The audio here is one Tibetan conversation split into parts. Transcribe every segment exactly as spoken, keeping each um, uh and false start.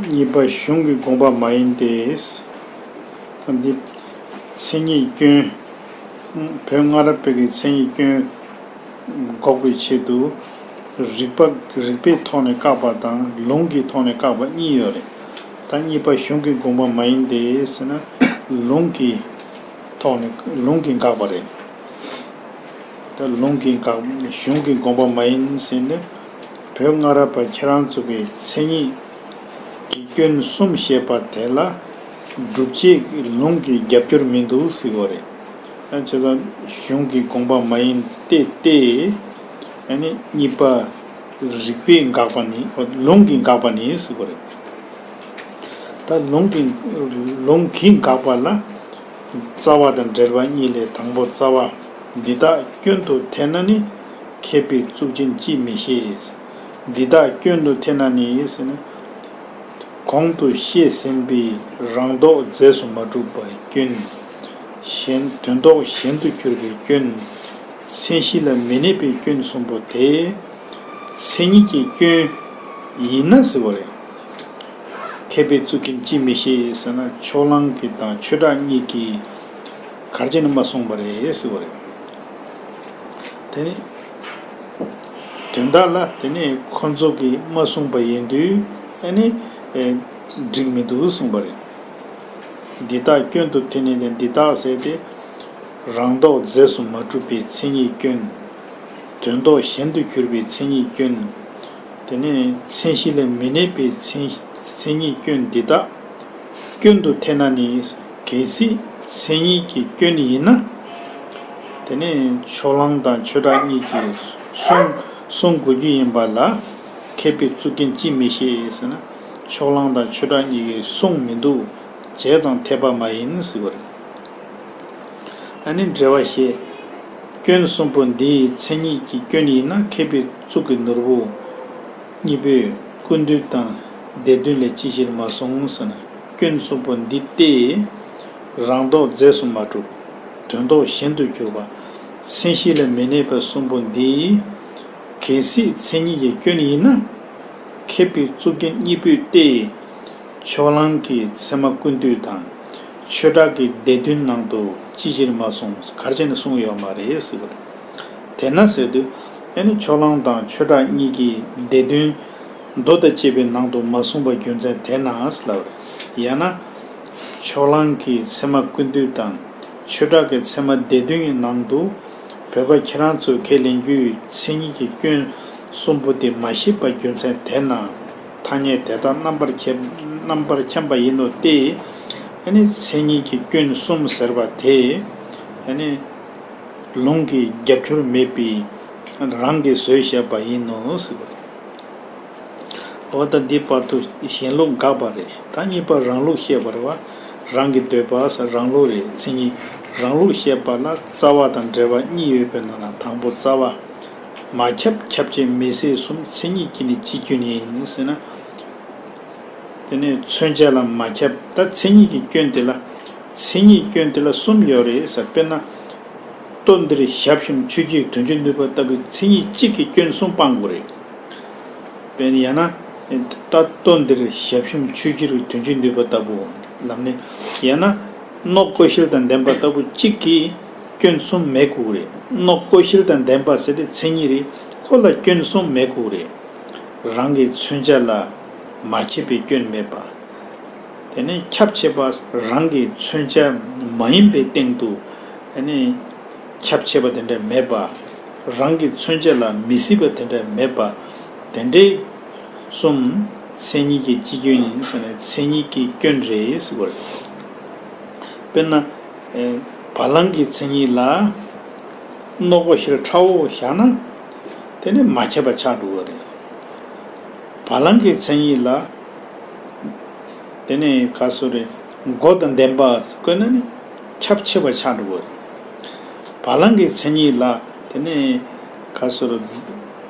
གཉིས་པ་གཞུང་གི་དགོངས་པ་མ་ཡིན་ཏེ། ད་འདི་མཚན་ཉིད་སྐྱོན། བོད་སྔ་རབས་པའི་གི་མཚན་ཉིད་སྐྱོན་འགོག་པའི་ཆེད་དུ། རིགས་པ་རིགས་པའི་ཐོག་ནས་བཀག་པ་དང་ལུང་གི་ཐོག་ནས་བཀག་པ་གཉིས་ཡོད་རེད། ད་གཉིས་པ་གཞུང་གི་དགོངས་པ་མ་ཡིན་ཏེ་ཟེར་ན། ལུང་གི་ཐོག་ནས་ལུང་གིས་འགག་པ་རེད། ད་ལུང་གིས་འགག་གཞུང་གི་དགོངས་པ་མ་ཡིན་ཟེར་ནས། བོད་སྔ་རབས་པ་ཁྱེད་རང་ཚོ་གི་མཚན་ཉིད་ཀྱི་སྐྱོན་གསུམ་བཤད་པ་དེ་ལ་སྒྲུབ་བྱེད་ཀྱི་ལུང་གི་རྒྱབ་སྐྱོར་མི་འདུག་ཟེར་བ་རེད། ཨ་བྱས་ཙང་གཞུང་གི་དགོངས་པ་མ་ཡིན་ཏེ་སྟེ། ཨ་ནི་གཉིས་པ་རིགས་པས་འགག་པ་ནི་ལུང་གིས་འགག་པ་ནི་ཟེར་བ་རེད། ད་ལུང་གིས་ལུང་གིས་འགག་པ་ལ། རྩ་བ་དང་འགྲེལ་པ་གཉིས་ལས་དང་པོ་རྩ་བ། འདི་དག་སྐྱོན་དུ་འཐད་ན་ནི། མཁས་པའི་གཙུག་རྒྱན་ཅིས་མི་ཤེས། འདི་དག་སྐྱོན་དུ་འཐད་ན་ནི་ཟེར་ན། གོང་དུ་བཤད་ཟིན་པའི་རང་ལྡོག་རྫས་སུ་མ་གྲུབ་པའི་སྐྱོན། གཞན་དོན་ལྡོག་གཞན་དུ་གྱུར་པའི་སྐྱོན། མཚན་གཞི་ལ་མི་གནས་པའི་སྐྱོན་གསུམ་པོ་དེ། མཚན་ཉིད་ཀྱི་སྐྱོན་ཡིན་ན་ཟེར་བ་རེད། མཁས་པའི་གཙུག་རྒྱན་ཅིས་མི་ཤེས་ཟེར་ན་ཕྱོགས་གླང་གི་དང་ཆོས་གྲགས་གཉིས་ཀྱིས་ག་རེ་བྱས་ནས་མ་གསུངས་པ་རེད་ཟེར་བ་རེད། དེ་ནི་དོན་དག་ལ་དེ་ནི་ཁོ་ཚོ་གིས་མ་གསུངས་པ་ཡིན་དུས་ཨ་ནི་འགྲིག་མི་འདུག་གསུངས་པ་རེད། འདི་དག་སྐྱོན་དུ་ཐོན་ནས་འདི་དག་ཟེར་ཏེ། རང་ལྡོག་རྫས་སུ་མ་གྲུབ་པའི་མཚན་ཉིད་སྐྱོན། དོན་ལྡོག་གཞན་དུ་གྱུར་པའི་མཚན་ཉིད་སྐྱོན། དེ་ནས་མཚན་གཞི་ལ་མི་གནས་པའི་མཚན་མཚན་ཉིད་སྐྱོན་འདི་དག་སྐྱོན་དུ་འཐད་ན་ནི། གལ་སྲིད་མཚན་ཉིད་ཀྱི་སྐྱོན་ཡིན་ན། དེ་ནས་ཕྱོགས་གླང་དང་ཆོས་གྲགས་གཉིས་ཀྱིས་གསུང་གསུང་དགོས་རྒྱུ་ཡིན་པ་ལ། མཁས་པའི་གཙུག་རྒྱན་ཅིས་མི་ཤེས་ཟེར་ན། ཕྱོགས་གླང་དང་ཆོས་གྲགས་གཉིས་ཀྱིས་གསུངས་མི་འདུག་བྱས་ཙང་འཐད་པ་མ་ཡིན་ཟེར་བ་རེད། ཨ་ནི་འགྲེལ་བ་བཤད། སྐྱོན་གསུམ་པོ་འདིའི་མཚན་ཉིད་ཀྱི་སྐྱོན་ཡིན་ན་མཁས་པའི་གཙུག་གི་ནོར་བུ་གཉིས་པོས་ཀུན་བཏུས་དང་སྡེ་བདུན་ལས་ཅི་ཕྱིར་མ་གསུངས་ཟེར་ན། སྐྱོན་གསུམ་པོ་འདི་སྟེ། རང་ལྡོག་རྫས་སུ་མ་གྲུབ། དོན་ལྡོག་གཞན་དུ་གྱུར་པ། མཚན་གཞི་ལ་མི་གནས་པ་གསུམ་པོ་འདི། གལ་སྲིད་མཚན་ཉིད་ཀྱི་སྐྱོན་ཡིན་ན། མཁས་པའི་གཙུག་རྒྱན་གཉིས་པོས་ཏེ། ཕྱོགས་གླང་གི་ཚད་མ་ཀུན་བཏུས་དང་། ཆོས་གྲགས་ཀྱི་སྡེ་བདུན་ནང་དུ་ཅི་ཕྱིར་མ་གསུངས་ག་རེ་བྱས་ནས་གསུངས་ཡོད་མ་རེད་ཟེར་བ་རེད། དེས་ན་ཟེར་དུས། ཨ་ནི་ཕྱོགས་གླང་དང་ཆོས་གྲགས་གཉིས་ཀྱིས་སྡེ་བདུན་མདོ་དང་བཅས་པའི་ནང་དུ་མ་གསུངས་པའི་རྒྱུ་མཚན་དེས་ན་ཟེར་ལབ་རེད། ཡང་ན། ཕྱོགས་གླང་གི་ཚད་མ་ཀུན་བཏུས་དང་། ཆོས་གྲགས་ཀྱི་ཚད་མ་སྡེ་བདུན་གྱི་ནང་དུ། བོད་པ་ཁྱེད་རང་ཚོས་ཁས་ལེན་རྒྱུའི་མཚན་ཉིད་ཀྱི་སྐྱོན་གསུམ་པོ་དེ་མ་བཤད་པའི་རྒྱུ་མཚན་དེས་ན། ཐ་སྙད་དེ་དག་རྣམ་པར་ཁྱབ་རྣམ་པར་འཁྱམས་པ་ཡིན་ནོ་སྟེ། ཨ་ནི་མཚན་ཉིད་ཀྱི་སྐྱོན་གསུམ་ཟེར་བ་དེ། ཨ་ནི་ལུང་གི་རྒྱབ་སྐྱོར་མེད་པའི་རང་གིས་བཟོས་བཞག་པ་ཡིན་ནོ་ཟེར་བ་རེད། འོ་ད་འདི་བར་དུ་གཞན་ལུགས་འགག་པ་རེད། ད་གཉིས་པ་རང་ལུགས་བཤད་པ་རེད་བ། རང་གི་འདོད་པ་ཟེར་རང་ལུགས་རེད། མཚན་ཉིད་རང་ལུགས་བཤད་པ་ལ་རྩ་བ་དང་འགྲེལ་པ་གཉིས་ཡོད་པའི་ནང་ལ་དང་པོ་རྩ་བ། མ་ཁྱབ་ཁྱབ་བྱེད་མི་སྲིད་གསུམ་མཚན་ཉིད་ཀྱིས་ནི་ཅི་སྐྱོན་ཡིན་ཟེར་ན། དེ་ནས་མཚོན་བྱ་ལ་མ་ཁྱབ། ད་མཚན་ཉིད་ཀྱི་སྐྱོན་དེ་ལ། མཚན་ཉིད་སྐྱོན་དེ་ལ་གསུམ་ཡོད་རེད་ཟེར། དཔེར་ན། ལྟོ་འདིར་ཞབས་ཞུམ་ཆུ་སྐྱེས་དོན་བྱེད་ནུས་པ་ལྟ་བུའི་མཚན་ཉིད་གཅིག་གིས་སྐྱོན་གསུམ་སྤང་དགོས་རེད། དཔེར་ན་ཡང་ན། ད་ལྟོ་འདིར་ཞབས་ཞུམ་ཆུ་སྐྱེས་དོན་བྱེད་ནུས་པ་ལྟ་བུ། ལམ་ནས། ཡང་ན། རྣོ་ཀོ་ཤལ་དང་ལྡན་པ་ལྟ་བུ་གཅིག་གིས་སྐྱོན་གསུམ་མེད་དགོས་རེད། རྣོ་ཀོ་ཤལ་དང་ལྡན་པ་ཟེར་དེ་མཚན་ཉིད་རེད། ཁོ་ལ་སྐྱོན་གསུམ་མེད་དགོས་རེད། རང་གི་མཚོན་བྱ་ལ་མ་ཁྱབ་པའི་སྐྱོན་མེད་པ། དེ་ནས་ཁྱབ་ཆེས་པ་རང་གི་མཚོན་བྱ་མ་ཡིན་པའི་སྟེང་དུ། དེ་ནས་ཁྱབ་ཆེས་པ་དེ་འདྲ་མེད་པ། རང་གི་མཚོན་བྱ་ལ་མི་སྲིད་པ་དེ་འདྲ་མེད་པ། དེ་འདྲའི་གསུམ་མཚན་ཉིད་ཀྱི་སྤྱི་སྐྱོན་ཡིན་ཟེར་ནས་མཚན་ཉིད་ཀྱི་སྐྱོན་རེད་ཟེར་བ་རེད། དཔེར་ན། ཨེ། བ་ལང་གི་མཚན་ཉིད་ལ་རྣོ་ཀོ་ཤལ་ཁྲ་བོ་བཞག་ན། དེ་ནི་མ་ཁྱབ་པ་ཆགས་འགྲོ་གི་རེད། བ་ལང་གི་མཚན་ཉིད་ལ། དེ་ནི་ག་སོ་རེད། མགོ་དང་ལྡན་པ་བཀོད་ན་ནི་ཁྱབ་ཆེ་བ་ཆགས་འགྲོ་གི་རེད། བ་ལང་གི་མཚན་ཉིད་ལ་དེ་ནི་ག་སོ་རེད།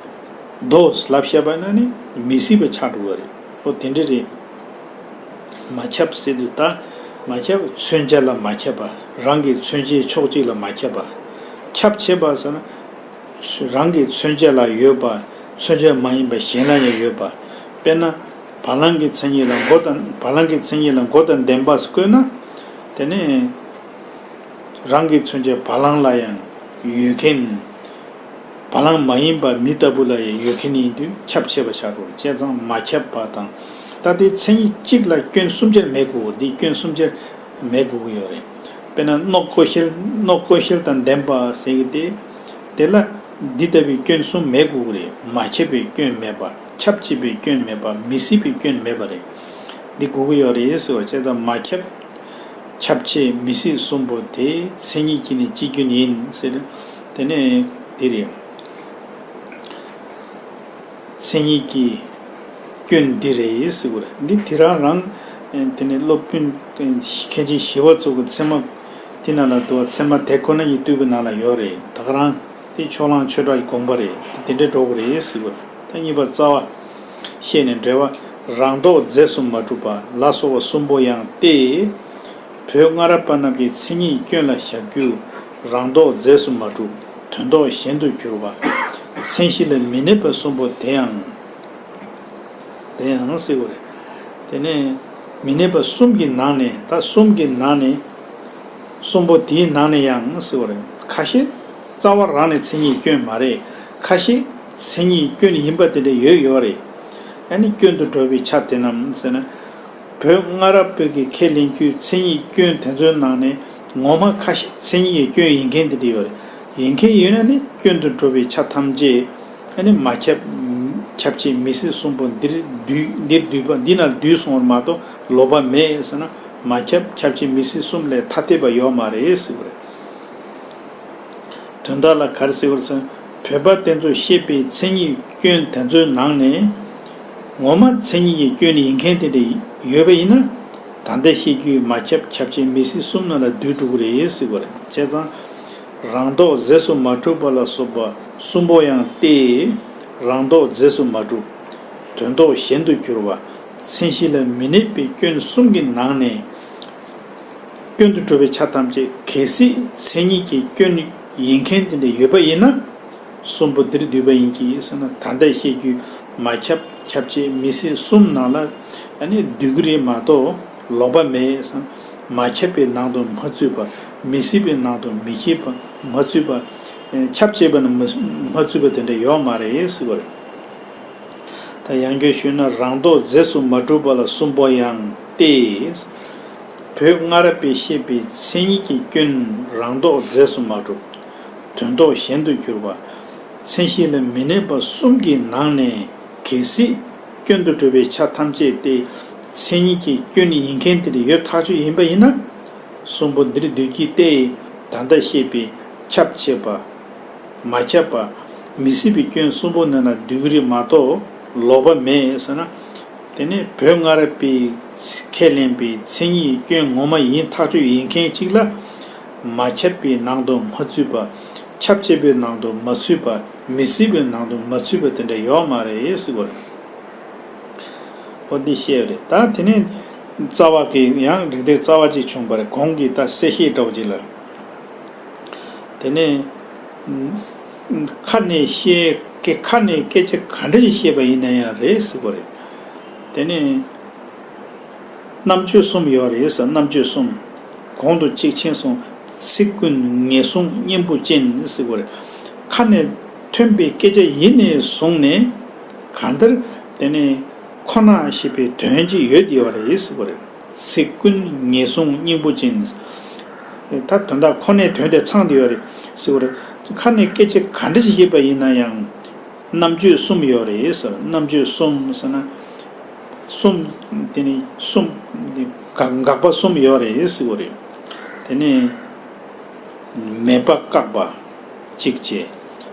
རྡོ་ལབ་བཤད་པ་ན་ནི་མི་སྲིད་པ་ཆགས་འགྲོ་གི་རེད། ཨོ་དེ་འདྲ་རེད། མ་ཁྱབ་ཟེར་དུས་ད་མ་ཁྱབ་མཚོན་བྱ་ལ་མ་ཁྱབ་པ། རང་གི་མཚོན་བྱའི་ཕྱོགས་གཅིག་ལ་མ་ཁྱབ་པ། ཁྱབ་ཆེས་པ་ཟེར་ན། རང་གི་མཚོན་བྱ་ལ་ཡོད་པ། མཚོན་བྱ་མ་ཡིན་པ་གཞན་ལ་ཡང་ཡོད་པ། དཔེར་ན། བ་ལང་གི་མཚན་ཉིད་ལ་མགོ་དང་བ་ལང་གི་མཚན་ཉིད་ལ་མགོ་དང་ལྡན་པ་བཀོད་ན། དེ་ནས་རང་གི་མཚོན་བྱེད་བ་ལང་ལ་ཡང་ཡོད་མཁན། བ་ལང་མ་ཡིན་པ་མི་ལྟ་བུ་ལ་ཡང་ཡོད་མཁན་ཡིན་དུས་ཁྱབ་ཆེ་བ་ཆགས་འགྲོ། བྱས་ཙང་མ་ཁྱབ་པ་དང་། ད་དེ་མཚན་ཉིད་གཅིག་ལ་སྐྱོན་གསུམ་ཆར་མེད་དགོས། འདི་སྐྱོན་གསུམ་ཆར་མེད་དགོས་ཀྱི་ཡོད་རེད། དཔེར་ན་རྣོ་ཀོ་ཤལ་རྣོ་ཀོ་ཤལ་དང་ལྡན་པ་ཟེར་གྱི་དེ། དེ་ལ་འདི་ལྟ་བུའི་སྐྱོན་གསུམ་མེད་དགོས་ཀྱི་རེད། མ་ཁྱབ་པའི་སྐྱོན་མེད་པ། ཁྱབ་ཆེས་པའི་སྐྱོན་མེད་པ། མི་སྲིད་པའི་སྐྱོན་མེད་པ་རེད། འདི་དགོས་ཀྱི་ཡོད་རེད་ཟེར་བ། བྱས་ཙང་མ་ཁྱབ། ཁྱབ་ཆེས་མི་སྲིད་གསུམ་པོ་དེ་མཚན་ཉིད་ཀྱི་ནི་སྤྱི་རྒྱུན་ཡིན་ཟེར། དེ་ནས་དེ་རེད། མཚན་ཉིད་ཀྱི་སྐྱོན་འདི་རེད་ཟེར་བ་རེད། འདི་དེ་རང་རང་དེ་ནས་སློབ་དཔོན་མཁན་ཆེན་ཞི་བ་འཚོ་གི་ཚད་མ་དེ་ནང་ལ་འདུག་ཚད་མ་དེ་ཁོ་ན་ཉིད་བསྡུས་པའི་ནང་ལ་ཡོད་རེད། ད་ག་རང་དེ་ཕྱོགས་གླང་ཆོས་གྲགས་ཀྱི་དགོངས་པ་རེད། དེ་འདྲ་འགྲོ་གི་རེད་ཟེར་བ་རེད། ད་གཉིས་པ་རྩ་བ། བཤད་ནས་འགྲེལ་བ། རང་ལྡོག་རྫས་སུ་མ་གྲུབ་པ་ལ་སོགས་པ་གསུམ་པོ་ཡང་སྟེ། བོད་སྔ་རབས་པ་རྣམས་ཀྱི་མཚན་ཉིད་སྐྱོན་ལ་བཞག་རྒྱུ། རང་ལྡོག་རྫས་སུ་མ་གྲུབ། དོན་ལྡོག་གཞན་དུ་གྱུར་པ། མཚན་གཞི་ལ་མི་གནས་པ་གསུམ་པོ་དེ་ཡང་། དེ་ཡང་ཟེར་བ་རེད། དེ་ནས་མི་གནས་པ་གསུམ་གྱི་ནང་ནས། ད་གསུམ་གྱི་ནང་ནས་གསུམ་པོ་དེའི་ནང་ནས་ཡང་ཟེར་བ་རེད། ཁ་ཤས་རྩ་བ་རང་ནས་མཚན་ཉིད་སྐྱོན་མ་རེད། ཁ་ཤས་མཚན་ཉིད་སྐྱོན་ཡིན་པ་དེ་འདྲ་ཡོད་ཡོད་རེད། ཨ་ནི་སྐྱོན་དུ་འགྲོ་བའི་ཆ་དེ་རྣམས་ཟེར་ན། བོད་སྔ་རབས་པའི་གི་ཁས་ལེན་རྒྱུའི་མཚན་ཉིད་སྐྱོན་དེ་ཚོའི་ནང་ནས་ངོ་མ་ཁ་ཤས་མཚན་ཉིད་ཀྱི་སྐྱོན་ཡིན་མཁན་དེ་འདྲ་ཡོད་རེད། ཡིན་མཁན་ཡོད་ན་ནི་སྐྱོན་དུ་འགྲོ་བའི་ཆ་ཐམས་ཅད། ཨ་ནི་མ་ཁྱབ། ཁྱབ་ཆེས་མི་སྲིད་གསུམ་པོ་འདིར་འདུས། འདིར་འདུས་པ། འདི་ན་འདུས་སོང་བ་མ་གཏོགས་ལོགས་པ་མེད་ཟེར་ན། མ་ཁྱབ། ཁྱབ་ཆེས་མི་སྲིད་གསུམ་ལས་ཐ་དད་པ་ཡོད་མ་རེད་ཟེར་བ་རེད། དོན་དག་ལ་ག་རེ་ཟེར་བ་རེད་ཟེར་ན། བོད་པ་དེ་ཚོས་བཤད་པའི་མཚན་ཉིད་སྐྱོན་དེ་ཚོའི་ནང་ནས། ངོ་མ་མཚན་ཉིད་ཀྱི་སྐྱོན་ཡིན་མཁན་དེ་འདྲ་ཡོད་པ་ཡིན་ན། ད་ལྟ་བཤད་རྒྱུའི་མ་ཁྱབ། ཁྱབ་ཆེས་མི་སྲིད་གསུམ་ནང་ལ་འདུས་འགྲོ་གི་རེད་ཟེར་བ་རེད། བྱས་ཙང་། རང་ལྡོག་རྫས་སུ་མ་གྲུབ་པ་ལ་སོགས་པ་གསུམ་པོ་ཡང་སྟེ། རང་ལྡོག་རྫས་སུ་མ་གྲུབ། དོན་ལྡོག་གཞན་དུ་གྱུར་པ། མཚན་གཞི་ལ་མི་གནས་པའི་སྐྱོན་གསུམ་གྱི་ནང་ནས། སྐྱོན་དུ་གྲུབ་པའི་ཆ་ཐམས་ཅད་གལ་སྲིད་མཚན་ཉིད་ཀྱི་སྐྱོན་ཡིན་མཁན་དེ་འདྲ་ཡོད་པ་ཡིན་ན། གསུམ་པོ་འདིར་འདུས་པ་ཡིན་གྱི་ཟེར་ན། ད་ལྟ་བཤད་རྒྱུའི་མ་ཁྱབ། ཁྱབ་ཆེས་མི་སྲིད་གསུམ་ནང་ལ་ཨ་ནི་འདུས་ཀྱི་རེད་མ་གཏོགས་ལོགས་པ་མེད་ཟེར། མ་ཁྱབ་པའི་ནང་དུ་མ་ཚུད་པ། མི་སྲིད་པའི་ནང་དུ་མི་ཁྱབ་པ། མ་ཚུད་པ། ཁྱབ་ཆེས་པ་ནི་མ་མ་ཚུད་པ་དེ་འདྲ་ཡོད་མ་རེད་ཟེར་བ་རེད། ད་ཡང་བསྐྱར་ཞུས་ན། རང་ལྡོག་རྫས་སུ་མ་གྲུབ་པ་ལ་གསུམ་པོ་ཡང་སྟེ། བོད་སྔ་རབས་པས་བཤད་པའི་མཚན་ཉིད་ཀྱི་སྐྱོན་རང་ལྡོག་རྫས་སུ་མ་གྲུབ། དོན་ལྡོག་གཞན་དུ་གྱུར་པ། མཚན་གཞི་ལ་མི་གནས་པ་གསུམ་གྱི་ནང་ནས་གལ་སྲིད་སྐྱོན་དུ་གྲུབ་པའི་ཆ་ཐམས་ཅད་དེ་མཚན་ཉིད་ཀྱི་སྐྱོན་ཡིན་མཁན་དེ་འདྲ་ཡོད་ཐག་ཆོད་ཡིན་པ་ཡིན་ན། གསུམ་པོ་འདིར་འདུས་ཀྱི་སྟེ། ད་ལྟ་བཤད་པའི་ཁྱབ་ཆེས་པ། མ་ཁྱབ་པ། མི་སྲིད་པའི་སྐྱོན་གསུམ་པོ་ནང་ན་འདུས་ཀྱི་རེད་མ་གཏོགས་ལོགས་པ་མེད་ཟེར་ན། དེ་ནས་བོད་སྔ་རབས་པའི་ཁས་ལེན་པའི་མཚན་ཉིད་སྐྱོན་ངོ་མ་ཡིན་ཐག་ཆོད་ཡིན་མཁན་གཅིག་ལ། མ་ཁྱབ་པའི་ནང་དུ་མ་ཚུད་པ། ཁྱབ་ཆེས་པའི་ནང་དུ་མ་ཚུད་པ། མི་སྲིད་པའི་ནང་དུ་མ་ཚུད་པ་དེ་འདྲ་ཡོད་མ་རེད་ཟེར་བ་རེད། འོ་འདི་བཤད་རེད། ད་དེ་ནས་རྩ་བ་གི་ཡང་རིགས་གཏེར་རྩ་བ་གཅིག་བྱུང་བ་རེད། གོང་གི་ད་གསལ་བཤད་འདྲ་བོ་ཅིག་ལ། དེ་ནས་ཁ་ནས་བཤད་ཀྱི། ཁ་ནས་སྐད་ཆ་ག་འདྲ་ཞིག་བཤད་པ་ཡིན་ན་ཡང་རེད་ཟེར་བ་རེད། དེ་ནས་རྣམ་དཔྱོད་གསུམ་ཡོད་རེད་ཟེར། རྣམ་དཔྱོད་གསུམ། གོང་དུ་གཅིག་མཁྱེན་སོང་། ཚིག་ཀུན་ངེས་བཟུང་སྙིང་པོ་ཅན་ཟེར་བ་རེད། ཁ་ནས་ཐོན་པའི་སྐད་ཆ་ཡིན་ནས་བཟུང་ནས་གང་ལྟར་དེ་ནས་ཁོ་ན་ཞེས་པའི་དོན་ཅིག་ཡོད་ཡོད་རེད་ཟེར་བ་རེད། ཚིག་ཀུན་ངེས་བཟུང་སྙིང་པོ་ཅན། ད་དོན་དག་ཁོ་ནའི་དོན་དེ་ཚང་བསྡད་ཡོད་རེད་ཟེར་བ་རེད། ཁ་ནས་སྐད་ཆ་ག་འདྲ་ཞིག་བཤད་པ་ཡིན་ན་ཡང་། རྣམ་དཔྱོད་གསུམ་ཡོད་རེད་ཟེར། རྣམ་དཔྱོད་གསུམ་ཟེར་ན། གསུམ། དེ་ནི་གསུམ། དགག་དགག་པ་གསུམ་ཡོད་རེད་ཟེར་བ་རེད། དེ་ནས་མེད་པ་བཀག་པ་གཅིག་བྱས།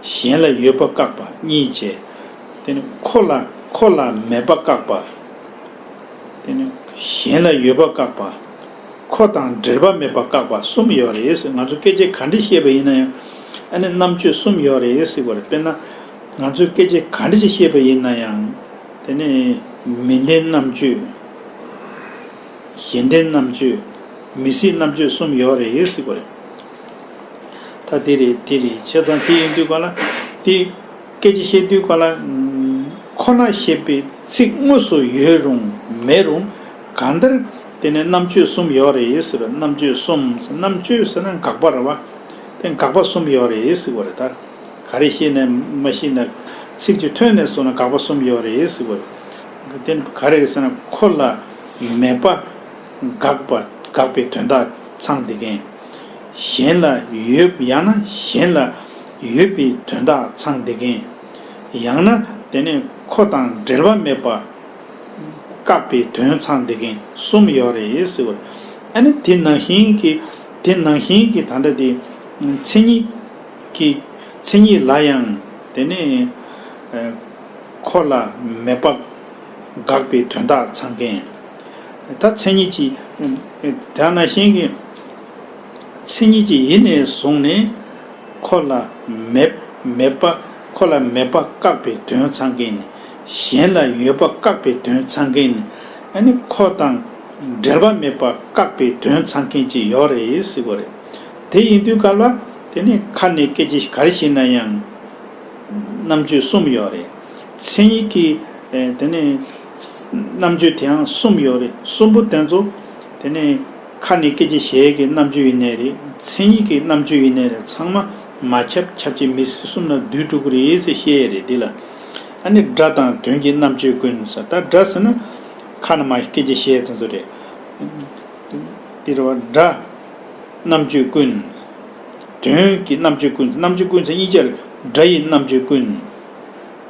གཞན་ལ་ཡོད་པ་བཀག་པ་གཉིས་བྱས། དེ་ནི་ཁོ་ལ། ཁོ་ལ་མེད་པ་བཀག་པ། དེ་ནི་གཞན་ལ་ཡོད་པ་བཀག་པ། ཁོ་དང་འབྲེལ་བ་མེད་པ་བཀག་པ་གསུམ་ཡོད་རེད་ཟེར། ང་ཚོ་སྐད་ཆ་ག་འདྲ་བཤད་པ་ཡིན་ན་ཡང་། ཨ་ནི་རྣམ་དཔྱོད་གསུམ་ཡོད་རེད་ཟེར་བ་རེད། དཔེར་ན། ང་ཚོས་སྐད་ཆ་ག་འདྲ་ཞིག་བཤད་པ་ཡིན་ན་ཡང་། དེ་ནི་མི་ལྡན་རྣམ་དཔྱོད། གཞན་ལྡན་རྣམ་དཔྱོད། མི་སྲིད་རྣམ་དཔྱོད་གསུམ་ཡོད་རེད་ཟེར་བ་རེད། ད་དེ་རེད། དེ་རེད། བྱས་ཙང་དེ་ཡིན་དུས་ག་ལ། དེ་སྐད་ཆ་བཤད་དུས་ག་ལ། ཁོ། ཁོ་ན་ཞེས་པའི་ཚིག་དངོས་སུ་ཡོད་རུང་མེད་རུང་གང་ལྟར་དེ་ནི་རྣམ་གཅོད་གསུམ་ཡོད་རེད་ཟེར་བ། རྣམ་གཅོད་གསུམ་ཟེར། རྣམ་གཅོད་ཟེར་ན་དགག་པ་རེད་བ། དེ་དགག་པ་གསུམ་ཡོད་རེད་ཟེར་བ་རེད་ད། ག་རེ་ཤེས་ནས་མ་ཤེས་ན་ཚིག་གཅིག་ཐོས་ནས་སོང་ན་དགག་པ་གསུམ་ཡོད་རེད་ཟེར་བ་རེད། དེ་ག་རེ་རེད་ཟེར་ན་ཁོ་ལ་མེད་པ་དགག་པ་དགག་པའི་དོན་དག་ཚང་བསྡད་མཁན། གཞན་ལ་ཡོད། ཡང་ན་གཞན་ལ་ཡོད་པའི་དོན་དག་ཚང་བསྡད་མཁན། ཡང་ན་དེ་ནས་ཁོ་དང་འབྲེལ་བ་མེད་པ་བཀག་པའི་དོན་ཚང་བསྡད་མཁན་གསུམ་ཡོད་རེད་ཟེར་བ། ཨ་ནི་དེ་ནང་བཞིན་གྱི་དེ་ནང་བཞིན་གྱི་ད་ལྟ་དེ་མཚན་ཉིད་ཀྱི་མཚན་ཉིད་ལ་ཡང་དེ་ནས་ཁོ་ལ་མེད་པ་དགག་པའི་དོན་དག་ཚང་མཁན། ད་མཚན་ཉིད་ཀྱི་དེ་ནང་བཞིན་གྱི་མཚན་ཉིད་ཀྱི་ཡིན་ནས་བཟུང་ནས་ཁོ་ལ་མེད་མེད་པ་ཁོ་ལ་མེད་པ་བཀག་པའི་དོན་ཚང་མཁན། གཞན་ལ་ཡོད་པ་བཀག་པའི་དོན་ཚང་མཁན། ཨ་ནི་ཁོ་དང་འབྲེལ་བ་མེད་པ་བཀག་པའི་དོན་ཚང་མཁན་ཅིག་ཡོད་རེད་ཟེར་བ་རེད། དེ་ཡིན་དུས་སྐབས་ལ་དེ་ནི་ཁ་ནས་སྐད་ཆ་ག་རེ་བཤད་ན་ཡང་རྣམ་དཔྱོད་གསུམ་ཡོད་རེད། མཚན་ཉིད་ཀྱི་ཨེ་དེ་ནས་རྣམ་དཔྱོད་དེའང་གསུམ་ཡོད་རེད། གསུམ་པོ་དེ་ཚོ་དེ་ནས་ཁ་ནས་སྐད་ཆ་བཤད་ཀྱི་རྣམ་དཔྱོད་ཡིན་ནའི་རེད། མཚན་ཉིད་ཀྱི་རྣམ་དཔྱོད་ཡིན་ནའི་རེད། ཚང་མ་མ་ཁྱབ་ཁྱབ་བྱེད་མི་སྲིད་གསུམ་ལ་འདུས་འགྲོ་གི་རེད་ཟེར་བཤད་ཡས་རེད། འདི་ལ་ཨ་ནི་སྒྲ་དང་དོན་གྱི་རྣམ་དཔྱོད་ཀུན་ཟེར། ད་སྒྲ་ཟེར་ན་ཁ་ནས་མ་སྐད་ཆ་བཤད་དེ་ཚོ་རེད། འདི་རེད་བ། སྒྲ་རྣམ་དཔྱོད་ཀུན། དོན་གྱི་རྣམ་དཔྱོད་ཀུན། རྣམ་དཔྱོད་ཀུན་ཟེར་གཉིས་ཆར་སྒྲ་ཡི་རྣམ་དཔྱོད་ཀུན།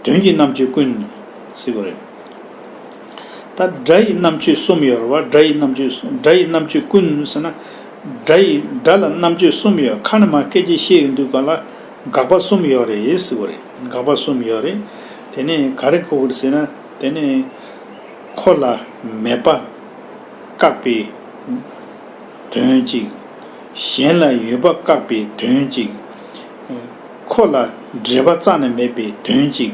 དོན་གྱི་རྣམ་དཔྱོད་ཀུན་ཟེར་བ་རེད། ད་སྒྲ་ཡི་རྣམ་དཔྱོད་གསུམ་ཡོད་རེད་བ། སྒྲ་ཡི་རྣམ་དཔྱོད་སྒྲ་ཡི་རྣམ་དཔྱོད་ཀུན་ཟེར་ན། སྒྲ་ཡི་སྒྲ་ལ་རྣམ་དཔྱོད་གསུམ་ཡོད། ཁ་ནས་མ་སྐད་ཆ་བཤད་ཡོང་དུས་སྒང་ལ་དགག་པ་གསུམ་ཡོད་རེད་ཟེར་བ་རེད། དགག་པ་གསུམ་ཡོད་རེད། དེ་ནས་ག་རེ་གོ་དགོས་རེད་ཟེར་ན། དེ་ནས་ཁོ་ལ་མེད་པ་བཀག་པའི་དོན་གཅིག། གཞན་ལ་ཡོད་པ་བཀག་པའི་དོན་གཅིག། ཁོ་ལ་འབྲེལ་བ་རྩ་ནས་མེད་པའི་དོན་གཅིག།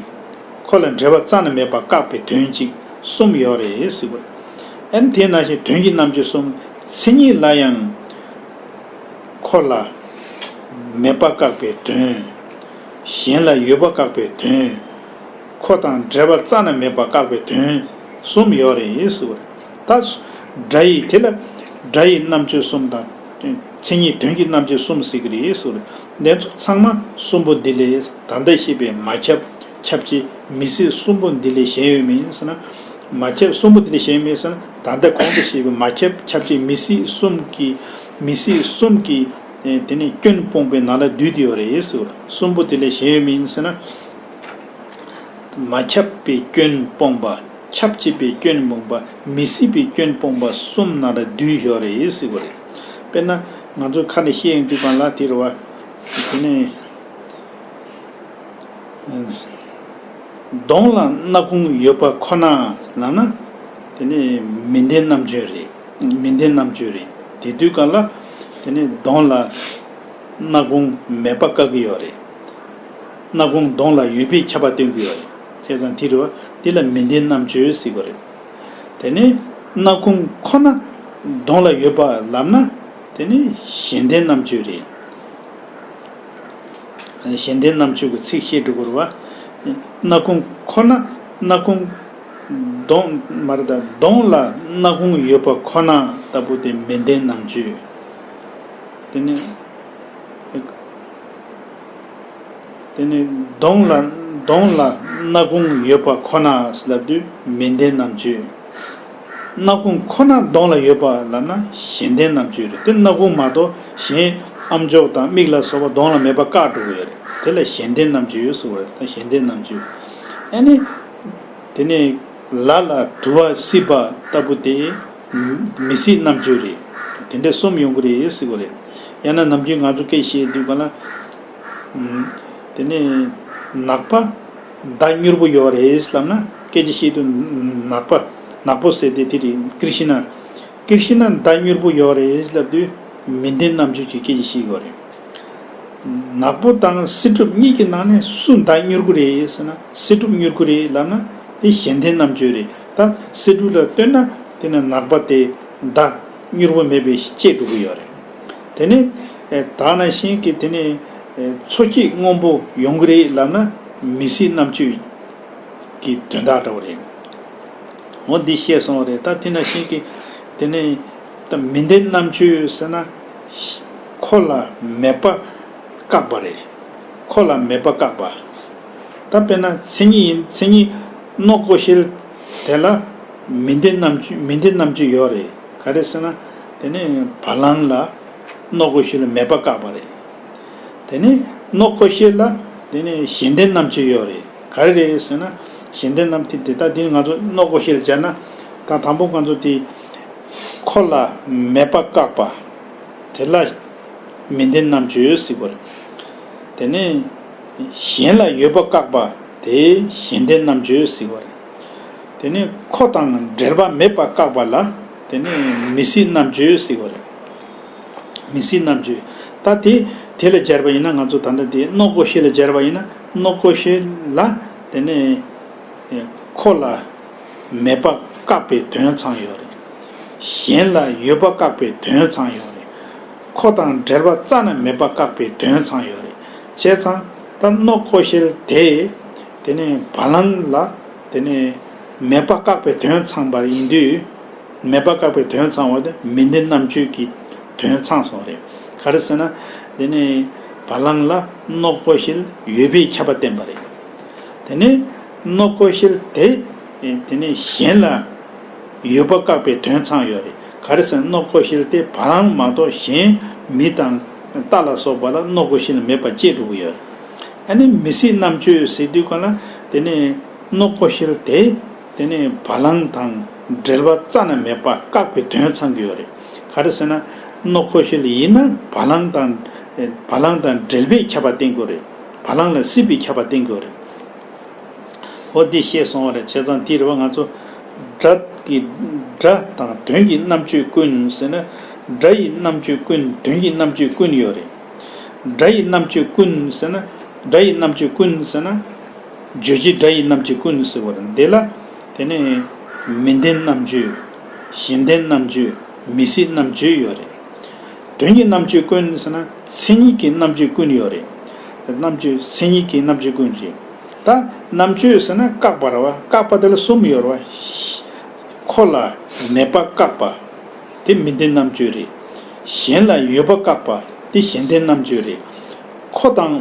ཁོ་ལ་འབྲེལ་བ་རྩ་ནས་མེད་པ་བཀག་པའི་དོན་གཅིག་གསུམ་ཡོད་རེད་ཟེར་བ་རེད། ཨ་ནི་དེ་ནང་བཞིན་དོན་གྱི་རྣམ་དཔྱོད་གསུམ། མཚན་ཉིད་ལ་ཡང་ཁོ་ལ་མེད་པ་བཀག་པའི་དོན། གཞན་ལ་ཡོད་པ་བཀག་པའི་དོན། ཁོ་དང་འབྲེལ་བ་རྩ་ནས་མེད་པ་བཀག་པའི་དོན་གསུམ་ཡོད་རེད་ཟེར་བ་རེད། ད་སྒྲ་ཡི་དེ་ལ་སྒྲ་ཡི་རྣམ་དཔྱོད་གསུམ་དང་། མཚན་ཉིད་དོན་གྱི་རྣམ་དཔྱོད་གསུམ་ཟེར་གྱི་རེད་ཟེར་བ་རེད། འདི་ཚོ་ཚང་མ་གསུམ་པོ་འདི་ལས་ད་ལྟ་བཤད་པའི་མ་ཁྱབ་ཁྱབ་བྱེད་མི་སྲིད་གསུམ་པོ་འདི་ལས་གཞན་ཡོད་མིན་ཟེར་ན། མ་ཁྱབ་གསུམ་པོ་འདི་ལས་གཞན་ཡོད་མིན་ཟེར་ན། ད་ལྟ་གོང་དུ་བཤད་པའི་མ་ཁྱབ་ཁྱབ་བྱེད་མི་སྲིད་གསུམ་གྱི་མི་སྲིད་གསུམ་གྱི་དེ་ནི་སྐྱོན་སྤོང་པའི་ནང་ལ་འདུས་ཏེ་ཡོད་རེད་ཟེར་བ་རེད། གསུམ་པོ་དེ་ལས་གཞན་ཡོད་མིན་ཟེར་ན། མ་ཁྱབ་པའི་སྐྱོན་སྤོང་པ། ཁྱབ་བྱེད་པའི་སྐྱོན་སྤོང་པ། མི་སྲིད་པའི་སྐྱོན་སྤོང་པ་གསུམ་ནང་ལ་འདུས་ཡོད་རེད་ཟེར་བ་རེད། དཔེར་ན་ང་ཚོ་ཁ་ནས་བཤད་ཡོང་དུས་སྒང་ལ་དེ་རེད་བ། དེ་ནས་གདོང་ལ་སྣ་ཁུང་ཡོད་པ་ཁོ་ན་ལབ་ན། དེ་ནས་མི་ལྡན་རྣམ་དཔྱོད་རེད། མི་ལྡན་རྣམ་དཔྱོད་རེད། དེ་དུས་སྒང་ལ་དེ་ནས་གདོང་ལ་སྣ་ཁུང་མེད་པ་བཀག་གི་ཡོད་རེད། སྣ་ཁུང་གདོང་ལ་ཡོད་པའི་ཁྱབ་པ་སྟོན་གྱི་ཡོད་རེད། བྱས་ཙང་དེ་རེད་བ། དེ་ལ་མི་ལྡན་རྣམ་དཔྱོད་ཟེར་གྱི་རེད། དེ་ནས་སྣ་ཁུང་ཁོ་ན་གདོང་ལ་ཡོད་པ་ལབ་ན། དེ་ནི་གཞན་ལྡན་རྣམ་དཔྱོད་རེད། གཞན་ལྡན་རྣམ་དཔྱོད་ཀྱི་ཚིག་བཤད་འགྲོ་གི་རེད་བ། སྣ་ཁུང་ཁོ་ན་སྣ་ཁུང་གདོང་མ་རེད་ད། གདོང་ལ་སྣ་ཁུང་ཡོད་པ་ཁོ་ན་ལྟ་བུ་དེ་མི་ལྡན་རྣམ་དཔྱོད། དེ་ནི། དེ་ནི་གདོང་ལ་གདོང་ལ་སྣ་ཁུང་ཡོད་པ་ཁོ་ན་ལབ་དུས་མི་ལྡན་རྣམ་དཔྱོད། སྣ་ཁུང་ཁོ་ན་གདོང་ལ་ཡོད་པ་ལབ་ན་གཞན་ལྡན་རྣམ་དཔྱོད་རེད། དེ་སྣ་ཁུང་མ་གཏོགས་གཞན་ཨམ་ཅོག་དང་མིག་ལ་སོགས་པ་གདོང་ལ་མེད་པ་བཀག་འགྲོ་གི་ཡོད་རེད། དེ་ལ་གཞན་ལྡན་རྣམ་དཔྱོད་ཟེར་བ་རེད། ད་གཞན་ལྡན་རྣམ་དཔྱོད། ཨ་ནི། དེ་ནས་ལ་ལ་དུ་བ་སྲིད་པ་ལྟ་བུ་དེ་མི་སྲིད་རྣམ་དཔྱོད་རེད། དེ་འདྲ་གསུམ་ཡོང་གི་རེད་ཟེར་གྱི་རེད། ཡང་ན་ནམ་རྒྱུན་ང་ཚོ་སྐད་བཤད་དུས་སྒང་ལ། དེ་ནས་ནག་པ་མདའ་མྱུར་པོ་ཡོད་རེད་ལབ་ན། སྐད་ཆ་བཤད་དུས་ནག་པ་ནག་པོ་ཟེར་དེ་དེ་རེད། ཀིར་ཤི་ན་ཀིར་ཤི་ན་མདའ་མྱུར་པོ་ཡོད་རེད་ལབ་དུས་མི་ལྡན་རྣམ་དཔྱོད་ཀྱི་སྐད་ཆ་བཤད་ཀྱི་ཡོད་རེད། ནག་པོ་དང་སེ་སྒྲུབ་གཉིས་ཀྱི་ནང་ནས་སུ་མདའ་མྱུར་གྱི་རེད་ཟེར་ན། སེ་སྒྲུབ་མྱུར་གྱི་རེད་ལབ་ན་དེ་གཞན་ལྡན་རྣམ་དཔྱོད་རེད། ད་སེ་སྒྲུབ་ལ་ལྟོས་ན་དེ་ནི་ནག་པ་དེ་མདའ་མྱུར་པོ་མེད་པའི་བཅད་འགྲོ་གི་ཡོད་རེད། དེ་ནས་ད་ནང་བཞིན་གྱི་དེ་ནས་མཚོ་སྐྱེས་སྔོན་པོ་ཡོང་གི་རེད་ལབ་ན་མི་སྲིད་རྣམ་དཔྱོད། གི་དོན་དག་འདྲ་བོ་རེད། འོ་འདི་བཤད་སོང་བ་རེད། ད་དེ་ནང་བཞིན་གྱི་དེ་ནས་ད་མི་ལྡན་རྣམ་གཅོད་ཟེར་ན་ཁོ་ལ་མེད་པ་བཀག་པ་རེད། ཁོ་ལ་མེད་པ་བཀག་པ། ད་དཔེར་ན་མཚན་ཉིད་ཡིན། མཚན་ཉིད་ནོག་ཀོ་ཤེལ་དེ་ལ་མི་ལྡན་རྣམ་གཅོད། མི་ལྡན་རྣམ་གཅོད་ཡོད་རེད། ག་རེ་ཟེར་ན་དེ་ནས་བ་ལང་ལ་ནོག་ཀོ་ཤེལ་ལ་མེད་པ་བཀག་པ་རེད། དེ་ནས་ནོག་ཀོ་ཤེལ་ལ་དེ་ནས་གཞན་ལྡན་རྣམ་གཅོད་ཡོད་རེད། ག་རེ་རེད་ཟེར་ན་གཞན་ལྡན་རྣམ་དེ་དེ་ད་འདི་ང་ཚོ་ནོག་ཀོ་ཤེལ་སྦྱར་ན་ད་དང་པོ་ང་ཚོ་དེ་ཁོ་ལ་མེད་པ་བཀག་པ་དེ་ལ་མི་ལྡན་རྣམ་གཅོད་ཟེར་བ་རེད། དེ་ནས་གཞན་ལ་ཡོད་པ་བཀག་པ་དེ་གཞན་ལྡན་རྣམ་གཅོད་ཟེར་བ་རེད། དེ་ནས་ཁོ་དང་འབྲེལ་བ་མེད་པ་བཀག་པ་ལ་དེ་ནས་མི་སྲིད་རྣམ་གཅོད་ཟེར་བ་རེད། མི་སྲིད་རྣམ་གཅོད། ད་དེ་དེ་ལ་སྦྱར་བ་ཡིན་ན་ང་ཚོ་ད་ལྟ་དེ་ནོག་ཀོ་ཤེལ་ལ་སྦྱར་བ་ཡིན་ན་ནོག་ཀོ་ཤེལ་ལ་དེ་ནས་ཁོ་ལ་མེད་པ་བཀག་པའི་དོན་ཚང་ཡོད་རེད། གཞན་ལ་ཡོད་པ་བཀག་པའི་དོན་ཚང་ཡོད་རེད། ཁོ་དང་འབྲེལ་བ་རྩ་ནས་མེད་པ་བཀག་པའི་དོན་ཚང་ཡོད་རེད། བྱས་ཙང་ད་ནོག་ཀོ་ཤེལ་དེ་དེ་ནས་བ་ལང་ལ་དེ་ནས་མེད་པ་བཀག་པའི་དོན་ཚང་པ་ཡིན་དུས། མེད་པ་བཀག་པའི་དོན་ཚང་བ་དེ་མི་ལྡན་རྣམ་གཅོད་ཀྱི་དོན་ཚང་སོང་རེད། ག་རེ་ཟེར་ན། དེ་ནས་བ་ལང་ལ་ནོག་ཀོ་ཤེལ་ཡོད་པའི་ཁྱབ་པ་བསྟན་པ་རེད། དེ་ནས་ནོག་ཀོ་ཤེལ་དེ་དེ་ནས་གཞན་ལ་ཡོད་པ་བཀག་པའི་དོན་ཚང་ཡོད་རེད། ག་རེ་ཟེར་ན་ནོག་ཀོ་ཤེལ་དེ་བ་ལང་མ་གཏོགས་གཞན་མི་དང་རྟ་ལ་སོགས་པ་ལ་ནོག་ཀོ་ཤེལ་མེད་པ་བཅད་འགྲོ་གི་ཡོད་རེད། ཨ་ནི་མི་སྲིད་རྣམ་གཅོད་ཟེར་དུས་གང་ལ་དེ་ནས་ནོག་ཀོ་ཤེལ་དེ། དེ་ནས་བ་ལང་དང་འབྲེལ་བ་རྩ་ནས་མེད་པ་བཀག་པའི་དོན་ཚང་གི་ཡོད་རེད། ག་རེ་ཟེར་ན། ནོག་ཀོ་ཤེལ་ཡིན་ན་བ་ལང་དང་། བ་ལང་དང་འབྲེལ་བའི་ཁྱབ་པ་བསྟན་དགོས་རེད། བ་ལང་ལ་སྲིད་པའི་ཁྱབ་པ་བསྟན་དགོས་རེད། འོ་འདི་བཤད་སོང་བ་རེད། བྱས་ཙང་དེ་རེད་བ། ང་ཚོ་སྒྲ་གི་སྒྲ་དང་དོན་གྱི་རྣམ་གཅོད་ཀུན་ཟེར་ན། སྒྲ་ཡི་རྣམ་གཅོད་ཀུན། དོན་གྱི་རྣམ་གཅོད་ཀུན་ཡོད་རེད། སྒྲ་ཡི་རྣམ་གཅོད་ཀུན་ཟེར་ན། སྒྲ་ཡི་རྣམ་གཅོད་ཀུན་ཟེར་ན། རྗོད་བྱེད་སྒྲ་ཡི་རྣམ་གཅོད་ཀུན་ཟེར་བ་རེད། འདི་ལ་དེ་ནས་མི་ལྡན་རྣམ་གཅོད། གཞན་ལྡན་རྣམ་གཅོད། མི་སྲིད་རྣམ་གཅོད་ཡོད་རེད། དོན་གྱི་རྣམ་གཅོད་ཀུན་ཟེར་ན་མཚན་ཉིད་ཀྱི་རྣམ་གཅོད་ཀུན་ཡོད་རེད། རྣམ་གཅོད་མཚན་ཉིད་ཀྱི་རྣམ་གཅོད་ཀུན་རེད། ད་རྣམ་གཅོད་ཟེར་ན་བཀག་པ་རེད་བ། བཀག་པ་དེ་ལ་གསུམ་ཡོད་རེད་བ། ཁོ་ལ་མེད་པ་བཀག་པ། དེ་མི་ལྡན་རྣམ་གཅོད་རེད། གཞན་ལ་ཡོད་པ་བཀག་པ། དེ་གཞན་ལྡན་རྣམ་གཅོད་རེད། ཁོ་དང་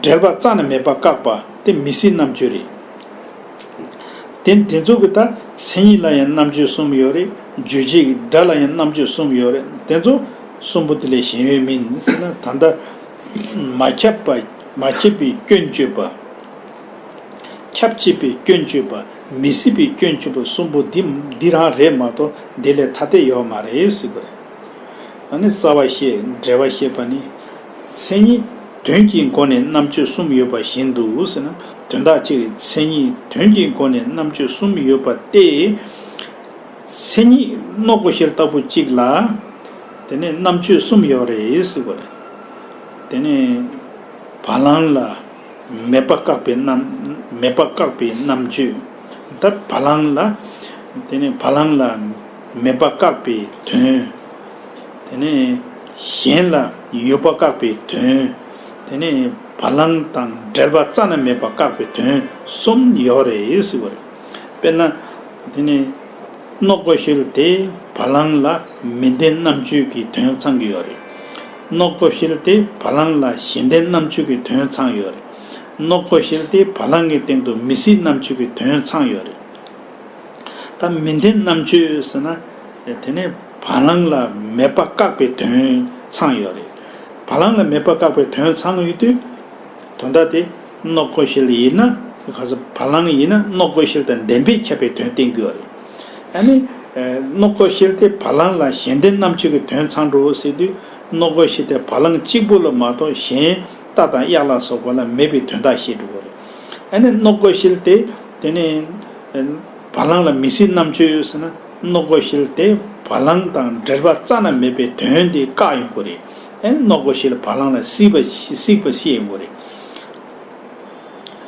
འབྲེལ་བ་རྩ་ནས་མེད་པ་བཀག་པ། དེ་མི་སྲིད་རྣམ་གཅོད་རེད། དེ་དེ་ཚོ་གི་ད་མཚན་ཉིད་ལ་ཡང་རྣམ་གཅོད་གསུམ་ཡོད་རེད། རྗོད་བྱེད་ཀྱི་སྒྲ་ལ་ཡང་རྣམ་གཅོད་གསུམ་ཡོད་རེད། དེ་ཚོ་གསུམ་པོ་དེ་ལས་གཞན་ཡོད་མིན་ཟེར་ན། ད་ལྟ་མ་ཁྱབ་པ། མ་ཁྱབ་པའི་སྐྱོན་གཅོད་པ། ཁྱབ་བྱེད་པའི་སྐྱོན་གཅོད་པ། མི་སྲིད་པའི་སྐྱོན་གཅོད་པ་གསུམ་པོ་འདི་འདི་རང་རེད་མ་གཏོགས་འདི་ལས་ཐ་དད་ཡོད་མ་རེད་ཟེར་གྱི་རེད། ཨ་ནི་རྩ་བ་བཤད། འབྲེལ་བ་བཤད་པ་ནི། མཚན་ཉིད་དོན་གྱི་སྒོ་ནས་རྣམ་གཅོད་གསུམ་ཡོད་པ་བཞིན་དུ་ཟེར་ན། དོན་དག་གཅིག་རེད། མཚན་ཉིད་དོན་གྱི་སྒོ་ནས་རྣམ་གཅོད་གསུམ་ཡོད་པ་སྟེ། མཚན་ཉིད་ནོག་ཀོ་ཤེལ་ལྟ་བུ་གཅིག་ལ་དེ་ནས་རྣམ་གཅོད་གསུམ་ཡོད་རེད་ཟེར་བ་རེད། དེ་ནས་བ་ལང་ལ་མེད་པ་བཀག་པའི་རྣམ། མེད་པ་བཀག་པའི་རྣམ་གཅོད། ད་བ་ལང་ལ། དེ་ནས་བ་ལང་ལ་མེད་པ་བཀག་པའི་དོན། དེ་ནས་གཞན་ལ་ཡོད་པ་བཀག་པའི་དོན། དེ་ནས་བ་ལང་དང་འབྲེལ་བ་རྩ་ནས་མེད་པ་བཀག་པའི་དོན་གསུམ་ཡོད་རེད་ཟེར་བ་རེད། དཔེར་ན། དེ་ནས་ནོག་ཀོ་ཤེལ་དེ་བ་ལང་ལ་མི་ལྡན་རྣམ་གཅོད་ཀྱི་དོན་ཚང་གི་ཡོད་རེད། ནོག་ཀོ་ཤེལ་དེ་བ་ལང་ལ་གཞན་ལྡན་རྣམ་གཅོད་ཀྱི་དོན་ཚང་ཡོད་རེད། ནོག་ཀོ་ཤེལ་དེ་བ་ལང་གི་སྟེང་དུ་མི་སྲིད་རྣམ་གཅོད་ཀྱི་དོན་ཚང་ཡོད་རེད། ད་མི་ལྡན་རྣམ་གཅོད་ཟེར་ན། དེ་ནས་བ་ལང་ལ་མེད་པ་བཀག་པའི་དོན་ཚང་ཡོད་རེད། བ་ལང་ལ་མེད་པ་བཀག་པའི་དོན་ཚང་ཡོད་དུས། དོན་དག་དེ་ནོག་ཀོ་ཤེལ་ཡིན་ན། ག་ཚོད་བ་ལང་ཡིན་ན་ནོག་ཀོ་ཤེལ་དང་ལྡན་པའི་ཁྱབ་པའི་དོན་བསྟན་དགོས་རེད། ཨ་ནི། ནོག་ཀོ་ཤེལ་དེ་བ་ལང་ལ་གཞན་ལྡན་རྣམ་གཅོད་ཀྱི་དོན་ཚང་འགྲོ་ཟེར་དུས། ནོག་ཀོ་ཤེལ་དེ་བ་ལང་གཅིག་པུ་ལ་མ་གཏོགས་གཞན་རྟ་དང་གཡག་ལ་སོགས་པ་ལ་མེད་པའི་དོན་དག་བཤད་འགྲོ་གི་རེད། ཨ་ནི་ནོག་ཀོ་ཤེལ་དེ་དེ་ནས་བ་ལང་ལ་མི་སྲིད་རྣམ་གཅོད་ཡོད་ཟེར་ན། ནོག་ཀོ་ཤེལ་དེ་བ་ལང་དང་འབྲེལ་བ་རྩ་ནས་མེད་པའི་དོན་དེ་བཀག་ཡོང་གི་རེད། ཨ་ནི་ནོག་ཀོ་ཤེལ་བ་ལང་ལ་སྲིད་པ་སྲིད་པ་བཤད་ཡོང་གི་རེད།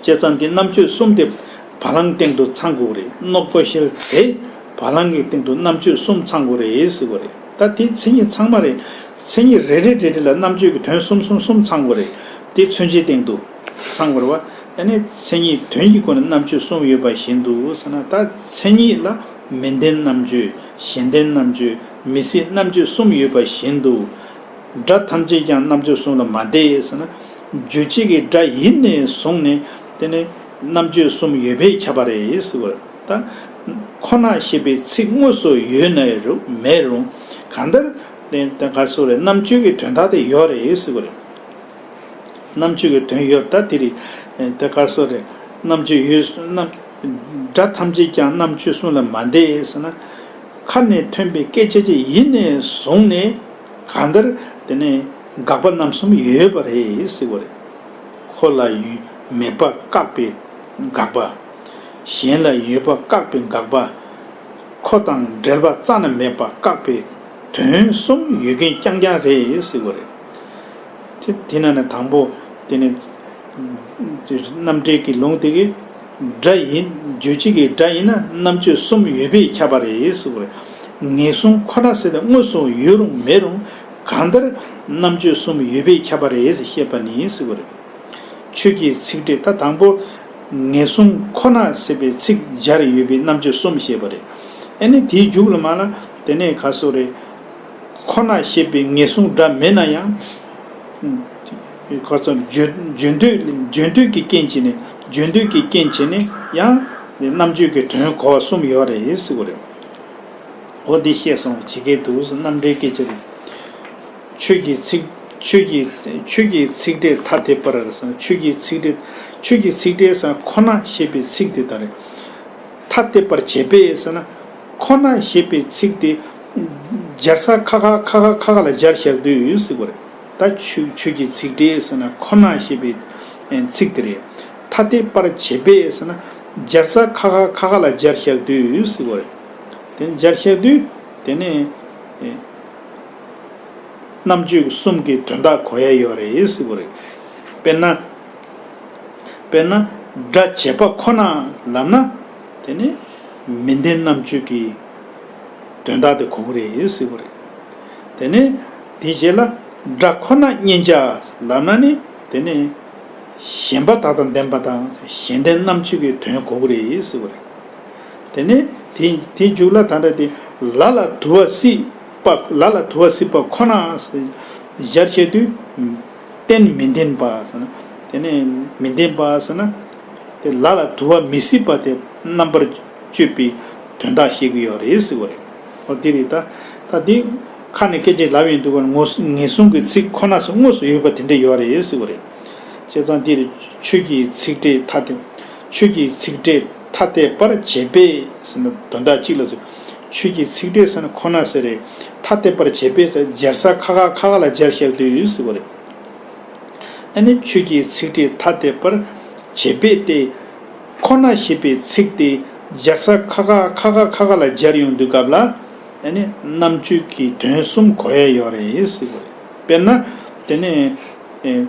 བྱས་ཙང་འདི་རྣམ་གཅོད་གསུམ་དེ་བ་ལང་སྟེང་དུ་ཚང་དགོས་རེད། ནོག་ཀོ་ཤེལ་དེ་བ་ལང་གི་སྟེང་དུ་རྣམ་གཅོད་གསུམ་ཚང་དགོས་རེད་ཟེར་བ་རེད། ད་དེ་མཚན་ཉིད་ཚང་མ་རེད། མཚན་ཉིད་རེ་རེ་རེ་རེ་ལ་རྣམ་གཅོད་ཀྱི་དོན་གསུམ་གསུམ་གསུམ་ཚང་དགོས་རེད། དེ་མཚོན་བྱེད་སྟེང་དུ་ཚང་དགོས་རེད་བ། ཨ་ནི་མཚན་ཉིད་དོན་གྱི་སྒོ་ནས་རྣམ་གཅོད་གསུམ་ཡོད་པ་བཞིན་དུ་ཟེར་ན། ད་མཚན་ཉིད་ལ་མི་ལྡན་རྣམ་གཅོད། གཞན་ལྡན་རྣམ་གཅོད། མི་སྲིད་རྣམ་གཅོད་གསུམ་ཡོད་པ་བཞིན་དུ། སྒྲ་ཐམས་ཅད་ཀྱང་རྣམ་གཅོད་གསུམ་ལ་མ་འདས་ཟེར་ན། རྗོད་བྱེད་ཀྱི་སྒྲ་ཡིན་ནས་བཟུང་ནས་དེ་ནི་རྣམ་གཅོད་གསུམ་ཡོད་པས་ཁྱབ་པ་རེད་ཟེར་བ་རེད། ད་ཁོ་ན་ཞེས་པའི་ཚིག་དངོས་སུ་ཡོད་ན་རུང་མེད་རུང་། གང་ལྟར་དེ་ག་སོ་རེད། རྣམ་གཅོད་ཀྱི་དོན་དག་དེ་ཡོད་རེད་ཟེར་བ་རེད། རྣམ་གཅོད་ཀྱི་དོན་ཡོད་ད་དེ་རེད། དེ་ག་སོ་རེད། རྣམ་གཅོད་ཡོད་རྣམ། སྒྲ་ཐམས་ཅད་ཀྱང་རྣམ་གཅོད་གསུམ་ལ་མ་འདས་ཟེར་ན། ཁ་ནས་ཐོན་པའི་སྐད་ཆ་ཅིག་ཡིན་ནས་བཟུང་ནས། གང་ལྟར་དེ་ནས་དགག་པ་རྣམ་གསུམ་ཡོད་པ་རེད་ཟེར་བ་རེད། ཁོ་ལ་ཡོད་མེད་པ་བཀག་པའི་དགག་པ། གཞན་ལ་ཡོད་པ་བཀག་པའི་དགག་པ། ཁོ་དང་འབྲེལ་པ་རྩ་ནས་མེད་པ་བཀག་པའི་དོན་གསུམ་ཡོད་མཁན་རྐྱང་རྐྱང་རེད་ཟེར་བ་རེད། དེ་དེ་ན་ནས་དང་པོ་དེ་ནི་རྣམ་འགྲེལ་གྱི་ལུང་དེ་གི་སྒྲ་ཡིན། རྗོད་བྱེད་ཀྱི་སྒྲ་ཡིན་ན་རྣམ་གཅོད་གསུམ་ཡོད་པས་ཁྱབ་པ་རེད་ཟེར་བ་རེད། ངེས་གཟུང་ཁོ་ན་ཟེར་དེ་དངོས་སུ་ཡོད་རུང་མེད་རུང་། གང་ལྟར་རྣམ་གཅོད་གསུམ་ཡོད་པས་ཁྱབ་པ་རེད་ཟེར་བཤད་པ་ནི་ཟེར་བ་རེད། ཆོས་ཀྱི་ཚིག་འགྲེལ། ད་དང་པོ་ངེས་གཟུང་ཁོ་ན་ཟེར་བའི་ཚིག་སྦྱར་ཡོད་པའི་རྣམ་གཅོད་གསུམ་བཤད་པ་རེད། ཨ་ནི་དེའི་མཇུག་ལ་མ་ལ་དེ་ནས་ག་སོ་རེད། ཁོ་ན་ཞེས་པའི་ངེས་གཟུང་སྒྲ་མེད་ན་ཡང་། ཁོ་ཚོ་བརྗོད་བརྗོད་འདོད་བརྗོད་འདོད་ཀྱི་རྐྱེན་བྱས་ནས། བརྗོད་འདོད་ཀྱི་རྐྱེན་བྱས་ནས་ཡང་རྣམ་གཅོད་ཀྱི་དོན་གོ་བ་གསུམ་ཡོད་རེད་ཟེར་བ་རེད། འོ་འདི་བཤད་སོང་། ཇི་སྐད་དུ་རྣམ་འགྲེལ་སྐད་ཆ་རེད། ཆོས་ཀྱི་ཚིག་ཆོས་ཀྱི་ཆོས་ཀྱི་ཚིག་འགྲེལ་ཐ་དད་པར་ཟེར་ན། ཆོས་ཀྱི་ཚིག་འགྲེལ་ཆོས་ཀྱི་ཚིག་འགྲེལ་ཟེར་ན་ཁོ་ན་ཞེས་པའི་ཚིག་དེ་དག་རེད། ཐ་དད་པར་བྱེད་པས་ཟེར་ན། ཁོ་ན་ཞེས་པའི་ཚིག་དེ་སྦྱར་ས་ཁ་ཁ་ཁ་ཁ་ཁ་ཁ་ལ་སྦྱར་བཞག་དུས་ཟེར་བ་རེད། ད་ཆོས་ཆོས་ཀྱི་ཚིག་འགྲེལ་ཟེར་ན་ཁོ་ན་ཞེས་པའི་ཚིག་དེ་རེད། ཐ་དད་པར་བྱེད་པས་ཟེར་ན་སྦྱར་ས་ཁ་ཁ་ཁ་ཁ་ལ་སྦྱར་བཞག་དུས་ཟེར་བ་རེད། དེ་ནི་སྦྱར་བཞག་དུས་དེ་ནི། རྣམ་གཅོད་གསུམ་གྱི་དོན་དག་གོ་ཡ་ཡོད་རེད་ཟེར་བ་རེད། དཔེར་ན། དཔེར་ན་སྒྲ་བྱས་པ་ཁོ་ན་ལབ་ན། དེ་ནི་མི་ལྡན་རྣམ་གཅོད་ཀྱི་དོན་དག་དེ་གོ་གི་རེད་ཟེར་བ་རེད། དེ་ནི་དེའི་རྗེས་ལ་སྒྲ་ཁོ་ན་མཉན་བྱ་ལབ་ན་ནི་དེ་ནི་ཞེན་པ་དག་དང་ལྡན་པ་དང་གཞན་ལྡན་རྣམ་གཅོད་ཀྱི་དོན་གོ་གི་རེད་ཟེར་བ་རེད། དེ་ནས་དེ་དེའི་མཇུག་ལ་ད་ལྟ་དེ་ལ་ལ་དུ་བ་སྲིད་པ། ལ་ལ་དུ་བ་སྲིད་པ་ཁོ་ན་སྦྱར་བྱེད་དུས་རྟེན་མི་ལྡན་པ་ཟེར་ན། དེ་ནས་མི་ལྡན་པ་ཟེར་ན་དེ་ལ་ལ་དུ་བ་མི་སྲིད་པ་དེ་རྣམ་པར་གཅོད་པའི་དོན་དག་བཤད་ཀྱི་ཡོད་རེད་ཟེར་བ་རེད། འོ་དེ་རེད། ད་ད་དེ་ཁ་ནས་སྐད་ཆ་ལབ་ཡོང་དུས་ཀ་ངོ་ངེས་གཟུང་གི་ཚིག་ཁོ་ན་སོ་དངོས་སུ་ཡོད་པ་དེ་འདྲ་ཡོད་རེད་ཟེར་བ་རེད། བྱས་ཙང་འདིར་ཆོས་ཀྱི་ཚིག་འགྲེལ་ཐ་དད། ཆོས་ཀྱི་ཚིག་འགྲེལ་ཐ་དད་པར་བྱེད་པས་ཟེར་ན་དོན་དག་གཅིག་ལ་ཟེར། ཆོས་ཀྱི་ཚིག་འགྲེལ་ཟེར་ན་ཁོ་ན་ཟེར་རེད། ཐ་དད་པར་བྱེད་པས་ཟེར་སྦྱར་ས་ཁ་ཁ་ཁ་ཁ་ལ་སྦྱར་བཞག་དུས་ཟེར་བ་རེད། ཨ་ནི་ཆོས་ཀྱི་ཚིག་འགྲེལ་ཐ་དད་པར་བྱེད་པས་ཏེ། ཁོ་ན་ཞེས་པའི་ཚིག་དེ་སྦྱར་ས་ཁ་ཁ་ཁ་ཁ་ཁ་ཁ་ལ་སྦྱར་ཡོང་དུས་སྐབས་ལ། ཨ་ནི་རྣམ་གཅོད་ཀྱི་དོན་གསུམ་གོ་ཡ་ཡོད་རེད་ཟེར་བ་རེད། དཔེར་ན། དེ་ནས་ཨེ།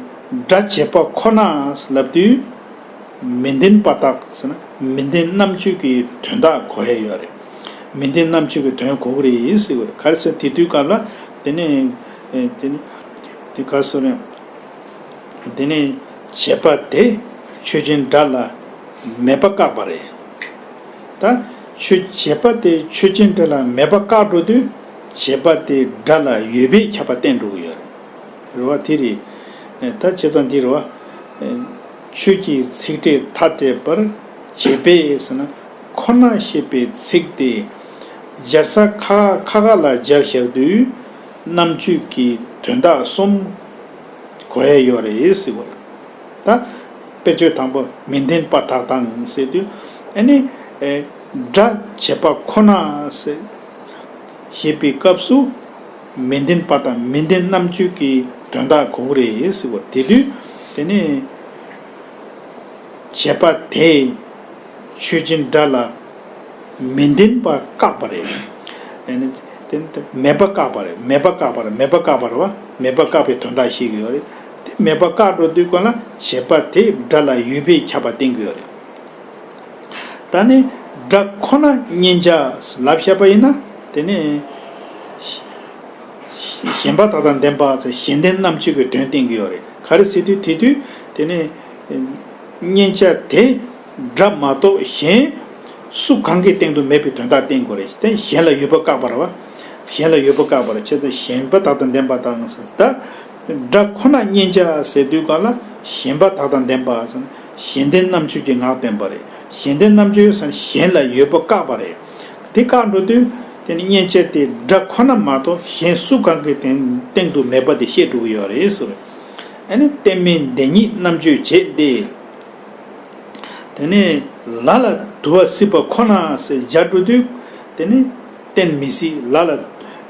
སྒྲ་བྱས་པ་ཁོ་ན་ལབ་དུས། མི་ལྡན་པ་དག་ཟེར་ན་མི་ལྡན་རྣམ་གཅོད་ཀྱི་དོན་དག་གོ་ཡ་ཡོད་རེད། མི་ལྡན་རྣམ་གཅོད་ཀྱི་དོན་གོ་གི་རེད་ཟེར་བ་རེད། ག་རེ་ཟེར་དེ་དུས་སྐབས་ལ་དེ་ནས་ཨེ། དེ་ནས་དེ་ག་རེ་ཟེར་རེད། དེ་ནས་བྱས་པ་དེ་ཆོས་ཅན་སྒྲ་ལ་མེད་པ་བཀག་པ་རེད། ད་ཆོས་བྱས་པ་དེ་ཆོས་ཅན་སྒྲ་ལ་མེད་པ་བཀག་འགྲོ་དུས་བྱས་པ་དེ་སྒྲ་ལ་ཡོད་པས་ཁྱབ་པ་བསྟན་འགྲོ་གི་ཡོད་རེད། རེད་བ། དེ་རེད། ད་བྱས་ཙང་འདི་རེད་བ། ཆོས་ཀྱི་ཚིག་འགྲེལ་ཐ་དད་པར་བྱེད་པས་ཟེར་ན་ཁོ་ན་ཞེས་པའི་ཚིག་དེ་སྦྱར་ས་ཁ་ཁ་ཁ་ལ་སྦྱར་བཞག་དུས་རྣམ་གཅོད་ཀྱི་དོན་དག་གསུམ་གོ་ཡ་ཡོད་རེད་ཟེར་བ་རེད། ད་དཔེར་བརྗོད་དང་པོ་མི་ལྡན་པ་དག་དང་ཟེར་དུས། ཨ་ནི་ཨེ། སྒྲ་བྱས་པ་ཁོ་ན་ཟེར་ཞེས་པའི་སྐབས་སུ་མི་ལྡན་པ་དང་མི་ལྡན་རྣམ་གཅོད་ཀྱི་དོན་དག་གོ་གི་རེད་ཟེར་བ། དེ་དུས་དེ་ནས་བྱས་པ་དེ་ཆོས་ཅན་སྒྲ་ལ་མི་ལྡན་པ་བཀག་པ་རེད། ཨ་ནི་དེ་ནི་མེད་པ་བཀག་པ་རེད། མེད་པ་བཀག་པ་རེད། མེད་པ་བཀག་པ་རེད་བ། མེད་པ་བཀག་པའི་དོན་དག་ཤེས་ཀྱི་ཡོད་རེད། དེ་མེད་པ་བཀག་འགྲོ་དུས་ཀ་ལ་བྱས་པ་དེ་སྒྲ་ལ་ཡོད་པས་ཁྱབ་པ་བསྟན་གྱི་ཡོད་རེད། ད་ནི་སྒྲ་ཁོ་ན་མཉན་བྱ་ལབ་བཤད་པ་ཡིན་ན་དེ་ནི་ཞེན་པ་དག་དང་ལྡན་པ་གཞན་ལྡན་རྣམ་གཅོད་ཀྱི་དོན་བསྟན་གྱི་ཡོད་རེད། ག་རེ་ཟེར་དུས་དེ་དུས་དེ་ནི་ མཉན་བྱ་དེ་སྒྲ་མ་གཏོགས་གཞན་སུ་གང་གི་སྟེང་དུ་མེད་པའི་དོན་དག་བསྟན་དགོས་རེད། དེ་གཞན་ལ་ཡོད་པ་བཀག་པ་རེད་བ། གཞན་ལ་ཡོད་པ་བཀག་པ་རེད། བྱས་ཙང་ཞེན་པ་དག་དང་ལྡན་པ་དང་ཟེར། ད་སྒྲ་ཁོ་ན་མཉན་བྱ་ཟེར་དུས་ག་ལ་ཞེན་པ་དག་དང་ལྡན་པ་ཟེར་ན་གཞན་ལྡན་རྣམ་གཅོད་ཀྱི་ངག་བསྟན་པ་རེད། གཞན་ལྡན་རྣམ་གཅོད་ཟེར་ན་གཞན་ལ་ཡོད་པ་བཀག་པ་རེད། དེ་བཀག་འགྲོ་དུས་དེ་ནི་མཉན་བྱ་དེ་སྒྲ་ཁོ་ན་མ་གཏོགས་གཞན་སུ་གང་གི་སྟེང་དུ་མེད་པ་དེ་བཤད་འགྲོ་གི་ཡོད་རེད་ཟེར། ཨ་ནི་རྟེན་མིན་བདེན་གཉིས་རྣམ་གཅོད་བྱེད་དེ། དེ་ནས་ལ་ལ་དུ་བ་སྲིད་པ་ཁོ་ན་ཟེར་སྦྱར་འགྲོ་དུས། དེ་ནས་རྟེན་མི་སྲིད་ལ་ལ།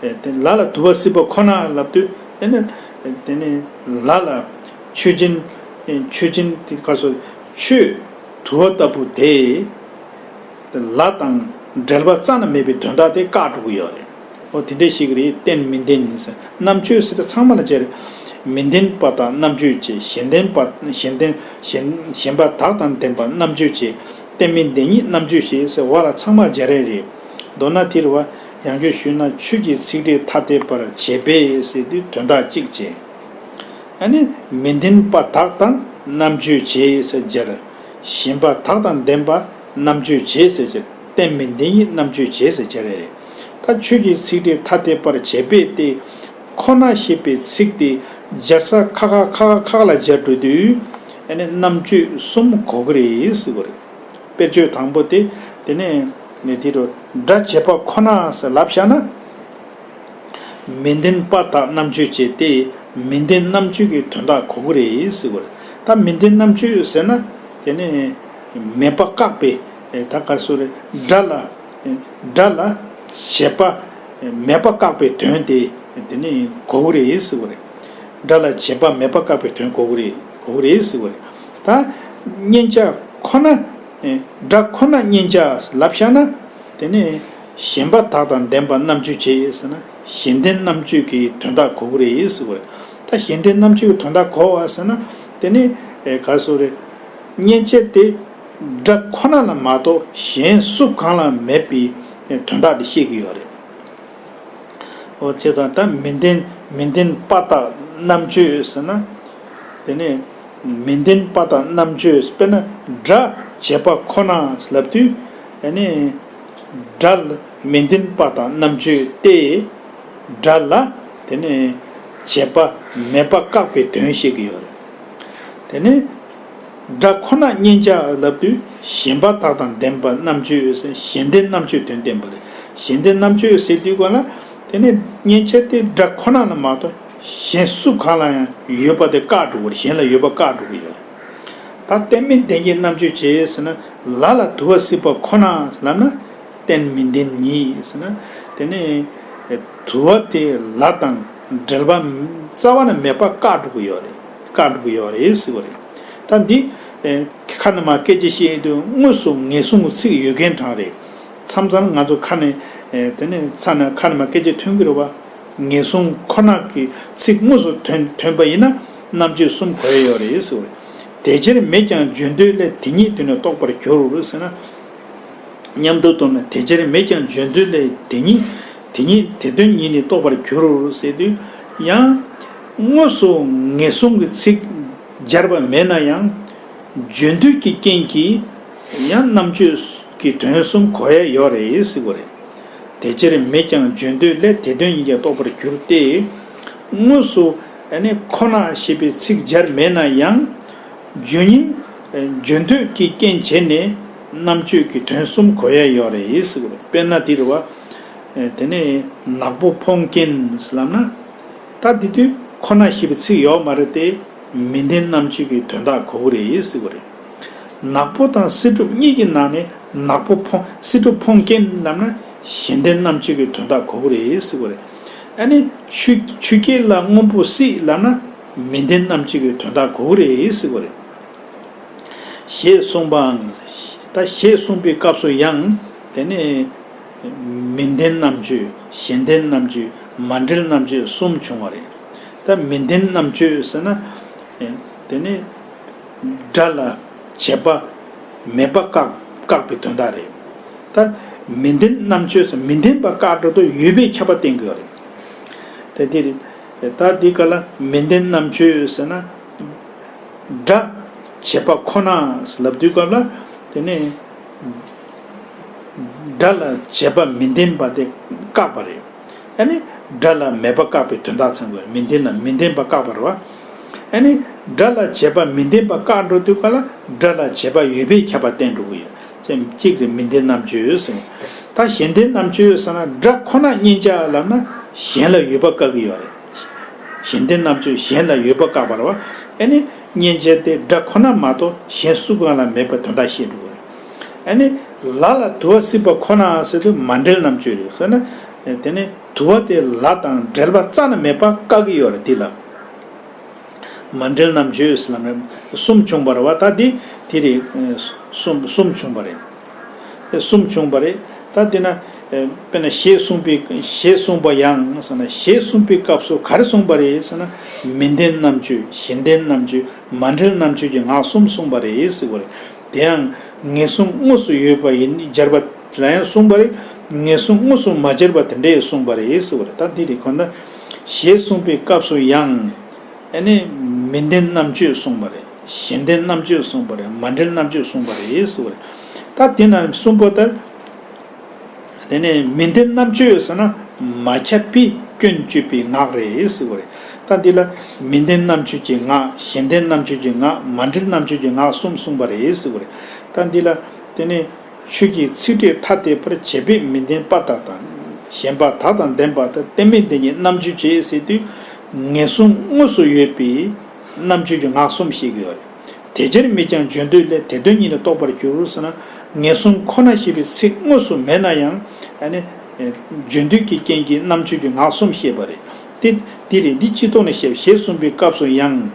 ཨེ་དེ་ལ་ལ་དུ་བ་སྲིད་པ་ཁོ་ན་ལབ་དུས། དེ་ནས་དེ་ནས་ལ་ལ་ཆོས་ཅན། ཨེ་ཆོས་ཅན་དེ་ག་སོ་ཆོས་དུ་བ་ལྟ་བུ་དེ། ལ་དང་འབྲེལ་བ་རྩ་ནས་མེད་པའི་དོན་དག་དེ་བཀག་འགྲོ་གི་ཡོད་རེད། འོ་དེ་འདྲ་ཞིག་རེད། རྟེན་མིན་བདེན་ཟེར་རྣམ་གཅོད་ཟེར་དེ་ཚང་མ་ལ་བྱས་རེད། མིན་བདེན་པ་དག་རྣམ་གཅོད་བྱེད། གཞན་ལྡན་པ་གཞན་ལྡན་གཞན་གཞན་པ་དག་དང་ལྡན་པ་རྣམ་གཅོད་བྱེད། རྟེན་མིན་བདེན་གཉིས་རྣམ་གཅོད་བྱེད་ཟེར་བ་ལ་ཚང་མ་སྦྱར་ཡས་རེད། མདོར་ན་དེ་རེད་བ། ཡང་བསྐྱར་ཞུས་ན་ཆོས་ཀྱི་ཚིག་སྒྲས་ཐ་དད་པར་བྱེད་པས་ཟེར་དུས་དོན་དག་གཅིག་བྱེད། ཨ་ནི་མིན་བདེན་པ་དག་དང་རྣམ་གཅོད་བྱེད་ཟེར་སྦྱར། གཞན་པ་དག་དང་ལྡན་པ་རྣམ་གཅོད་བྱེད་ཟེར་སྦྱར། རྟེན་མིན་བདེན་གཉིས་རྣམ་གཅོད་བྱེད་ཟེར་སྦྱར་ཡས་རེད། ད་ཆོས་ཀྱི་ཚིག་སྒྲས་ཐ་དད་པར་བྱེད་པས་དེ། ཁོ་ན་ཞེས་པའི་ཚིག་དེ་སྦྱར་ས་ཁ་ཁ་ཁ་ཁ་ཁ་ལ་སྦྱར་འགྲོ་དུས། ཨ་ནི་རྣམ་གཅོད་གསུམ་གོ་གི་རེད་ཟེར་གི་རེད། དཔེར་བརྗོད་དང་པོ་དེ། དེ་ནས་ནི་དེ་རུ་སྒྲ་བྱས་པ་ཁོ་ན་ཟེར་ལབ་བཞག་ན། མིན་བདེན་པ་དག་རྣམ་གཅོད་བྱེད་དེ། མིན་བདེན་རྣམ་གཅོད་ཀྱི་དོན་དག་གོ་གི་རེད་ཟེར་གི་རེད། ད་མིན་བདེན་རྣམ་གཅོད་ཟེར་ན། དེ་ནི་མེད་པ་བཀག་པའི། ད་ག་རེ་ཟེར་རེད། སྒྲ་ལ། སྒྲ་ལ་བྱས་པ་མེད་པ་བཀག་པའི་དོན་དེ། དེ་ནི་གོ་གི་རེད་ཟེར་གི་རེད། སྒྲ་ལ་བྱས་པ་མེད་པ་བཀག་པའི་དོན་གོ་གི་རེད། གོ་གི་རེད་ཟེར་གི་རེད། ད་མཉན་བྱ་ཁོ་ན། སྒྲ་ཁོ་ན་མཉན་བྱ་ལབ་བཞག་ན། དེ་ནི་གཞན་པ་དག་དང་ལྡན་པ་རྣམ་གཅོད་བྱེད་ཟེར་ན་གཞན་ལྡན་རྣམ་གཅོད་ཀྱི་དོན་དག་གོ་གི་རེད་ཟེར་གི་རེད། ད་གཞན་ལྡན་རྣམ་གཅོད་ཀྱི་དོན་དག་གོ་བ་ཟེར་ན། དེ་ནི་ག་རེ་ཟེར་རེད། མཉན་བྱ་དེ་སྒྲ་ཁོ་ན་ལ་མ་གཏོགས་གཞན་སུ་གང་ལ་མེད་པའི་དོན་དག་དེ་བཤད་ཀྱི་ཡོད་རེད། འོ་བྱས་ཙང་ད་མིན་བདེན་མིན་བདེན་པ་དག་རྣམ་གཅོད་ཟེར་ན། དེ་ནས་མིན་བདེན་པ་དག་རྣམ་གཅོད། དཔེར་ན་སྒྲ་བྱས་པ་ཁོ་ན་ལབ་དུས། ཨ་ནི་སྒྲ་ལ་མིན་བདེན་པ་དག་རྣམ་གཅོད་དེ། སྒྲ་ལ་དེ་ནས་བྱས་པ་མེད་པ་བཀག་པའི་དོན་བཤད་ཀྱི་ཡོད་རེད། དེ་ནས་སྒྲ་ཁོ་ན་མཉན་བྱ་ལབ་དུས་གཞན་པ་དག་དང་ལྡན་པ་རྣམ་གཅོད་ཟེར་གཞན་ལྡན་རྣམ་གཅོད་དོན་བསྟན་པ་རེད། གཞན་ལྡན་རྣམ་གཅོད་ཟེར་དུས་ག་ལ། དེ་ནས་མཉན་བྱ་དེ་སྒྲ་ཁོ་ན་ལ་མ་གཏོགས་གཞན་སུ་གང་ལ་ཡང་ཡོད་པ་དེ་བཀག་འགྲོ་གི་རེད། གཞན་ལ་ཡོད་པ་བཀག་འགྲོ་གི་ཡོད་རེད། ད་རྟེན་མིན་བདེན་གཉིས་རྣམ་གཅོད་བྱེད་ཟེར་ན། ལ་ལ་དུ་བ་སྲིད་པ་ཁོ་ན་ལབ་ན། རྟེན་མིན་བདེན་གཉིས་ཟེར་ན། དེ་ནས་དུ་བ་དེ་ལ་དང་འབྲེལ་བ་རྩ་བ་ནས་མེད་པ་བཀག་འགྲོ་གི་ཡོད་རེད། བཀག་འགྲོ་གི་ཡོད་རེད་ཟེར་བ་རེད། ད་འདི་ཁ་ནས་མར་སྐད་ཆ་བཤད་ཡོང་དུས་དངོས་སུ་ངེས་བཟུང་གི་ཚིག་ཡོད་མཁན་གྲས་རེད། མཚམས་མཚམས་ང་ཚོ་ཁ་ནས། དེ་ནས་ཚ་ནས་ཁ་ནས་མར་སྐད་ཆ་ཐོན་གི་རེད་བ། ངེས་བཟུང་ཁོ་ན་གི་ཚིག་དངོས་སུ་ཐོན་ཐོན་པ་ཡིན་ན་རྣམ་གཅོད་གསུམ་གོ་ཡ་ཡོད་རེད་ཟེར་བ་རེད། དེ་ཕྱིར་མེད་ཀྱང་བརྗོད་འདོད་ལས་དེ་ཉིད་དོན་ནི་རྟོགས་པར་འགྱུར་ཟེར་ན། མཉམ་དུ་བསྡོམས་ན་དེ་ཕྱིར་མེད་ཀྱང་བརྗོད་འདོད་ལས་དེ་ཉིད་དེ་ཉིད་དེ་དོན་ཉིད་ནི་རྟོགས་པར་འགྱུར་ཟེར་དུས། ཡང་དངོས་སུ་ངེས་བཟུང་གི་ཚིག་སྦྱར་བ་མེད་ན་ཡང་། བརྗོད་འདོད་ཀྱི་རྐྱེན་གྱིས་ཡང་རྣམ་གཅོད་ཀྱི་དོན་གསུམ་གོ་ཡ་ཡོད་རེད་ཟེར་བ་རེད། དེ་ཕྱིར་མེད་ཀྱང་བརྗོད་འདོད་ལས་དེ་དོན་ཉིད་ཀྱང་རྟོགས་པར་འགྱུར་ཏེ། དངོས་སུ་ཨ་ནི་ཁོ་ན་ཞེས་པའི་ཚིག་སྦྱར་མེད་ན་ཡང་། བརྗོད་ཉིད་བརྗོད་འདོད་ཀྱི་རྐྱེན་བྱས་ནས་རྣམ་གཅོད་ཀྱི་དོན་གསུམ་གོ་ཡ་ཡོད་རེད་ཟེར་བ་རེད། དཔེར་ན་འདི་རེད་བ། དེ་ནས་ནག་པོ་འཕོངས་རྐྱེན་ལབ་ན། ད་འདི་དུས་ཁོ་ན་ཞེས་པའི་ཚིག་ཡོད་མ་རེད་དེ། མིན་ལྡན་རྣམ་གཅོད་ཀྱི་དོན་དག་གོ་གི་རེད་ཟེར་བ་རེད། ནག་པོ་དང་སྲིད་སྒྲུབ་གཉིས་ཀྱི་ནང་ནས་ནག་པོ་འཕོངས་སྲིད་སྒྲུབ་འཕོངས་རྐྱེན་ལབ་ན་གཞན་ལྡན་རྣམ་གཅོད་ཀྱི་དོན་དག་གོ་གི་རེད་ཟེར་བ་རེད། ཨ་ནི་ཆུ་ཆུ་སྐྱེས་ལ་སྔོན་པོ་སྲིད་ལབ་ན་མིན་ལྡན་རྣམ་གཅོད་ཀྱི་དོན་དག་གོ་གི་རེད་ཟེར་བ་རེད། ཞེས་གསུངས་པའང་། ད་ཞེས་གསུངས་པའི་སྐབས་སུ་ཡང་དེ་ནི་མིན་ལྡན་རྣམ་གཅོད་གཞན་ལྡན་རྣམ་གཅོད་མ་འབྲེལ་རྣམ་གཅོད་གསུམ་བྱུང་བ་རེད། ད་མིན་ལྡན་རྣམ་གཅོད་ཟེར་ན། དེ་ནི་སྒྲ་ལ་བྱས་པ་མེད་པ་བཀག་བཀག་པའི་དོན་དག་རེད། ད་མིན་ལྡན་རྣམ་གཅོད་ཟེར་མིན་ལྡན་པ་བཀག་འགྲོ་དུས་ཡོད་པའི་ཁྱབ་པ་བསྟན་དགོས་རེད། དེ་དེ་རེད། ད་འདི་ག་ལ་མིན་ལྡན་རྣམ་གཅོད་ཟེར་ན། སྒྲ་ བྱེད་པ་ཁོ་ན་ལབ་དུས་སྐབས་ལ་དེ་ནི་སྒྲ་ལ་བྱེད་པ་མི་ལྡན་པ་དེ་བཀག་པ་རེད། ཨ་ནི་སྒྲ་ལ་མེད་པ་བཀག་པའི་དོན་དག་ཚང་དགོས། མི་ལྡན་ན་མི་ལྡན་པ་བཀག་པ་རེད་བ། ཨ་ནི་སྒྲ་ལ་བྱེད་པ་མི་ལྡན་པ་བཀག་འགྲོ་དུས་སྐབས་ལ་སྒྲ་ལ་བྱེད་པ་ཡོད་པས་ཁྱབ་པ་བསྟན་འགྲོ་གི་ཡོད། ཅན་གཅིག་རེད། མི་ལྡན་རྣམ་གཅོད་ཟེར། ད་གཞན་ལྡན་རྣམ་གཅོད་ཟེར་ན་སྒྲ་ཁོ་ན་མཉན་བྱ་ལབ་ན་གཞན་ལ་ཡོད་པ་བཀག་གི་ཡོད་རེད། གཞན་ལྡན་རྣམ་གཅོད་གཞན་ལ་ཡོད་པ་བཀག་པ་རེད་བ། ཨ་ནི་མཉན་བྱ་དེ་སྒྲ་ཁོ་ན་མ་གཏོགས་གཞན་སུ་གང་ལ་མེད་པའི་དོན་དག་བཤད་འགྲོ་གི་རེད། ཨ་ནི་ལ་ལ་དུ་བ་སྲིད་པ་ཁོ་ན་ཟེར་དུས་མ་འབྲེལ་རྣམ་གཅོད་རེད་ཟེར་ན། དེ་ནི་དུ་བ་དེ་ལ་དང་འབྲེལ་བ་རྩ་ནས་མེད་པ་བཀག་གི་ཡོད་རེད་དེ་ལ། མ་འབྲེལ་རྣམ་གཅོད་ཟེར་ལབ་ནས་གསུམ་བྱུང་བ་རེད་བ། ད་འདི་དེ་རེད། གསུམ་གསུམ་བྱུང་བ་རེད། གསུམ་བྱུང་བ་རེད། ད་འདི་ན་དཔེར་ན་ཞེས་གསུངས་པའི་ཞེས་གསུངས་པ་ཡང་ཟེར་ན་ཞེས་གསུངས་པའི་སྐབས་སུ་ག་རེ་གསུངས་པ་རེད་ཟེར་ན་མི་ལྡན་རྣམ་གཅོད་གཞན་ལྡན་རྣམ་གཅོད་མ་འབྲེལ་རྣམ་གཅོད་ཀྱི་ངག་གསུམ་གསུངས་པ་རེད་ཟེར་བ་རེད། དེ་ཡང་ངེས་བཟུང་དངོས་སུ་ཡོད་པ་ཡིན་སྦྱར་བ་ལ་ཡང་གསུངས་པ་རེད། ངེས་བཟུང་དངོས་སུ་མ་སྦྱར་བ་དེ་འདྲ་ཡང་གསུངས་པ་རེད་ཟེར་བ་རེད། ད་འདི་རེད། གོ་ན་ཞེས་གསུངས་པའི་སྐབས་སུ་ཡང་། ཨ་ནི་མི་ལྡན་རྣམ་གཅོད་གསུངས་པ་རེད། གཞན་ལྡན་རྣམ་གཅོད་གསུངས་པ་རེད། མ་འབྲེལ་རྣམ་གཅོད་གསུངས་པ་རེད་ཟེར་བ་རེད། ད་དེ་ན་གསུམ་པོ་ལྟར། དེ་ནས་མི་ལྡན་རྣམ་གཅོད་ཟེར་ན་མ་ཁྱབ་པའི་སྐྱོན་བརྗོད་པའི་ངག་རེད་ཟེར་བ་རེད། ད་འདི་ལ་མི་ལྡན་རྣམ་གཅོད་ཀྱི་ངག་གཞན་ལྡན་རྣམ་གཅོད་ཀྱི་ངག་མ་འབྲེལ་རྣམ་གཅོད་ཀྱི་ངག་གསུམ་གསུངས་པ་རེད་ཟེར་བ་རེད། ད་འདི་ལ་དེ་ནས་ཆོས་ཀྱི་ཚིག་ཕྲད་ཐ་དད་པར་བྱེད་པས་མི་ལྡན་པ་དག་དང་། གཞན་པ་དག་དང་ལྡན་པ་དག་རྟེན་མི་ལྡན་གྱི་རྣམ་གཅོད་བྱེད་ཟེར་དུས་ངེས་བཟུང་དངོས་སུ་ཡོད་པའི་རྣམ་གཅོད་ཀྱི་ངག་གསུམ་བཤད་ཀྱི་ཡོད་རེད། དེ་ཕྱིར་མིག་ཀྱང་བརྗོད་འདོད་ལས། དེ་དོན་ཉིད་ནི་རྟོགས་པར་འགྱུར་ཟེར་ན། ངེས་བཟུང་ཁོ་ན་ཞེས་པའི་ཚིག་དངོས་སུ་མེད་ན་ཡང་ཨ་ནི་བརྗོད་འདོད་ཀྱི་རྐྱེན་གྱིས་རྣམ་གཅོད་ཀྱི་ངག་གསུམ་བཤད་པ་རེད། དེ་དེ་རེད། འདི་སྤྱི་ལྡོག་ནས་བཤད་ཞེས་གསུངས་པའི་སྐབས་སུ་ཡང་།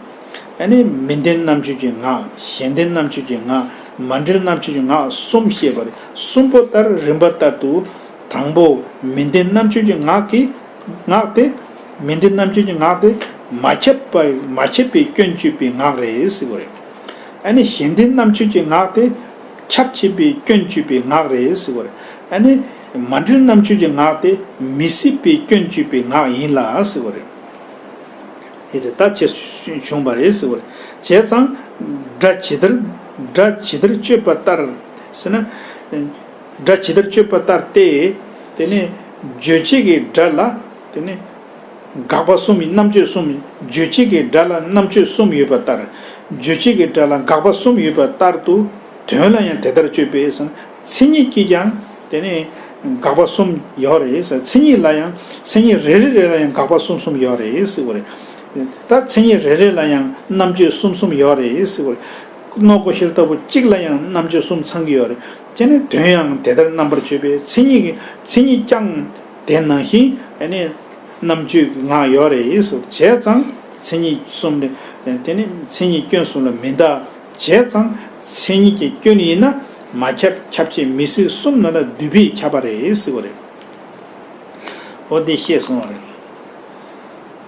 ཨ་ནི་མི་ལྡན་རྣམ་གཅོད་ཀྱི་ངག་གཞན་ལྡན་རྣམ་གཅོད་ཀྱི་ངག་མ་འབྲེལ་རྣམ་གཅོད་ཀྱི་ངག་གསུམ་བཤད་པ་རེད། གསུམ་པོ་ལྟར་རིམ་པ་ལྟར་དུ། དང་པོ་མི་ལྡན་རྣམ་གཅོད་ཀྱི་ངག་གི་ངག་སྟེ། མི་ལྡན་རྣམ་གཅོད་ཀྱི་ངག་སྟེ། མ་ཁྱབ་པ་མ་ཁྱབ་པའི་སྐྱོན་བརྗོད་པའི་ངག་རེད་ཟེར་བ་རེད། ཨ་ནི་གཞན་ལྡན་རྣམ་གཅོད་ཀྱི་ངག་སྟེ། ཁྱབ་ཆེས་པའི་སྐྱོན་བརྗོད་པའི་ངག་རེད་ཟེར་བ་རེད། ཨ་ནི་མ་འབྲེལ་རྣམ་གཅོད་ཀྱི་ངག་སྟེ། མི་སྲིད་པའི་སྐྱོན་བརྗོད་པའི་ངག་ཡིན་ལ་ཟེར་བ་རེད། ཨེ་རེད། ད་ཅེས་བྱུང་བ་རེད་ཟེར་བ་རེད། བྱས་ཙང་། སྒྲ་ཇི་ལྟར་སྒྲ་ཇི་ལྟར་བརྗོད་པ་ལྟར་ཟེར་ན། སྒྲ་ཇི་ལྟར་བརྗོད་པ་ལྟར་ཏེ། དེ་ནས་རྗོད་བྱེད་ཀྱི་སྒྲ་ལ་དེ་ནས་དགག་པ་གསུམ་ཡིན། རྣམ་གཅོད་གསུམ་ཡིན། རྗོད་བྱེད་ཀྱི་སྒྲ་ལ་རྣམ་གཅོད་གསུམ་ཡོད་པ་ལྟར། རྗོད་བྱེད་ཀྱི་སྒྲ་ལ་དགག་པ་གསུམ་ཡོད་པ་ལྟར་དུ་དོན་ལ་ཡང་དེ་ལྟར་བརྗོད་པས་ཟེར་ན། མཚན་ཉིད་ཀྱིས་ཀྱང་དེ་ནས་དགག་པ་གསུམ་ཡོད་རེད་ཟེར། མཚན་ཉིད་ལ་ཡང་མཚན་ཉིད་རེ་རེ་རེ་ལ་ཡང་དགག་པ་གསུམ་གསུམ་ཡོད་རེད་ཟེར་བ་རེད། ད་མཚན་ཉིད་རེ་རེ་ལ་ཡང་རྣམ་གཅོད་གསུམ་གསུམ་ཡོད་རེད་ཟེར་བ་རེད། རྣོ་ཀོ་ཤེལ་ལྟ་བུ་གཅིག་ལ་ཡང་རྣམ་གཅོད་གསུམ་ཚང་གི་ཡོད་རེད། བྱས་ནས་དོན་ཡང་དེ་ལྟར་རྣམ་པར་བརྗོད་པས་མཚན་ཉིད་ཀྱི་མཚན་ཉིད་ཀྱང་དེ་ནང་བཞིན་ཨ་ནི་རྣམ་གཅོད་ཀྱི་ངག་ཡོད་རེད་ཟེར། བྱས་ཙང་མཚན་ཉིད་གསུམ་ལས་དེ་ནི་མཚན་ཉིད་སྐྱོན་གསུམ་ལ་མི་འདའ། བྱས་ཙང་མཚན་ཉིད་ཀྱི་སྐྱོན་ཡིན་ན་མ་ཁྱབ་ཁྱབ་བྱེད་མི་སྲིད་གསུམ་ནང་ལ་འདུས་པས་ཁྱབ་པ་རེད་ཟེར་བ་རེད། འོ་འདི་ཤེས་སོང་བ་རེད།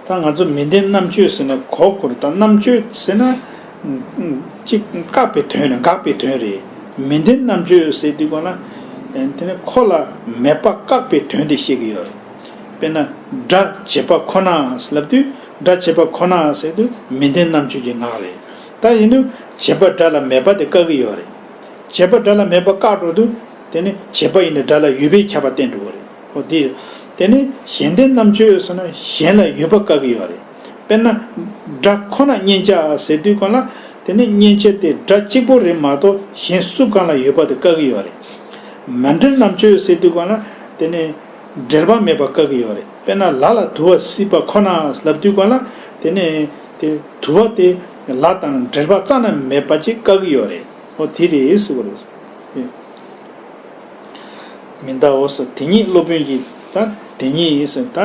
ད་ང་ཚོ་མི་ལྡན་རྣམ་གཅོད་ཟེར་ན་གོ་དགོས་རེད། ད་རྣམ་གཅོད་ཟེར་ན་གཅིག་བཀག་པའི་དོན་རེད། དགག་པའི་དོན་རེད། མི་ལྡན་རྣམ་གཅོད་ཟེར་དུས་གོང་ལ་དེ་ནི་ཁོ་ལ་མེད་པ་བཀག་པའི་དོན་དེ་བཤད་ཀྱི་ཡོད་རེད། དཔེར་ན་སྒྲ་བྱེད་པ་ཁོ་ན་ལབ་དུས་སྒྲ་བྱེད་པ་ཁོ་ན་ཟེར་དུས་མི་ལྡན་རྣམ་གཅོད་ཀྱི་ངག་རེད། ད་ཡིན་དུས་བྱེད་པ་སྒྲ་ལ་མེད་པ་དེ་བཀག་གི་ཡོད་རེད། བྱེད་པ་སྒྲ་ལ་མེད་པ་བཀག་འགྲོ་དུས་དེ་ནི་བྱེད་པ་ཡིན་ན་སྒྲ་ལ་ཡོད་པས་ཁྱབ་པ་བསྟན་འགྲོ་བ་རེད། འོ་དེ་དེ་ནི་གཞན་ལྡན་རྣམ་གཅོད་ཟེར་ན་གཞན་ལ་ཡོད་པ་བཀག་གི་ཡོད་རེད། དཔེར་ན་སྒྲ་ཁོ་ན་མཉན་བྱ་ཟེར་དུས་གོང་ལ་དེ་ནི་མཉན་བྱ་དེ་སྒྲ་གཅིག་པོ་རེད་མ་གཏོགས་གཞན་སུ་གང་ལ་ཡོད་པ་དེ་བཀག་གི་ཡོད་རེད། མ་འབྲེལ་རྣམ་གཅོད་ཟེར་དུས་གོང་ལ་དེ་ནི་འབྲེལ་བ་མེད་པ་བཀག་གི་ཡོད་རེད། དཔེར་ན་ལ་ལ་དུ་བ་སྲིད་པ་ཁོ་ན་ལབ་དུས་གོང་ལ་དེ་ནི་དེ་དུ་བ་དེ་ལ་དང་འབྲེལ་བ་རྩ་ནས་མེད་པ་ཅིག་བཀག་གི་ཡོད་རེད། འོ་དེ་རེད་ཟེར་བ་རེད། མི་འདའོ་ཟེར། དེ་ཉིད་སློབ་དཔོན་གྱིས་ད་དེ་ཉིད་ཟེར། ད་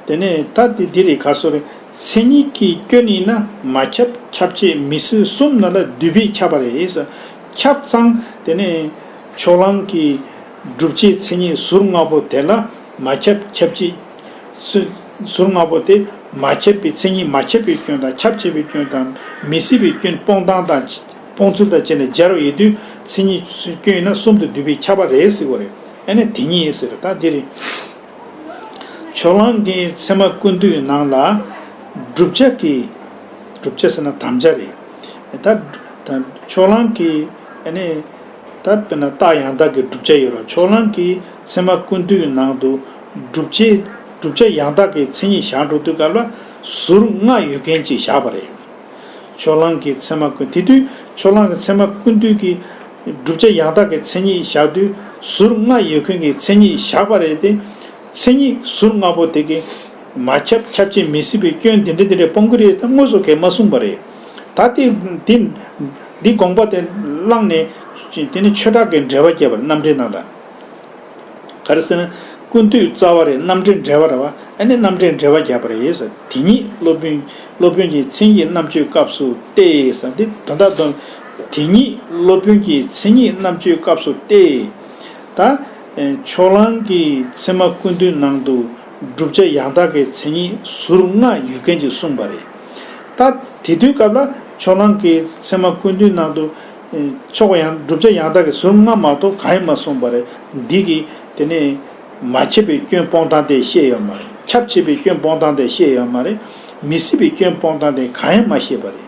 དེ་ནས་ད་དེ་འདི་རེད། ག་སོ་རེད། མཚན་ཉིད་ཀྱི་སྐྱོན་ཡིན་ན་མ་ཁྱབ་ཁྱབ་བྱེད་མི་སྲིད་གསུམ་ནང་ལ་འདུས་པས་ཁྱབ་པ་རེད་ཟེར། ཁྱབ་ཙང་དེ་ནས་ཕྱོགས་གླང་གི་སྒྲུབ་བྱེད་མཚན་ཉིད་ཟུར་ལྔ་པོ་དེ་ལ་མ་ཁྱབ་ཁྱབ་བྱེད་ཟུར་ཟུར་ལྔ་པོ་དེ་མ་ཁྱབ་པའི་མཚན་ཉིད་མ་ཁྱབ་པའི་སྐྱོན་དང་ཁྱབ་བྱེད་པའི་སྐྱོན་དང་མི་སྲིད་པའི་སྐྱོན་སྤོང་སྟངས་དང་སྤོང་ཚུལ་དང་བཅས་ནས་སྦྱར་བ་ཡིན་དུས་མཚན་ཉིད་སྐྱོན་ཡིན་ན་གསུམ་དུ་འདུས་པས་ཁྱབ་པ་རེད་ཟེར་བ་རེད། ཨ་ནི་དེ་ཉིད་ཟེར། ད་འདི་རེད། ཕྱོགས་གླང་གི་ཚད་མ་ཀུན་བཏུས་ནང་ལ་བསྒྲུབ་བྱ་གི་བསྒྲུབ་བྱ་ཟེར་ན་དམ་བཅའ་རེད། ད་ད་ ཕྱོགས་གླང་གི་ཨ་ནི་ད་དཔེར་ན་རྟགས་ཡང་དག་གི་བསྒྲུབ་བྱ་ཡོད་ར། ཕྱོགས་གླང་གི་ཚད་མ་ཀུན་བཏུས་ནང་དུ་བསྒྲུབ་བྱའི་བསྒྲུབ་བྱ་ཡང་དག་གི་མཚན་ཉིད་བཞག་འགྲོ་དུས་སྐབས་ལ་ཟུར་ལྔ་ཡོད་མཁན་ཅིག་བཞག་པ་རེད། ཕྱོགས་གླང་གི་ཚད་མ་ཀུན། དེ་དུས་ཕྱོགས་གླང་གི་ཚད་མ་ཀུན་བཏུས་ཀྱི་བསྒྲུབ་བྱ་ཡང་དག་གི་མཚན་ཉིད་བཞག་དུས་ཟུར་ལྔ་ཡོད་མཁན་གྱི་མཚན་ཉིད་བཞག་པ་རེད་དེ། མཚན་ཉིད་ཟུར་ལྔ་པོ་དེ་གི་མ་ཁྱབ་ཁྱབ་བྱེད་མི་སྲིད་པའི་སྐྱོན་འདི་འདྲ་འདི་འདྲ་སྤོང་གི་རེད་ད་དངོས་སུ་གས་མ་གསུངས་པ་རེད། ད་དེ་དེ་འདི་དགོངས་པ་དེ་བླངས་ནས་དེ་ནི་ཆོས་གྲགས་ཀྱི་འགྲེལ་པ་བརྒྱབ་པ་རེད། རྣམ་འགྲེལ་ནང་ལ། ག་རེ་ཟེར་ན། ཀུན་བཏུས་རྩ་བ་རེད། རྣམ་འགྲེལ་འགྲེལ་པ་རེད་བ། ཨ་ནི་རྣམ་འགྲེལ་འགྲེལ་པ་བརྒྱབ་པ་རེད་ཟེར། དེ་ཉིད་སློབ་དཔོན་སློབ་དཔོན་གྱི་མཚན་ཉིད་རྣམ་གཅོད་སྐབས་སུ་སྟེ་ཟེར། འདི་དོན་དག་དོན། དེ་ཉིད་སློབ་དཔོན་གྱི་མཚན་ཉིད་རྣམ་གཅོད་སྐབས་སུ་སྟེ། ད་ཕྱོགས་གླང་གི་ཚད་མ་ཀུན་བཏུས་ནང་དུ་བསྒྲུབ་བྱ་ཡང་དག་གི་མཚན་ཉིད་ཟུར་ལྔ་ཡོད་མཁན་ཅིག་གསུངས་པ་རེད། ད་དེ་དུས་སྐབས་ལ་ཕྱོགས་གླང་གི་ཚད་མ་ཀུན་བཏུས་ནང་དུ་ཕྱོགས་ཡང་བསྒྲུབ་བྱ་ཡང་དག་གི་ཟུར་ལྔ་མ་གཏོགས་གང་ཡང་མ་གསུངས་པ་རེད། འདི་གི་དེ་ནས་མ་ཁྱབ་པའི་སྐྱོན་སྤོང་སྟངས་དེ་བཤད་ཡོད་མ་རེད། ཁྱབ་བྱེད་པའི་སྐྱོན་སྤོང་སྟངས་དེ་བཤད་ཡོད་མ་རེད། མི་སྲིད་པའི་སྐྱོན་སྤོང་སྟངས་དེ་གང་ཡང་མ་བཤད་པ་རེད།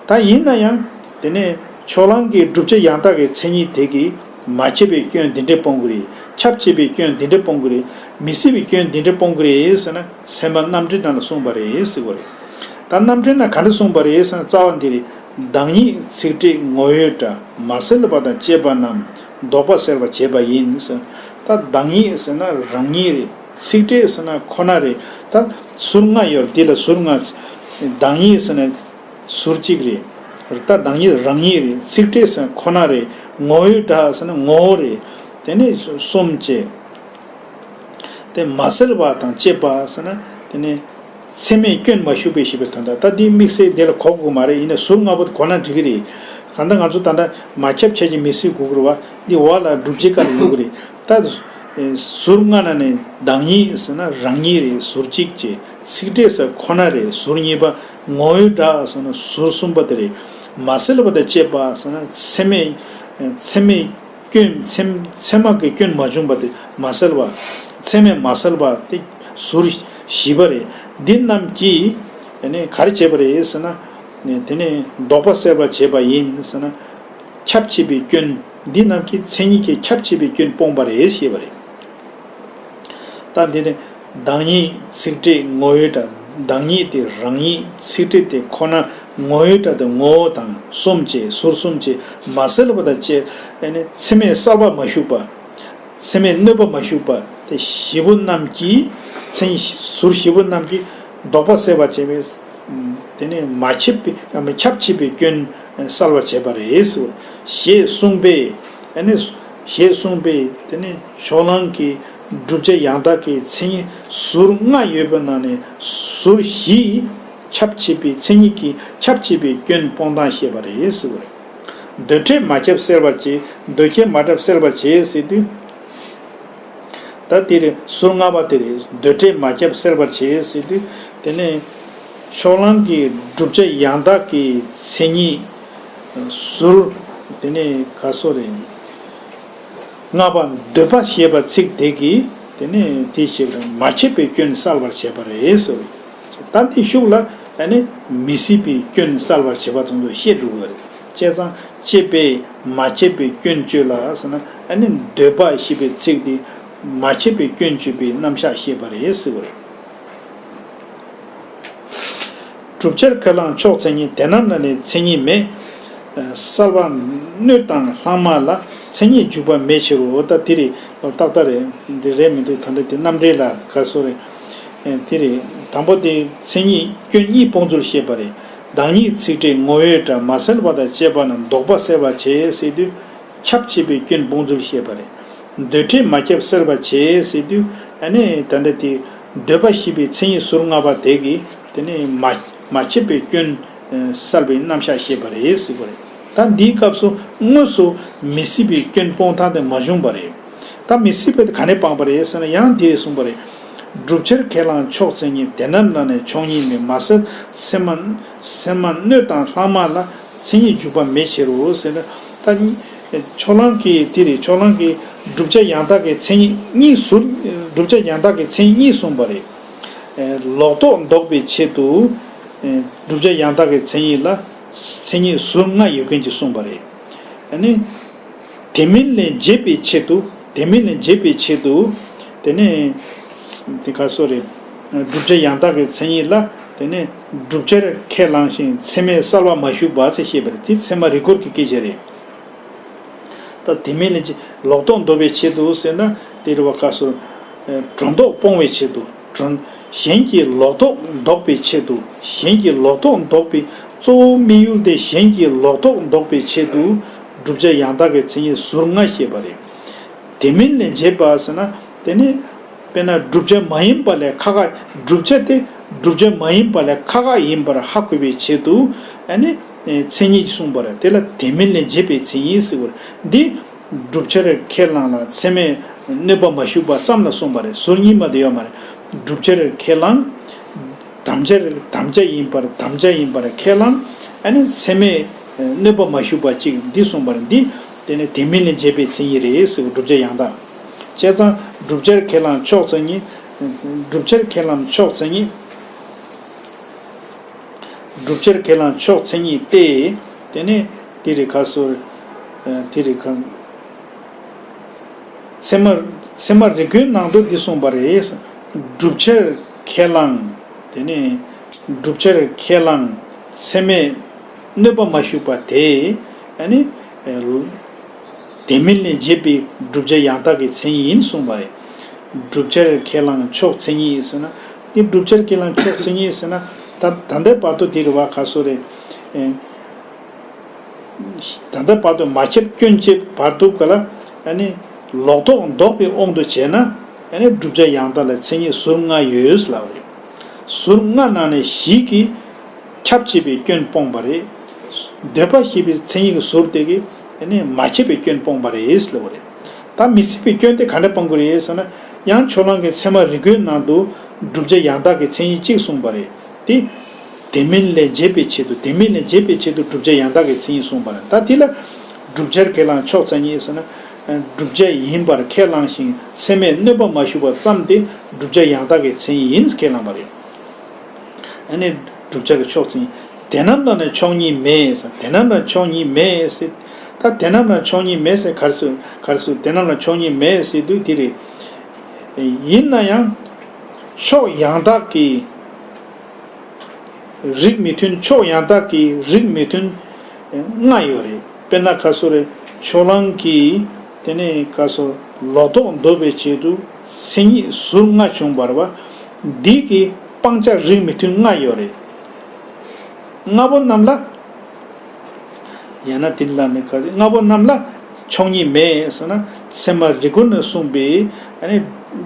ད་ཡིན་ན་ཡང་དེ་ནས་ཕྱོགས་གླང་གི་བསྒྲུབ་བྱ་ཡང་དག་གི་མཚན་ཉིད་དེ་གིས་མ་ཁྱབ་པའི་སྐྱོན་འདི་འདྲས་སྤོང་གི་རེད། ཁྱབ་བྱེད་པའི་སྐྱོན་འདི་འདྲས་སྤོང་གི་རེད། མི་སྲིད་པའི་སྐྱོན་འདི་འདྲས་སྤོང་གི་རེད་ཟེར་ན་ཚད་མ་རྣམ་འགྲེལ་ནང་ལ་གསུངས་པ་རེད་ཟེར་གི་རེད། ད་རྣམ་འགྲེལ་ན་ག་འདྲ་གསུངས་པ་རེད་ཟེར་ན་རྩ་བ་འདི་རེད། བདག་ཉིད་ཚིག་ཕྲད་ངོ་བོའི་སྒྲ་མ་བསལ་བ་དང་བཅས་པ་རྣམས་ལྡོག་པ་བསལ་བར་བྱེད་པ་ཡིན་ཟེར། ད་བདག་ཉིད་ཟེར་ན་རང་ཉིད་རེད། ཚིག་ཕྲད་ཟེར་ན་ཁོ་ན་རེད། ད་ཟུར་ལྔ་ཡོད་རེད། འདི་ལ་ཟུར་ལྔ། བདག་ཉིད་ཟེར་ན་ཟུར་གཅིག་རེད། ད་བདག་ཉིད་རང་ཉིད་རེད། ཚིག་ཕྲད་ཟེར་ན་ཁོ་ན་རེད། ངོ་བོའི་སྒྲ་ཟེར་ན་ངོ་བོ་རེད། དེ་ནས་གསུམ་བཅས། དེ་མ་བསལ་བ་དང་བཅས་པ་ཟེར་ན་དེ་ནས་ཚད་མས་སྐྱོན་མ་ཞུགས་པའི་ཞེས་པའི་དོན་དག་ད་འདི་དམིགས་བསལ་འདི་ལ་གོ་དགོས་མ་རེད། ཡིན་ན་ཟུར་ལྔ་པོ་དེ་གོ་ན་འགྲིག་གི་རེད། གང་ལྟར་ང་ཚོ་ད་ལྟ་མ་ཁྱབ་ཁྱབ་ཀྱི་མི་སྲིད་དགོས་ཀྱི་རེད་བ། འདི་འོག་ལ་བསྒྲུབ་བྱའི་སྐབས་ལ་ཡོད་ཀྱི་རེད། ད་ཟུར་ལྔ་ན་ནི་བདག་ཉིད་ཟེར་ན་རང་ཉིད་རེད། ཟུར་གཅིག་བྱས། ཚིག་ཕྲད་ཟེར་ཁོ་ན་རེད། ཟུར་གཉིས་པ་ངོ་བོའི་སྒྲ་ཟེར་ན་ཟུར་གསུམ་པ་དེ་རེད། མ་བསལ་བ་དང་བཅས་པ་ཟེར་ན་ཚད་མས་ཚད་མས་སྐྱོན་ཚད་ཚད་མ་གི་སྐྱོན་མ་བྱུང་བ་དེ་མ་བསལ་བ། ཚད་མས་མ་བསལ་བ་དེ་ཟུར་བཞི་པ་རེད། འདི་རྣམས་ཀྱིས་ནི་ག་རེ་བྱས་པ་རེད་ཟེར་ན། དེ་ནས་ལྡོག་པ་བསལ་བར་བྱེད་པ་ཡིན་ཟེར་ན། ཁྱབ་བྱེད་པའི་སྐྱོན་འདི་རྣམས་ཀྱིས་མཚན་ཉིད་ཀྱི་ཁྱབ་བྱེད་པའི་སྐྱོན་སྤོང་བ་རེད་ཞེས་པ་རེད། ད་འདི་ནི་བདག་ཉིད་ཚིག་ཕྲད་ངོ་བོའི་སྒྲ། བདག་ཉིད་དེ་རང་ཉིད། ཚིག་ཕྲད་དེ་ཁོ་ན། ངོ་བོའི་སྒྲ་དེ་ངོ་བོ་དང་གསུམ་བཅས་ཟུར་གསུམ་བཅས་མ་བསལ་བ་དང་བཅས། ཨ་ནི་ཚད་མས་གསལ་བ་མ་ཞུགས་པ། ཚད་མས་གནོད་པ་མ་ཞུགས་པ་དེ་བཞི་པོ་རྣམས་ཀྱིས་མཚན་ཟུར་བཞི་པོ་རྣམས་ཀྱིས་ལྡོག་པ་བསལ་བར་བྱེད་པའི། དེ་ནས་མ་ཁྱབ་པའི་ཁྱབ་བྱེད་པའི་སྐྱོན་བསལ་བར་བྱེད་པ་རེད། ཞེས་གསུངས་པས། ཨ་ནི་ཞེས་གསུངས་པས་དེ་ནི་ཕྱོགས་གླང་གི་བསྒྲུབ་བྱ་ཡང་དག་གི་མཚན་ཉིད་ཟུར་ལྔ་ཡོད་པའི་ནང་ནས་ཟུར་བཞིས་ཁྱབ་བྱེད་པའི་མཚན་ཉིད་ཀྱི་ཁྱབ་བྱེད་པའི་སྐྱོན་སྤོང་སྟངས་བཤད་པ་རེད་ཟེར་བ་རེད། འདོད་ཕྲད་མ་ཁྱབ་བསལ་བར་བྱེད། འདོད་ཁྱབ་མ་ཁྱབ་བསལ་བར་བྱེད་ཟེར་དུས། ད་དེ་རེད། ཟུར་ལྔ་པ་དེ་རེད། འདོད་ཕྲད་མ་ཁྱབ་བསལ་བར་བྱེད་ཟེར་དུས་དེ་ནས་ཕྱོགས་གླང་གི་བསྒྲུབ་བྱ་ཡང་དག་གི་མཚན་ཉིད་ཟུར་དེ་ནས་ག་སོ་རེད། ལྔ་པ་འདོད་པ་ཞེས་པ་ཚིག་དེ་གིས་དེ་ནས་དེ་བྱེད་པ་མ་ཁྱབ་པའི་སྐྱོན་བསལ་བར་བྱེད་པ་རེད་ཟེར། ད་འདི་ཤུགས་ལ་ཨ་ནི་མི་སྲིད་པའི་སྐྱོན་བསལ་བར་བྱེད་པ་དེ་ཚོ་བཤད་འགྲོ་གི་རེད། བྱས་ཙང་བཅས་པས་མ་ཁྱབ་པའི་སྐྱོན་གཅོད་ལ་ཟེར་ན་ཨ་ནི་འདོད་པ་ཞེས་པའི་ཚིག་འདི་མ་ཁྱབ་པའི་སྐྱོན་གཅོད་པའི་རྣམ་གཞག་བཤད་པ་རེད་ཟེར་བ་རེད། བསྒྲུབ་བྱར་ཁས་བླངས་ཕྱོགས་མཚན་ཉིད་དེ་རྣམས་ལ་ནི་མཚན་ཉིད་མེད། བསལ་བ་སྣོད་དང་ལྷག་མ་ལ་མཚན་ཉིད་འཇུག་པ་མེད་ཕྱིར་རོ། ད་དེ་རེད། ཏག་ཏག་རེད། འདི་རེད་མི་འདུག་ད་འདི་དེ་རྣམ་འགྲེལ་ལ་ག་སོ་རེད། དེ་རེད། དང་པོ་དེ་མཚན་ཉིད་སྐྱོན་གཉིས་སྤོང་ཚུལ་བཤད་པ་རེད། བདག་ཉིད་ཚིག་ཕྲད་ངོ་བོའི་སྒྲ་མ་བསལ་བ་དང་བཅས་པ་རྣམས་ལྡོག་པ་བསལ་བར་བྱེད་ཟེར་དུས། ཁྱབ་བྱེད་པའི་སྐྱོན་སྤོང་ཚུལ་བཤད་པ་རེད། འདོད་ཕྲད་མ་ཁྱབ་བསལ་བར་བྱེད་ཟེར་དུས་ཨ་ནི་ད་འདྲ་དེ་འདོད་པ་ཞེས་པའི་མཚན་ཉིད་ཟུར་ལྔ་པ་དེ་གིས་དེ་ནི་མ་མ་ཁྱབ་པའི་སྐྱོན་བསལ་བའི་རྣམ་གཞག་བཤད་པ་རེད་ཟེར་བ་རེད། ད་འདིའི་སྐབས་སུ་དངོས་སུ་མི་སྲིད་པའི་སྐྱོན་སྤོང་ཐབས་དེ་མ་བྱུང་བ་རེད། ད་མི་སྲིད་པ་དེ་ག་ནས་སྤངས་པ་རེད་ཟེར་ན་ཡང་དེ་རེད་གསུངས་པ་རེད། བསྒྲུབ་བྱར་ཁས་བླངས་ཕྱོགས་མཚན་ཉིད་དེ་རྣམས་ལ་ནི་ཕྱོགས་ཉིད་མེད། མ་བསལ་ཚད་མ་ཚད་མ་སྣོད་དང་ལྷག་མ་ལ་མཚན་ཉིད་འཇུག་པ་མེད་ཕྱིར་རོ་ཟེར་ན། ད་ཕྱོགས་གླང་གི་དེ་རེད། ཕྱོགས་གླང་གི་བསྒྲུབ་བྱ་ཡང་དག་གི་མཚན་ཉིད་གཉིས་ཟུར། བསྒྲུབ་བྱ་ཡང་དག་གི་མཚན་ཉིད་གཉིས་གསུངས་པ་རེད། ལོག་རྟོག་ལྡོག་པའི་ཆེད་དུ་བསྒྲུབ་བྱ་ཡང་དག་གི་མཚན་ཉིད་ལ་ མཚན་ཉིད་ཟུར་ལྔ་ཡོད་མཁན་ཅིག་གསུངས་པ་རེད། ཨ་ནི། དེ་མིན་ལས་འབྱེད་པའི་ཆེད་དུ། དེ་མིན་ལས་འབྱེད་པའི་ཆེད་དུ། དེ་ནས། དེ་ག་སོ་རེད། བསྒྲུབ་བྱ་ཡང་དག་གི་མཚན་ཉིད་ལ། དེ་ནས། བསྒྲུབ་བྱར་ཁས་བླངས་ཤིང་ཚད་མས་གསལ་བ་མ་ཞུགས་པ་ཚེ་ཞེས་པ་རེད། དེ་ཚད་མ་རིག་གོ་གི་སྐད་ཆ་རེད། ད་དེ་མིན་ལས་ཀྱི་ལོག་རྟོག་འདོར་བའི་ཆེད་དུ་ཟེར་ན། དེ་རེད་བ། ག་སོ། སྒྲོ་འདོགས་སྤོང་བའི་ཆེད་དུ། སྒྲོ། གཞན་གྱི་ལོག་རྟོག་འདོགས་པའི་ཆེད་དུ། གཞན་གྱི་ལོག་རྟོག་འདོགས་པའི་གཙོ་བོ་དམིགས་ཡུལ་དེ་གཞན་གྱི་ལོག་རྟོག་འདོགས་པའི་ཆེད་དུ། བསྒྲུབ་བྱ་ཡང་དག་གི་མཚན་ཉིད་ཟུར་ལྔ་བཤད་པ་རེད། དེ་མིན་ལས་འབྱེད་པ་ཟེར་ན། དེ་ནི། དཔེར་ན་བསྒྲུབ་བྱ་མ་ཡིན་པ་ལས་ཁག་ཁག་བསྒྲུབ་བྱ་དེ་བསྒྲུབ་བྱ་མ་ཡིན་པ་ལས་ཁག་ཁག་ཡིན་པར་ཧ་གོ་བའི་ཆེད་དུ། ཨ་ནི། མཚན་ཉིད་གསུངས་པ་རེད། དེ་ལ་དེ་མིན་ལས་འབྱེད་པའི་མཚན་ཉིད་ཟེར་བ་རེད། འདི། བསྒྲུབ་བྱར་ཁས་བླངས་ལ་ཚད་མས་གནོད་པ་མ་ཞུགས་པ་ཙམ་ལ་གསུངས་པ་རེད། ཟུར་གཉིས་མ་དེ་ཡོད་མ་རེད། བསྒྲུབ་བྱར་ཁས་བླངས། དམ་བཅའ། དམ་བཅའ་ཡིན་པར། དམ་བཅའ་ཡིན་པར་ཁས་བླངས། ཨ་ནི་ཚད་མས་གནོད་པ་མ་ཞུགས་པ་གཅིག་འདི་གསུངས་པ་རེད། འདི། དེ་ནི་དེ་མིན་ལས་འབྱེད་པའི་མཚན་ཉིད་རེད་ཟེར། བསྒྲུབ་བྱ་ཡང་དག། བྱས་ཙང་བསྒྲུབ་བྱར་ཁས་བླངས་ཕྱོགས་མཚན་ཉིད། བསྒྲུབ་བྱར་ཁས་བླངས་ཕྱོགས་མཚན་ཉིད། བསྒྲུབ་བྱར་ཁས་བླངས་ཕྱོགས་མཚན་ཉིད་དེ། དེ་ནི་དེ་རེད། ག་སོ། དེ་རེད། ག་ཚད་མ། ཚད་མ་རིག་གོའི་ནང་དུ་འདི་གསུངས་པ་རེད། བསྒྲུབ་བྱར་ཁས་བླངས། དེ་ནི་བསྒྲུབ་བྱར་ཁས་བླངས་ཚད་མས་གནོད་པ་མ་ཞུགས་པ་དེ། ཨ་ནི། དེ་མིན་ལས་འབྱེད་པའི་བསྒྲུབ་བྱ་ཡང་དག་གི་མཚན་ཉིད་ཡིན་གསུངས་པ་རེད། བསྒྲུབ་བྱར་ཁས་བླངས་ཕྱོགས་མཚན་ཉིད་ཟེར་ན། འདི་བསྒྲུབ་བྱར་ཁས་བླངས་ཕྱོགས་མཚན་ཉིད་ཟེར་ན། ད་ད་ལྟའི་བར་དུ་དེ་རེད་བ། ག་སོ་རེད། ད་ལྟ་བར་དུ་མ་ཁྱབ་སྐྱོན་བཅས་བར་དུ་ག་ལ། ཨ་ནི། ལོག་རྟོག་འདོགས་པའི་དབང་དུ་བྱས་ན། ཨ་ནི་བསྒྲུབ་བྱ་ཡང་དག་ལ་མཚན་ཉིད་ཟུར་ལྔ་ཡོད་ལབ་རེད། ཟུར་ལྔ་ནང་ནས་བཞི་གིས་ཁྱབ་བྱེད་པའི་སྐྱོན་སྤོང་བ་རེད། འདོད་པ་ཞེས་པའི་མཚན་ཉིད་ཀྱི་ཟུར་དེ་གིས། ཨ་ནི་མ་ཁྱབ་པའི་སྐྱོན་སྤོང་བ་རེད་ལབ་པ་རེད། ད་མི་སྲིད་པའི་སྐྱོན་དེ་ག་འདྲ་སྤང་དགོས་རེད་ཟེར་ན། ཡང་ཕྱོགས་གླང་གི་ཚད་མ་རིག་གོའི་ནང་དུ་བསྒྲུབ་བྱ་ཡང་དག་གི་མཚན་ཉིད་གཅིག་གསུངས་པ་རེད། དེ། དེ་མིན་ལས་འབྱེད་པའི་ཆེད་དུ། དེ་མིན་ལས་འབྱེད་པའི་ཆེད་དུ་བསྒྲུབ་བྱ་ཡང་དག་གི་མཚན་ཉིད་གསུངས་པ་རེད། ད་དེ་ལ་བསྒྲུབ་བྱར་ཁས་བླངས་ཕྱོགས་མཚན་ཉིད་ཟེར་ན། བསྒྲུབ་བྱ་ཡིན་པར་ཁས་བླངས་ཤིང་ཚད་མས་གནོད་པ་མ་ཞུགས་པ་ཙམ་དེ་བསྒྲུབ་བྱ་ཡང་དག་གི་མཚན་ཉིད་ཡིན་ཁས་བླངས་པ་རེད། ཨ་ནི་བསྒྲུབ་བྱ་གི་ཕྱོགས་མཚན་ཉིད། དེ་རྣམས་ལ་ནི་ཕྱོགས་གཉིས་མེད་ཟེར། དེ་རྣམས་ལ་ཕྱོགས་གཉིས་མེད་ཟེར། ད་དེ་རྣམས་ལ་ཕྱོགས་གཉིས་མེད་ཟེར་ག་རེ་ཟེར། ག་རེ་ཟེར། དེ་རྣམས་ལ་ཕྱོགས་གཉིས་མེད་ཟེར་དུས་དེ་རེད། ཡིན་ན་ཡང་ཕྱོགས་ཡང་དག་གི་རིགས་མི་མཐུན། ཕྱོགས་ཡང་དག་གི་རིགས་མི་མཐུན་ལྔ་ཡོད་རེད། དཔེར་ན་ག་སོ་རེད། ཕྱོགས་གླང་གི། དེ་ནས་ག་སོ། ལོག་རྟོག་འདོར་བའི་ཆེད་དུ་མཚན་ཉིད་ཟུར་ལྔ་བྱུང་བ་རེད་བ། འདི་གི་སྤང་བྱ་རིགས་མི་མཐུན་ལྔ་ཡོད་རེད། ལྔ་པོ་རྣམས་ལ། ཡང་ན་དེ་ལ་ནི་ག་ལྔ་པོ་རྣམས་ལ་ཕྱོགས་གཉིས་མེད་ཟེར་ན། ཚད་མ་རིག་གོ་ནས་གསུངས་པའི། ཨ་ནི།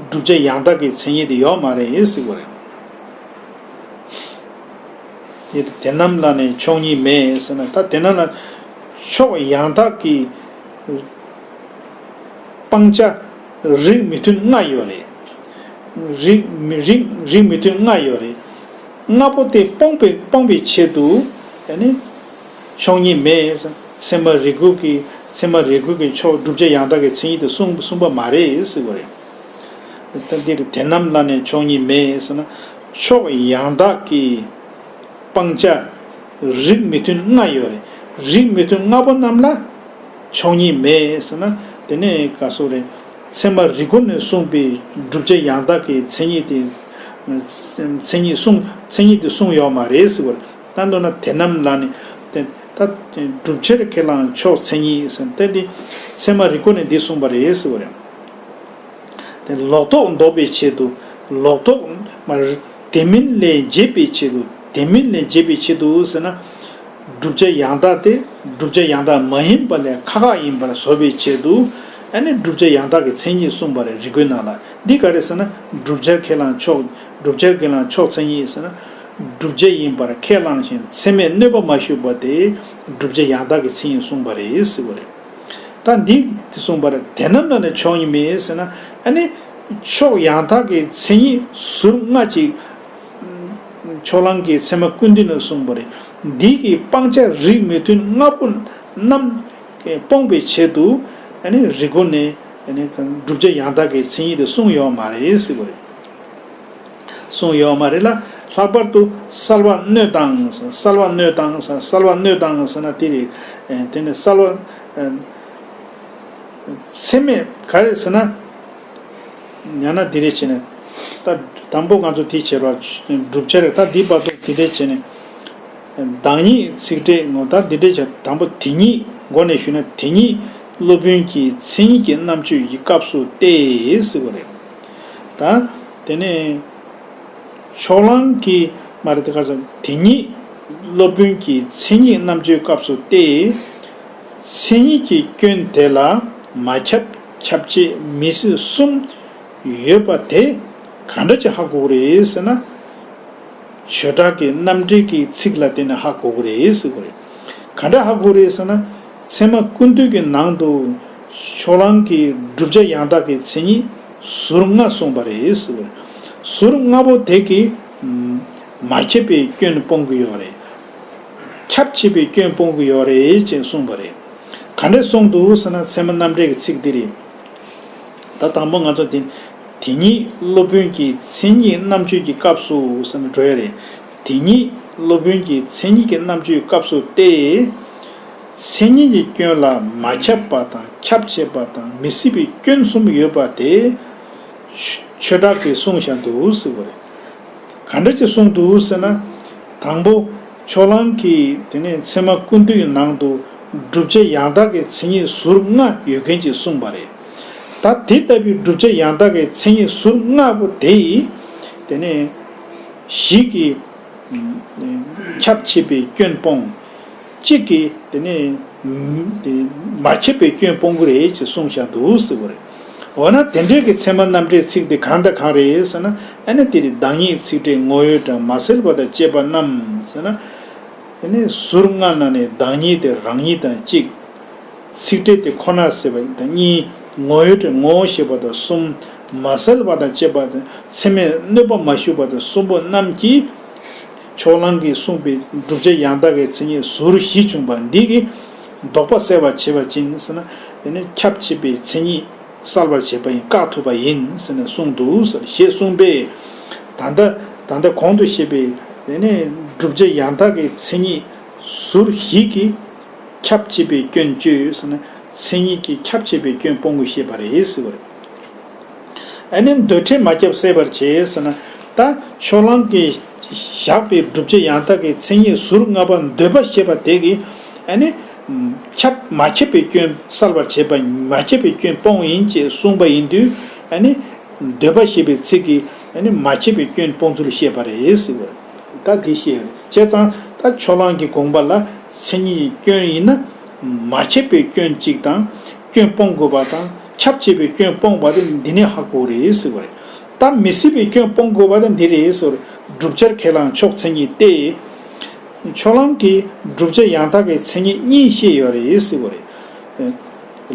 བསྒྲུབ་བྱ་ཡང་དག་གི་མཚན་ཉིད་དེ་ཡོད་མ་རེད་ཟེར་བ་རེད། དེ་དེ་རྣམས་ལ་ནི་ཕྱོགས་གཉིས་མེད་ཟེར་ན། ད་དེ་རྣམས་ལ་ཕྱོགས་ཡང་དག་གི་སྤང་བྱ་རིགས་མི་མཐུན་ལྔ་ཡོད་རེད། རིགས་མི་རིགས་རིགས་མི་མཐུན་ལྔ་ཡོད་རེད། ལྔ་པོ་དེ་སྤོང་པའི་སྤོང་བའི་ཆེད་དུ། ཨ་ནི། ཕྱོགས་གཉིས་མེད། ཚད་མ་རིག་གོ་གི། ཚད་མ་རིག་གོ་གི་ཕྱོགས་བསྒྲུབ་བྱ་ཡང་དག་གི་མཚན་ཉིད་དེ་གསུངས་གསུངས་པ་མ་རེད་ཟེར་བ་རེད། ད་འདིར་དེ་རྣམས་ལ་ནི་ཕྱོགས་གཉིས་མེད་ཟེར་ན། ཕྱོགས་ཡང་དག་གི་སྤང་བྱ་རིགས་མི་མཐུན་ལྔ་ཡོད་རེད། རིགས་མི་མཐུན་ལྔ་པོ་རྣམས་ལ་ཕྱོགས་གཉིས་མེད་ཟེར་ན། དེ་ནས་ག་སོ་རེད། ཚད་མ་རིག་གོ་ནས་གསུངས་པའི་བསྒྲུབ་བྱ་ཡང་དག་གི་མཚན་ཉིད་དེ། མཚན་ཉིད་གསུངས། མཚན་ཉིད་དེ་གསུངས་ཡོད་མ་རེད་ཟེར་བ་རེད། ད་མདོར་ན་དེ་རྣམས་ལ་ནི། དེ་ད་བསྒྲུབ་བྱར་ཁས་བླངས་ཕྱོགས་མཚན་ཉིད་ཟེར་ཏེ། འདི་ཚད་མ་རིག་གོ་ནས་འདི་གསུངས་པ་རེད་ཟེར་བ་རེད། དེ་ལོག་རྟོག་འདོགས་པའི་ཆེད་དུ། ལོག་རྟོག་མ། དེ་མིན་ལས་འབྱེད་པའི་ཆེད་དུ། དེ་མིན་ལས་འབྱེད་པའི་ཆེད་དུ་ཟེར་ན། བསྒྲུབ་བྱ་ཡང་དག་དེ་བསྒྲུབ་བྱ་ཡང་དག་མ་ཡིན་པ་ལས་ཁག་ཁག་ཡིན་པར་བཟོ་བའི་ཆེད་དུ། ཨ་ནི་བསྒྲུབ་བྱ་ཡང་དག་གི་མཚན་ཉིད་གསུངས་པ་རེད། རིག་གོའི་ནང་ལ། འདི་ག་རེ་ཟེར་ན། བསྒྲུབ་བྱར་ཁས་བླངས་ཕྱོགས། བསྒྲུབ་བྱར་ཁས་བླངས་ཕྱོགས་མཚན་ཉིད་ཟེར་ན། བསྒྲུབ་བྱ་ཡིན་པར་ཁས་བླངས་ཤིང་ཚད་མས་གནོད་པ་མ་ཞུགས་པ་དེ་བསྒྲུབ་བྱ་ཡང་དག་གི་མཚན་ཉིད་གསུངས་པ་རེད་ཟེར་བ་རེད། ད་འདི་དེ་གསུངས་པ་རེད། དེ་རྣམས་ལ་ནི་ཕྱོགས་གཉིས་མེད་ཟེར་ན། ཨ་ནི་ཕྱོགས་ཡང་དག་གི་མཚན་ཉིད་ཟུར་ལྔ་ཅིག་ཕྱོགས་གླང་གི་ཚད་མ་ཀུན་བཏུས་ནས་གསུངས་པ་རེད། འདི་གི་སྤང་བྱ་རིགས་མི་མཐུན་ལྔ་པོ་རྣམས་སྤོང་བའི་ཆེད་དུ། ཨ་ནི་རིག་གོ་ནས། ཨ་ནི་བསྒྲུབ་བྱ་ཡང་དག་གི་མཚན་ཉིད་དེ་གསུངས་ཡོད་མ་རེད་ཟེར་བ་རེད། གསུངས་ཡོད་མ་རེད་ལ། ལྷག་པར་དུ་གསལ་བ་སྣོད་དང་། གསལ་བ་སྣོད་དང་། གསལ་བ་སྣོད་དང་ཟེར་ན་དེ་རེད། ཨེ་དེ་ནི་གསལ་བ་ཨེ་ཚད་མས་ག་རེ་ཟེར་ན། ཡང་ན་འདི་རེད་བྱས་ནས། ད་དང་པོ་ང་ཚོ་དེ་བྱེད་རོགས། བསྒྲུབ་བྱ་རེད། ད་འདི་བར་དུ་དེ་འདྲས་བྱས་ནས། བདག་ཉིད་ཚིག་ཕྲད་ངོ་། ད་འདི་འདྲས་བྱས། དང་པོ་དེ་ཉིད་སྒོ་ནས་ཞུས་ན། དེ་ཉིད་སློབ་དཔོན་གྱི་མཚན་ཉིད་ཀྱི་རྣམ་གཅོད་ཀྱི་སྐབས་སུ་སྟེ་ཟེར་བ་རེད། ད་དེ་ནས་ཕྱོགས་གླང་གིས་མ་རེད། དེ་ག་ས། དེ་ཉིད་སློབ་དཔོན་གྱི་མཚན་ཉིད་རྣམ་གཅོད་སྐབས་སུ་སྟེ། མཚན་ཉིད་ཀྱི་སྐྱོན་དེ་ལ་མ་ཁྱབ་ཁྱབ་བྱེད་མི་སྲིད་གསུམ་ཡོད་པ་དེ་ག་འདྲ་ཅིག་ཧ་གོ་གི་རེད་ཟེར་ན། ཆོས་གྲགས་ཀྱི་རྣམ་འགྲེལ་གྱི་ཚིག་ལ་བརྟེན་ནས་ཧ་གོ་གི་རེད་ཟེར་གི་རེད། ག་འདྲ་ཧ་གོ་གི་རེད་ཟེར་ན། ཚད་མ་ཀུན་བཏུས་ཀྱི་ནང་དུ་ཕྱོགས་གླང་གིས་བསྒྲུབ་བྱ་ཡང་དག་གི་མཚན་ཉིད་ཟུར་ལྔ་གསུངས་པ་རེད་ཟེར་གི་རེད། ཟུར་ལྔ་པོ་དེ་གིས་མ་ཁྱབ་པའི་སྐྱོན་སྤོང་གི་ཡོད་རེད། ཁྱབ་ཆེས་པའི་སྐྱོན་སྤོང་གི་ཡོད་རེད་ཅེས་གསུངས་པ་རེད། ག་འདྲས་གསུངས་འདུག་ཟེར་ན། ཚད་མ་རྣམ་འགྲེལ་གྱི་ཚིག་འདི་རེད། ད་དང་པོ་ང་ཚོ་དེ། དེ་ཉིད་སློབ་དཔོན་གྱི་མཚན་ཉིད་རྣམ་གཅོད་ཀྱི་སྐབས་སུ་ཟེར་ནས་འགྲོ་ཡ་རེད། དེ་ཉིད་སློབ་དཔོན་གྱི་མཚན་ཉིད་ཀྱི་རྣམ་གཅོད་སྐབས་སུ་སྟེ། མཚན་ཉིད་ཀྱི་སྐྱོན་ལ་མ་ཁྱབ་པ་དང་ཁྱབ་བྱེད་པ་དང་མི་སྲིད་པའི་སྐྱོན་གསུམ་ཡོད་པ་དེ་ཆོས་གྲགས་ཀྱིས་གསུངས་བཞག་འདུག་ཟེར་བ་རེད། ག་འདྲ་ཅིག་གསུངས་འདུག་ཟེར་ན། དང་པོ་ཕྱོགས་གླང་གིས་དེ་ནས་ཚད་མ་ཀུན་བཏུས་ནང་དུ་བསྒྲུབ་བྱ་ཡང་དག་གི་མཚན་ཉིད་ཟུར་ལྔ་ཡོད་མཁན་ཅིག་གསུངས་པ་རེད། ད་དེ་ལྟ་བུའི་བསྒྲུབ་བྱ་ཡང་དག་གི་མཚན་ཉིད་ཟུར་ལྔ་པོ་དེ་ཡིས་དེ་ནས་བཞི་གིས་ཁྱབ་ཆེས་པའི་སྐྱོན་སྤོང་། གཅིག་གིས་དེ་ནས་དེ་མ་ཁྱབ་པའི་སྐྱོན་སྤོང་གི་རེད་ཅེས་གསུངས་བཞག་འདུག་ཟེར་བ་རེད། འོ་ན་དེ་འདྲའི་གི་ཚད་མ་རྣམ་འགྲེལ་ཚིག་དེ་གང་དང་གང་རེད་ཟེར་ན། ཨ་ནི་དེ་རེད། བདག་ཉིད་ཚིག་ཕྲད་ངོ་བོའི་སྒྲ་མ་གསལ་བ་དང་བཅས་པ་རྣམས་ཟེར་ན། དེ་ནས་ཟུར་ལྔ་ནང་ནས་བདག་ཉིད་དེ་རང་ཉིད་དང་གཅིག་ཚིག་ཕྲད་དེ་ཁོ་ན་ཟེར་བ་དང་གཉིས། ངོ་བོའི་སྒྲ་ངོ་བོ་ཞེས་པ་དང་གསུམ། མ་གསལ་བ་དང་བཅས་པ་དང་ཚད་མས་གནོད་པ་མ་ཞུས་པ་དང་གསུམ་པོ་རྣམས་ཀྱིས་ཕྱོགས་གླང་གིས་གསུངས་པའི་བསྒྲུབ་བྱ་ཡང་དག་གི་མཚན་ཉིད་ཟུར་བཞི་བྱུང་བ་འདི་གིས་ལྡོག་པ་སེལ་བར་བྱེད་པ་ཅིན་ཟེར་ན། དེ་ནི་ཁྱབ་ཆེས་པའི་མཚན་ཉིད་གསལ་བར་བྱེད་པ་ཡིན། བཀག་ཐུབ་པ་ཡིན་ཟེར་ནས་གསུངས་འདུག་ཟེར་ཞེས་གསུངས་པས། ད་ལྟ་ད་ལྟ་གོང་དུ་བཤད་པའི་དེ་ནི་བསྒྲུབ་བྱ་ཡང་དག་གི་མཚན་ཉིད་ཟུར་བཞི་གིས་ཁྱབ་ཆེས་པའི་སྐྱོན་གཅོད་ཟེར་ན། མཚན་ཉིད་ཀྱིས་ཁྱབ་ཆེས་པའི་སྐྱོན་སྤོང་དགོས་ཞེས་པ་རེད་ཟེར་བ་རེད། ཨ་ནི་འདོད་ཁྲལ་མ་ཁྱབ་སེལ་བར་བྱེད་ཟེར་ན། ད་ཕྱོགས་གླང་གིས་བཞག་པའི་བསྒྲུབ་བྱ་ཡང་དག་གི་མཚན་ཉིད་ཟུར་ལྔ་པ་འདོད་པ་ཞེས་པ་དེ་གིས་ཨ་ནི་ཁྱབ་མ་ཁྱབ་པའི་སྐྱོན་སེལ་བར་བྱེད་པ། མ་ཁྱབ་པའི་སྐྱོན་སྤོང་ཡིན་ཅེས་གསུངས་པ་ཡིན་དུས། ཨ་ནི་འདོད་པ་ཞེས་པའི་ཚིག་གིས་ཨ་ནི་མ་ཁྱབ་པའི་སྐྱོན་སྤོང་ཚུལ་བཤད་པ་རེད་ཟེར་བ་རེད། ད་འདི་བཤད་ཡོད་རེད། བྱས་ཙང་ད་ཕྱོགས་གླང་གི་དགོངས་པ་ལ་མཚན་ཉིད་ཀྱི་སྐྱོན་ཡིན་ན། མ་ཁྱབ་པའི་སྐྱོན་གཅིག་དང་། སྐྱོན་སྤོང་དགོས་པ་དང་། ཁྱབ་ཆེས་པའི་སྐྱོན་སྤོང་བ་དེ་འདི་ནས་ཧ་གོ་རེད་ཟེར་བ་རེད། ད་མི་སྲིད་པའི་སྐྱོན་སྤོང་དགོས་པ་དེ་འདི་རེད་ཟེར་བ་རེད། བསྒྲུབ་བྱར་ཁས་བླངས་ཕྱོགས་མཚན་ཉིད་སྟེ། ཕྱོགས་གླང་གིས་བསྒྲུབ་བྱ་ཡང་དག་གི་མཚན་ཉིད་གཉིས་བཤད་ཡོད་རེད་ཟེར་བ་རེད།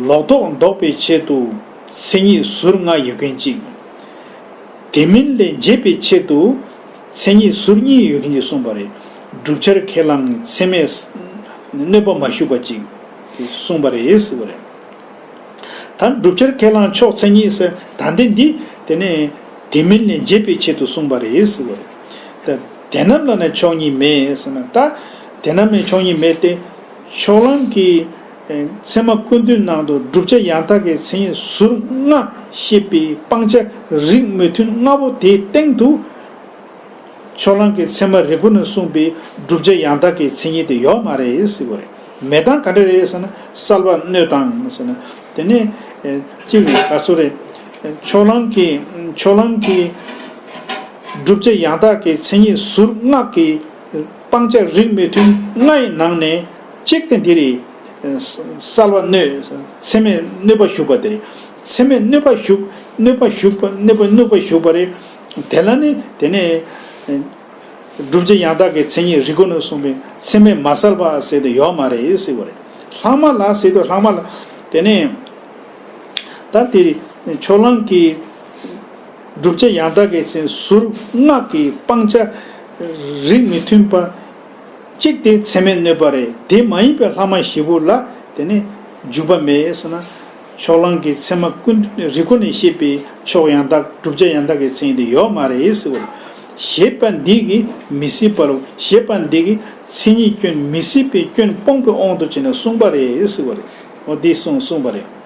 ལོག་རྟོག་ལྡོག་པའི་ཆེད་དུ་མཚན་ཉིད་ཟུར་ལྔ་ཡོད་མཁན་གཅིག་དེ་མིན་ལས་འབྱེད་པའི་ཆེད་དུ་མཚན་ཉིད་ཟུར་གཉིས་ཡོད་མཁན་གཅིག་གསུངས་པ་རེད། བསྒྲུབ་བྱར་ཁས་བླངས་ཚད་མས་གནོད་པ་མ་ཞུགས་པ་གཅིག་གསུངས་པ་རེད་ཟེར་བ་རེད། ད་བསྒྲུབ་བྱར་ཁས་བླངས་ཕྱོགས་མཚན་ཉིད་ཟེར། ད་འདི་འདི་དེ་ནས་དེ་མིན་ལས་འབྱེད་པའི་ཆེད་དུ་གསུངས་པ་རེད་ཟེར་བ་རེད། ད་དེ་རྣམས་ལ་ནི་ཕྱོགས་གཉིས་མེད་ཟེར་ན། ད་དེ་རྣམས་ལ་ཕྱོགས་གཉིས་མེད་དེ། ཕྱོགས་གླང་གིས་ཚད་མ་ཀུན་བཏུས་ནང་དུ་བསྒྲུབ་བྱ་ཡང་དག་གི་མཚན་ཉིད་ཟུར་ལྔ་བཤད་པའི་སྤང་བྱ་རིགས་མི་མཐུན་ལྔ་པོ་དེའི་སྟེང་དུ། ཕྱོགས་གླང་གིས་ཚད་མ་རིག་པ་ནས་གསུངས་པའི་བསྒྲུབ་བྱ་ཡང་དག་གི་མཚན་ཉིད་དེ་ཡོད་མ་རེད་ཟེར་བ་རེད། མེད་སྟངས་ག་འདྲ་རེད་ཟེར་ན། གསལ་བ་སྣོད་དང་ཟེར་ན། དེ་ནས་ཨེ་གཅིག་རེད། ག་ཚོད་རེད། ཕྱོགས་གླང་གིས་ཕྱོགས་གླང་གིས་བསྒྲུབ་བྱ་ཡང་དག་གི་མཚན་ཉིད་ཟུར་ལྔ་གི་སྤང་བྱ་རིགས་མི་མཐུན་ལྔ་ཡི་ནང་ནས་གཅིག་དེ་འདི་རེད། གསལ་བ་སྣོད། ཚད་མས་གནོད་པ་ཞུགས་པ་དེ་རེད། ཚད་མས་གནོད་པ་ཞུགས། གནོད་པ་ཞུགས་པ། གནོད་པ་གནོད་པ་ཞུགས་པ་རེད། དེ་ལ་ནི་དེ་ནས་བསྒྲུབ་བྱ་ཡང་དག་གི་མཚན་ཉིད་རིག་གོ་ནས་གསུངས་པའི་ཚད་མས་མ་གསལ་བ་ཟེར་དེ་ཡོད་མ་རེད་ཟེར་བ་རེད། ལྷག་མ་ལ་ཟེར་དུས་ལྷག་མ་ལ་དེ་ནས་ད་དེ་ཕྱོགས་གླང་གིས་བསྒྲུབ་བྱ་ཡང་དག་གི་མཚན་ཟུར་ལྔ་གི་སྤང་བྱ་རིགས་མི་མཐུན་པ་གཅིག་དེ་ཚད་མས་གནོད་པ་རེད། དེ་མ་ཡིན་པའི་ལྷག་མ་བཞི་པོ་ལ་དེ་ནས་འཇུག་པ་མེད་ཟེར་ན། ཕྱོགས་གླང་གིས་ཚད་མ་ཀུན་རིག་གོ་ནས་བཤད་པའི་ཕྱོགས་ཡང་དག་བསྒྲུབ་བྱ་ཡང་དག་གི་མཚན་ཉིད་དེ་ཡོད་མ་རེད་ཟེར་བ་རེད། ཞེས་པ་འདི་གིས་མི་སྲིད་པར། ཞེས་པ་འདི་གིས་མཚན་ཉིད་སྐྱོན་མི་སྲིད་པའི་སྐྱོན་སྤོང་བའི་དབང་དུ་བྱས་ནས་གསུངས་པ་རེད་ཟེར་བ་རེད། འོ་འདི་གསུངས་གསུངས་པ་རེད།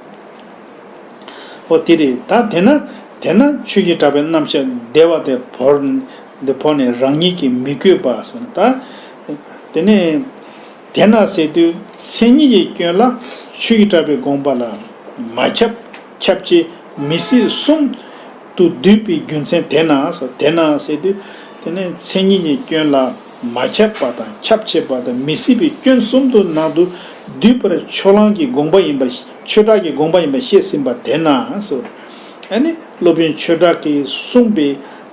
འོ་དེ་རེད། ད་དེས་ན་དེས་ན་ཆོས་ཀྱི་གྲགས་པའི་རྣམ་གཞག་བདེ་བ་དེ་བོར། འདི་བོར་ནས་རང་ཉིད་ཀྱིས་མི་དགོས་པ་ཟེར་ན། ད་དེ་ནས། དེས་ན་ཟེར་དུས་མཚན་ཉིད་ཀྱི་སྐྱོན་ལ་ཆོས་ཀྱི་གྲགས་པའི་དགོངས་པ་ལ་མ་ཁྱབ་ཁྱབ་བྱེད་མི་སྲིད་གསུམ་དུ་འདུས་པའི་རྒྱུ་མཚན། དེས་ན་ཟེར། དེས་ན་ཟེར་དུས་དེ་ནི་མཚན་ཉིད་ཀྱི་སྐྱོན་ལ་མ་ཁྱབ་པ་དང་ཁྱབ་བྱེད་པ་དང་མི་སྲིད་པའི་སྐྱོན་གསུམ་དུ་ནང་དུ་འདུས་པར་ཕྱོགས་གླང་གི་དགོངས་པ་ཡིན་པར། ཆོས་གྲགས་ཀྱི་དགོངས་པ་ཡིན་པར་བཤད་ཟིན་པ། དེས་ན་ཟེར། ཨ་ནི་སློབ་དཔོན་ཆོས་གྲགས་ཀྱིས་གསུངས་པའི་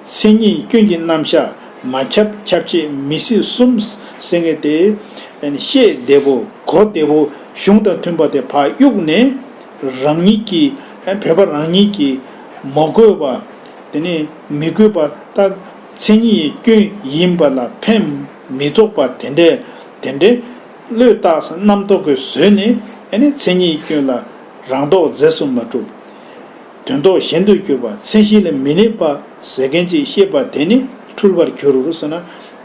མཚན་ཉིད་སྐྱོན་གྱི་རྣམ་གཞག་མ་ཁྱབ་ཁྱབ་བྱེད་མི་སྲིད་གསུམ་ཟེར་མཁན་དེ། ཨ་ནི་བཤད་བདེ་པོ་གོ་བདེ་པོ་གཞུང་དང་མཐུན་པ་དེ་ཕར་གཡུགས་ནས། རང་ཉིད་ཀྱིས། ཨ་ནི་བོད་པ་རང་ཉིད་ཀྱིས་མ་དགོས་པ། དེ་ནས་མི་དགོས་པ། ད་མཚན་ཉིད་སྐྱོན་ཡིན་པ་ལ་ཕན་མི་ཐོགས་པ་དེ་འདྲའི། དེ་འདྲའི་བློས་བཏགས་རྣམ་རྟོག་གིས་བཟོས་ནས། ཨ་ནི་མཚན་ཉིད་སྐྱོན་ལ་རང་ལྡོག་རྫས་སུ་མ་གྲུབ། དོན་ལྡོག་གཞན་དུ་གྱུར་པ། མཚན་གཞི་ལ་མི་གནས་པ་ཟེར་མཁན་ཅིག་བཤད་པ་དེ་ནི་འཁྲུལ་པར་གྱུར་ཟེར་ན།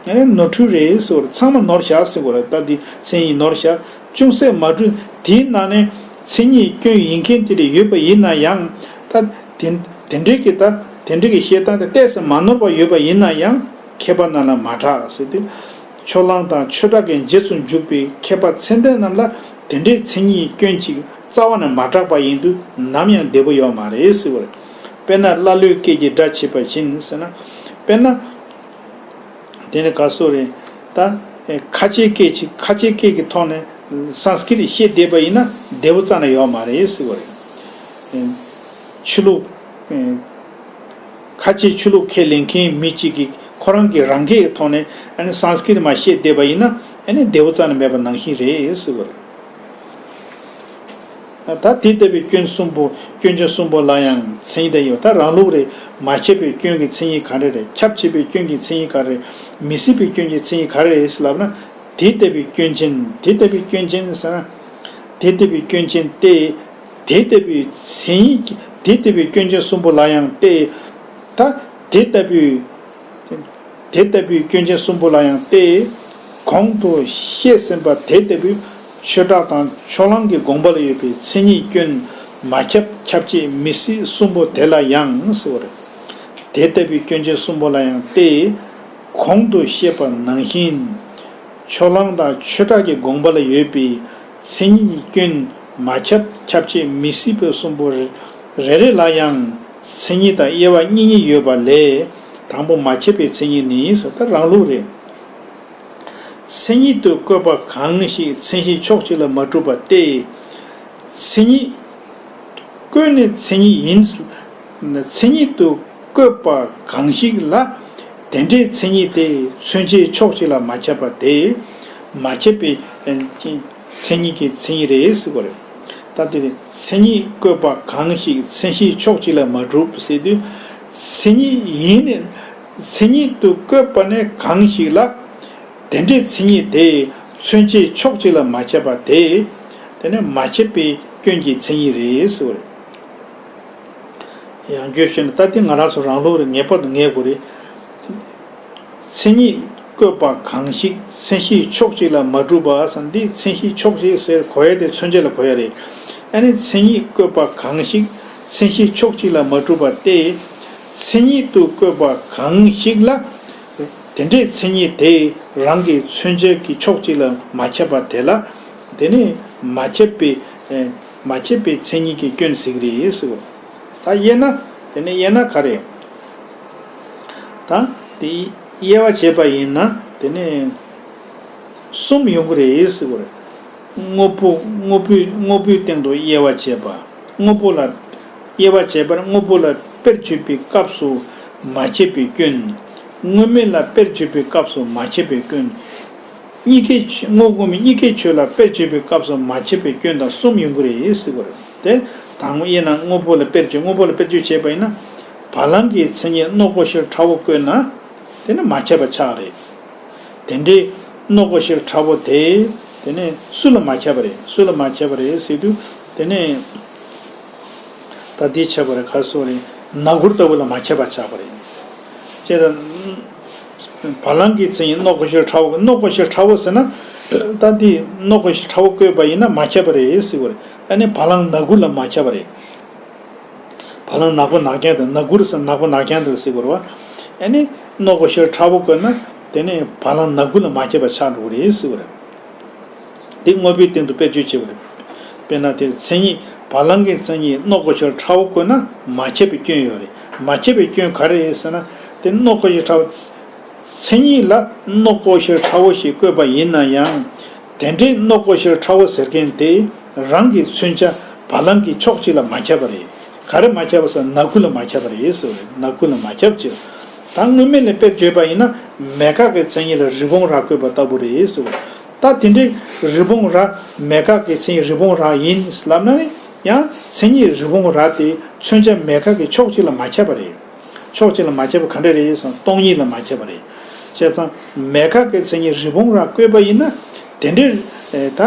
ཨ་ནི་ནོར་འཁྲུལ་རེད་ཟེར་བ་རེད། ཚང་མ་ནོར་བཞག་ཟེར་བ་རེད། ད་འདི་མཚན་ཉིད་ནོར་བཞག། ཅུང་ཟད་མ་འཁྲུལ། དེའི་ནང་ནས་མཚན་ཉིད་སྐྱོན་ཡིན་མཁན་དེ་འདྲ་ཡོད་པ་ཡིན་ན་ཡང་། ད་དེ་དེ་འདྲའི་གི་ད་དེ་འདྲའི་གི་བཤད་སྟངས་དེ་ཏོག་ཙམ་མ་ནོར་བ་ཡོད་པ་ཡིན་ན་ཡང་། མཁས་པ་རྣམས་ལ་མ་གྲགས་ཟེར་དུས། ཕྱོགས་གླང་དང་ཆོས་གྲགས་ཀྱི་རྗེས་སུ་འཇུག་པའི་མཁས་པ་མཚན་ལྡན་རྣམས་ལ་དེ་འདྲའི་མཚན་ཉིད་སྐྱོན་ཅིག་རྩ་བ་ནས་མ་གྲགས་པ་ཡིན་དུས་ནམ་ཡང་བདེ་པོ་ཡོད་མ་རེད་ཟེར་བ་རེད། དཔེར་ན་ཀླ་ཀློའི་སྐད་ཀྱི་སྒྲ་ཕྱེད་པ་བཞིན་ཟེར་ན། དཔེར་ན། དེ་ནི་ག་སོ་རེད། ད་ཁ་ཆེའི་སྐད་ཅིག་ཁ་ཆེའི་སྐད་ཀྱི་ཐོག་ནས་སཾ་སྐྲྀཏ་བཤད་བསྡད་པ་ཡིན་ན་བདེ་པོ་རྩ་ནས་ཡོད་མ་རེད་ཟེར་བ་རེད། ཆོས་ལུགས། ཁ་ཆེའི་ཆོས་ལུགས་ཁས་ལེན་མཁན་མི་གཅིག་གིས་ཁོ་རང་གི་རང་སྐད་ཀྱི་ཐོག་ནས་ཨ་ནི་སཾ་སྐྲྀཏ་མར་བཤད་བསྡད་པ་ཡིན་ན་ཨ་ནི་བདེ་པོ་རྩ་ནས་མེད་པ་ནང་བཞིན་རེད་ཟེར་བ་རེད། ད་དེ་ལྟ་བུའི་སྐྱོན་གསུམ་པོ། སྐྱོན་ཅན་གསུམ་པོ་ལ་ཡང་མཚན་ཉིད་དང་ཡོད། ད་རང་ལུགས་རེད། མ་ཁྱབ་པའི་སྐྱོན་གྱི་མཚན་ཉིད་ག་རེ་རེད། ཁྱབ་བྱེད་པའི་སྐྱོན་གྱི་མཚན་ཉིད་ག་རེ་རེད། མི་སྲིད་པའི་སྐྱོན་གྱི་མཚན་ཉིད་ག་རེ་རེད་ཟེར་ལབ་ན། དེ་ལྟ་བུའི་སྐྱོན་ཅན། དེ་ལྟ་བུའི་སྐྱོན་ཅན་ཟེར་ན། དེ་ལྟ་བུའི་སྐྱོན་ཅན་ཏེ། དེ་ལྟ་བུའི་མཚན་ཉིད། དེ་ལྟ་བུའི་སྐྱོན་ཅན་གསུམ་པོ་ལ་ཡང་ཏེ། ད་དེ་ལྟ་བུའི། དེ་ལྟ་བུའི་སྐྱོན་ཅན་གསུམ་པོ་ལ་ཡང་ཏེ། གོང་དུ་བཤད་ཟིན་པ་དེ་ལྟ་བུའི་ཆོས་གྲགས་དང་ཕྱོགས་གླང་གི་དགོངས་པ་ལ་ཡོད་པའི་མཚན་ཉིད་སྐྱོན་མ་ཁྱབ་ཁྱབ་བྱེད་མི་སྲིད་གསུམ་པོ་དེ་ལ་ཡང་ཟེར་བ་རེད། དེ་ལྟ་བུའི་སྐྱོན་ཅན་གསུམ་པོ་ལ་ཡང་ཏེ། གོང་དུ་བཤད་པ་ནང་བཞིན། ཕྱོགས་གླང་དང་ཆོས་གྲགས་ཀྱི་དགོངས་པ་ལ་ཡོད་པའི་མཚན་ཉིད་ཀྱི་སྐྱོན་མ་ཁྱབ་ཁྱབ་བྱེད་མི་སྲིད་པའི་གསུམ་པོ་རེ་རེ་ལ་ཡང་མཚན་ཉིད་དང་དབྱེ་བ་གཉིས་གཉིས་ཡོད་པ་ལས། དང་པོ་མ་ཁྱབ་པའི་མཚན་ཉིད་ནི་ཟེར། ད་རང་ལུགས་རེད། མཚན་ཉིད་དུ་བཀོད་པ་གང་ཞིག་མཚན་གཞི་ཕྱོགས་གཅིག་ལ་མ་གྲུབ་པ་སྟེ། མཚན་ཉིད་བཀོད་ནས་མཚན་ཉིད་ཡིན། མཚན་ཉིད་དུ་བཀོད་པ་གང་ཞིག་ལ། དེ་འདྲའི་མཚན་ཉིད་དེ་མཚོན་བྱའི་ཕྱོགས་གཅིག་ལ་མ་ཁྱབ་པ་སྟེ། མ་ཁྱབ་པའི་མཚན་ཉིད་ཀྱི་མཚན་ཉིད་རེད་ཟེར་བ་རེད། ད་དེ་ནི་མཚན་ཉིད་བཀོད་པ་གང་ཞིག་མཚན་གཞིའི་ཕྱོགས་གཅིག་ལ་མ་གྲུབ་ཟེར་དུས། མཚན་ཉིད་ཡིན་ནས། མཚན་ཉིད་དུ་བཀོད་པ་ནི་གང་ཞིག་ལ། དེ་འདྲའི་མཚན་ཉིད་དེ་མཚོན་བྱའི་ཕྱོགས་གཅིག་ལ་མ་ཁྱབ་པ་དེ། དེ་ནི་མ་ཁྱབ་པའི་སྐྱོན་གྱི་མཚན་ཉིད་རེད་ཟེར་བ་རེད། ཡང་བསྐྱར་བཤད་ན་ད་དེ་ང་རང་ཚོ་རང་ལུགས་རེད། ངེས་པར་དུ་ངེས་དགོས་རེད། མཚན་ཉིད་བཀོད་པ་གང་ཞིག་མཚན་གཞིའི་ཕྱོགས་གཅིག་ལ་མ་གྲུབ་པ་ཟེར། འདི་མཚན་གཞིའི་ཕྱོགས་གཅིག་ཟེར་གོ་ཡ་དེ་མཚོན་བྱ་ལ་གོ་ཡ་རེད། ཨ་ནི་མཚན་ཉིད་བཀོད་པ་གང་ཞིག་མཚན་གཞིའི་ཕྱོགས་གཅིག་ལ་མ་གྲུབ་པ་སྟེ། མཚན་ཉིད་དུ་བཀོད་པ་གང་ཞིག་ལ། དེ་འདྲའི་མཚན་ཉིད་དེ་རང་གི་མཚོན་བྱ་གི་ཕྱོགས་གཅིག་ལ་མ་ཁྱབ་པ་དེ་ལ། དེ་ནི་མ་ཁྱབ་པའི། མ་ཁྱབ་པའི་མཚན་ཉིད་ཀྱི་སྐྱོན་ཟེར་གྱི་རེད་ཟེར་བ། ད་དབྱེ་ན། དེ་ནི་དབྱེ་ན་ག་རེ། ད་དེ་དབྱེ་བ་བྱས་པ་ཡིན་ན་དེ་ནི་གསུམ་ཡོང་གི་རེད་ཟེར་བ་རེད། དངོས་པོ་དངོས་པོའི་དངོས་པོའི་སྟེང་དུ་དབྱེ་བ་བྱས་པ། དངོས་པོ་ལ་དབྱེ་བ་བྱས་པར་དངོས་པོ་ལ་དཔེར་བརྗོད་པའི་སྐབས་སུ་མ་ཁྱབ་པའི་སྐྱོན། དངོས་མེད་ལ་དཔེར་བརྗོད་པའི་སྐབས་སུ་མ་ཁྱབ་པའི་སྐྱོན། གཉིས་ཀའི་ཆོས། དངོས་དངོས་མེད་གཉིས་ཀའི་ཆོས་ལ་དཔེར་བརྗོད་པའི་སྐབས་སུ་མ་ཁྱབ་པའི་སྐྱོན་དང་གསུམ་ཡོང་གི་རེད་ཟེར་བ་རེད་དེ། དང་པོ་དབྱེ་ན་དངོས་པོ་ལ་དཔེར་བརྗོད། དངོས་པོ་ལ་དཔེར་བརྗོད་བྱས་པ་ཡིན་ན། བ་ལང་གི་མཚན་ཉིད་རྣོ་ཀོ་ཤེལ་ཁྲ་བོ་བཀོད་ན། དེ་ནི་མ་ཁྱབ་པ་ཆགས་རེད། དེ་འདྲའི་རྣོ་ཀོ་ཤེལ་ཁྲ་བོ་དེ། དེ་ནི་སུ་ལ་མ་ཁྱབ་པ་རེད། སུ་ལ་མ་ཁྱབ་པ་རེད་ཟེར་དུས། དེ་ནི་ད་འདི་ཁྱབ་པ་རེད། ག་སོ་རེད། ན་གུར་ལྟ་བུ་ལ་མ་ཁྱབ་པ་ཆགས་པ་རེད། ཅེས་དང་། བ་ལང་གི་མཚན་ཉིད་སྣ་སྒོ་ཤེར་ཁྲ་བོ། སྣ་སྒོ་ཤེར་ཁྲ་བོ་ཟེར་ན། ད་འདི་སྣ་སྒོ་ཤེར་ཁྲ་བོ་བཀོད་པ་ཡིན་ན་མ་ཁྱབ་པ་རེད་ཟེར་བ་རེད། ཨ་ནི་བ་ལང་སྣ་དགུ་ལ་མ་ཁྱབ་པ་རེད། བ་ལང་ནག་པོ་ནག་རྐྱང་དང་། སྣ་དགུ་རེད་ཟེར། ནག་པོ་ནག་རྐྱང་དང་ཟེར་དགོས་རེད་བ། ཨ་ནི་སྣ་སྒོ་ཤེར་ཁྲ་བོ་བཀོད་ན་དེ་ནི་བ་ལང་སྣ་དགུ་ལ་མ་ཁྱབ་པ་ཆགས་འགྲོ་གི་རེད་ཟེར་བ་རེད། དེ་དངོས་པོའི་སྟེང་དུ་དཔེར་བརྗོད་བྱེད་པ་རེད། དཔེར་ན་དེར་མཚན་ཉིད་བ་ལང་གི་མཚན་ཉིད་སྣ་སྒོ་ཤེར་ཁྲ་བོ་བཀོད་ན་མ་ཁྱབ་པའི་སྐྱོན་ཡོད་རེད། མ་ཁྱབ་པའི་སྐྱོན་ག་རེ་རེད་ཟེར་ན། དེ་སྣ་སྒོ་ཤེར་ཁྲ་བོ། མཚན་ཉིད་ལ་སྣ་སྒོ་ཤེར་ཁྲ་བོ་ཞེས་བཀོད་པ་ཡིན་ན་ཡང་། དེ་འདྲའི་སྣ་སྒོ་ཤེར་ཁྲ་བོ་ཟེར་མཁན་དེ་རང་གི་མཚོན་བྱ་བ་ལང་གི་ཕྱོགས་གཅིག་ལ་མ་ཁྱབ་པ་རེད། ག་རེ་མ་ཁྱབ་པ་ཟེར་ན། སྣ་དགུ་ལ་མ་ཁྱབ་པ་རེད་ཟེར་བ་རེད། སྣ་དགུ་ལ་མ་ཁྱབ་ཅེས། ད་སྔོན་མེད་ལ་དཔེར་བརྗོད་པ་ཡིན་ན། མེད་དགག་གི་མཚན་ཉིད་ལ་རི་བོང་རྭ་བཀོད་པ་ལྟ་བུ་རེད་ཟེར་བ། ད་དེ་འདྲའི་རི་བོང་རྭ། མེད་དགག་གི་མཚན་ཉིད་རི་བོང་རྭ་ཡིན་ལབ་ན་ནི། ཡང་མཚན་ཉིད་རི་བོང་རྭ་དེ་མཚོན་བྱ་མེད་དགག་གི་ཕྱོགས་གཅིག་ལ་མ་ཁྱབ་པ་རེད། ཕྱོགས་གཅིག་ལ་མ་ཁྱབ་པ་ག་འདྲ་རེད་ཟེར་ན། སྟོང་ཉིད་ལ་མ་ཁྱབ་པ་རེད། བྱས་ཙང་མེད་དགག་གི་མཚན་ཉིད་རི་བོང་རྭ་བཀོད་པ་ཡིན་ན། དེ་འདྲའི་ཨེ་ད་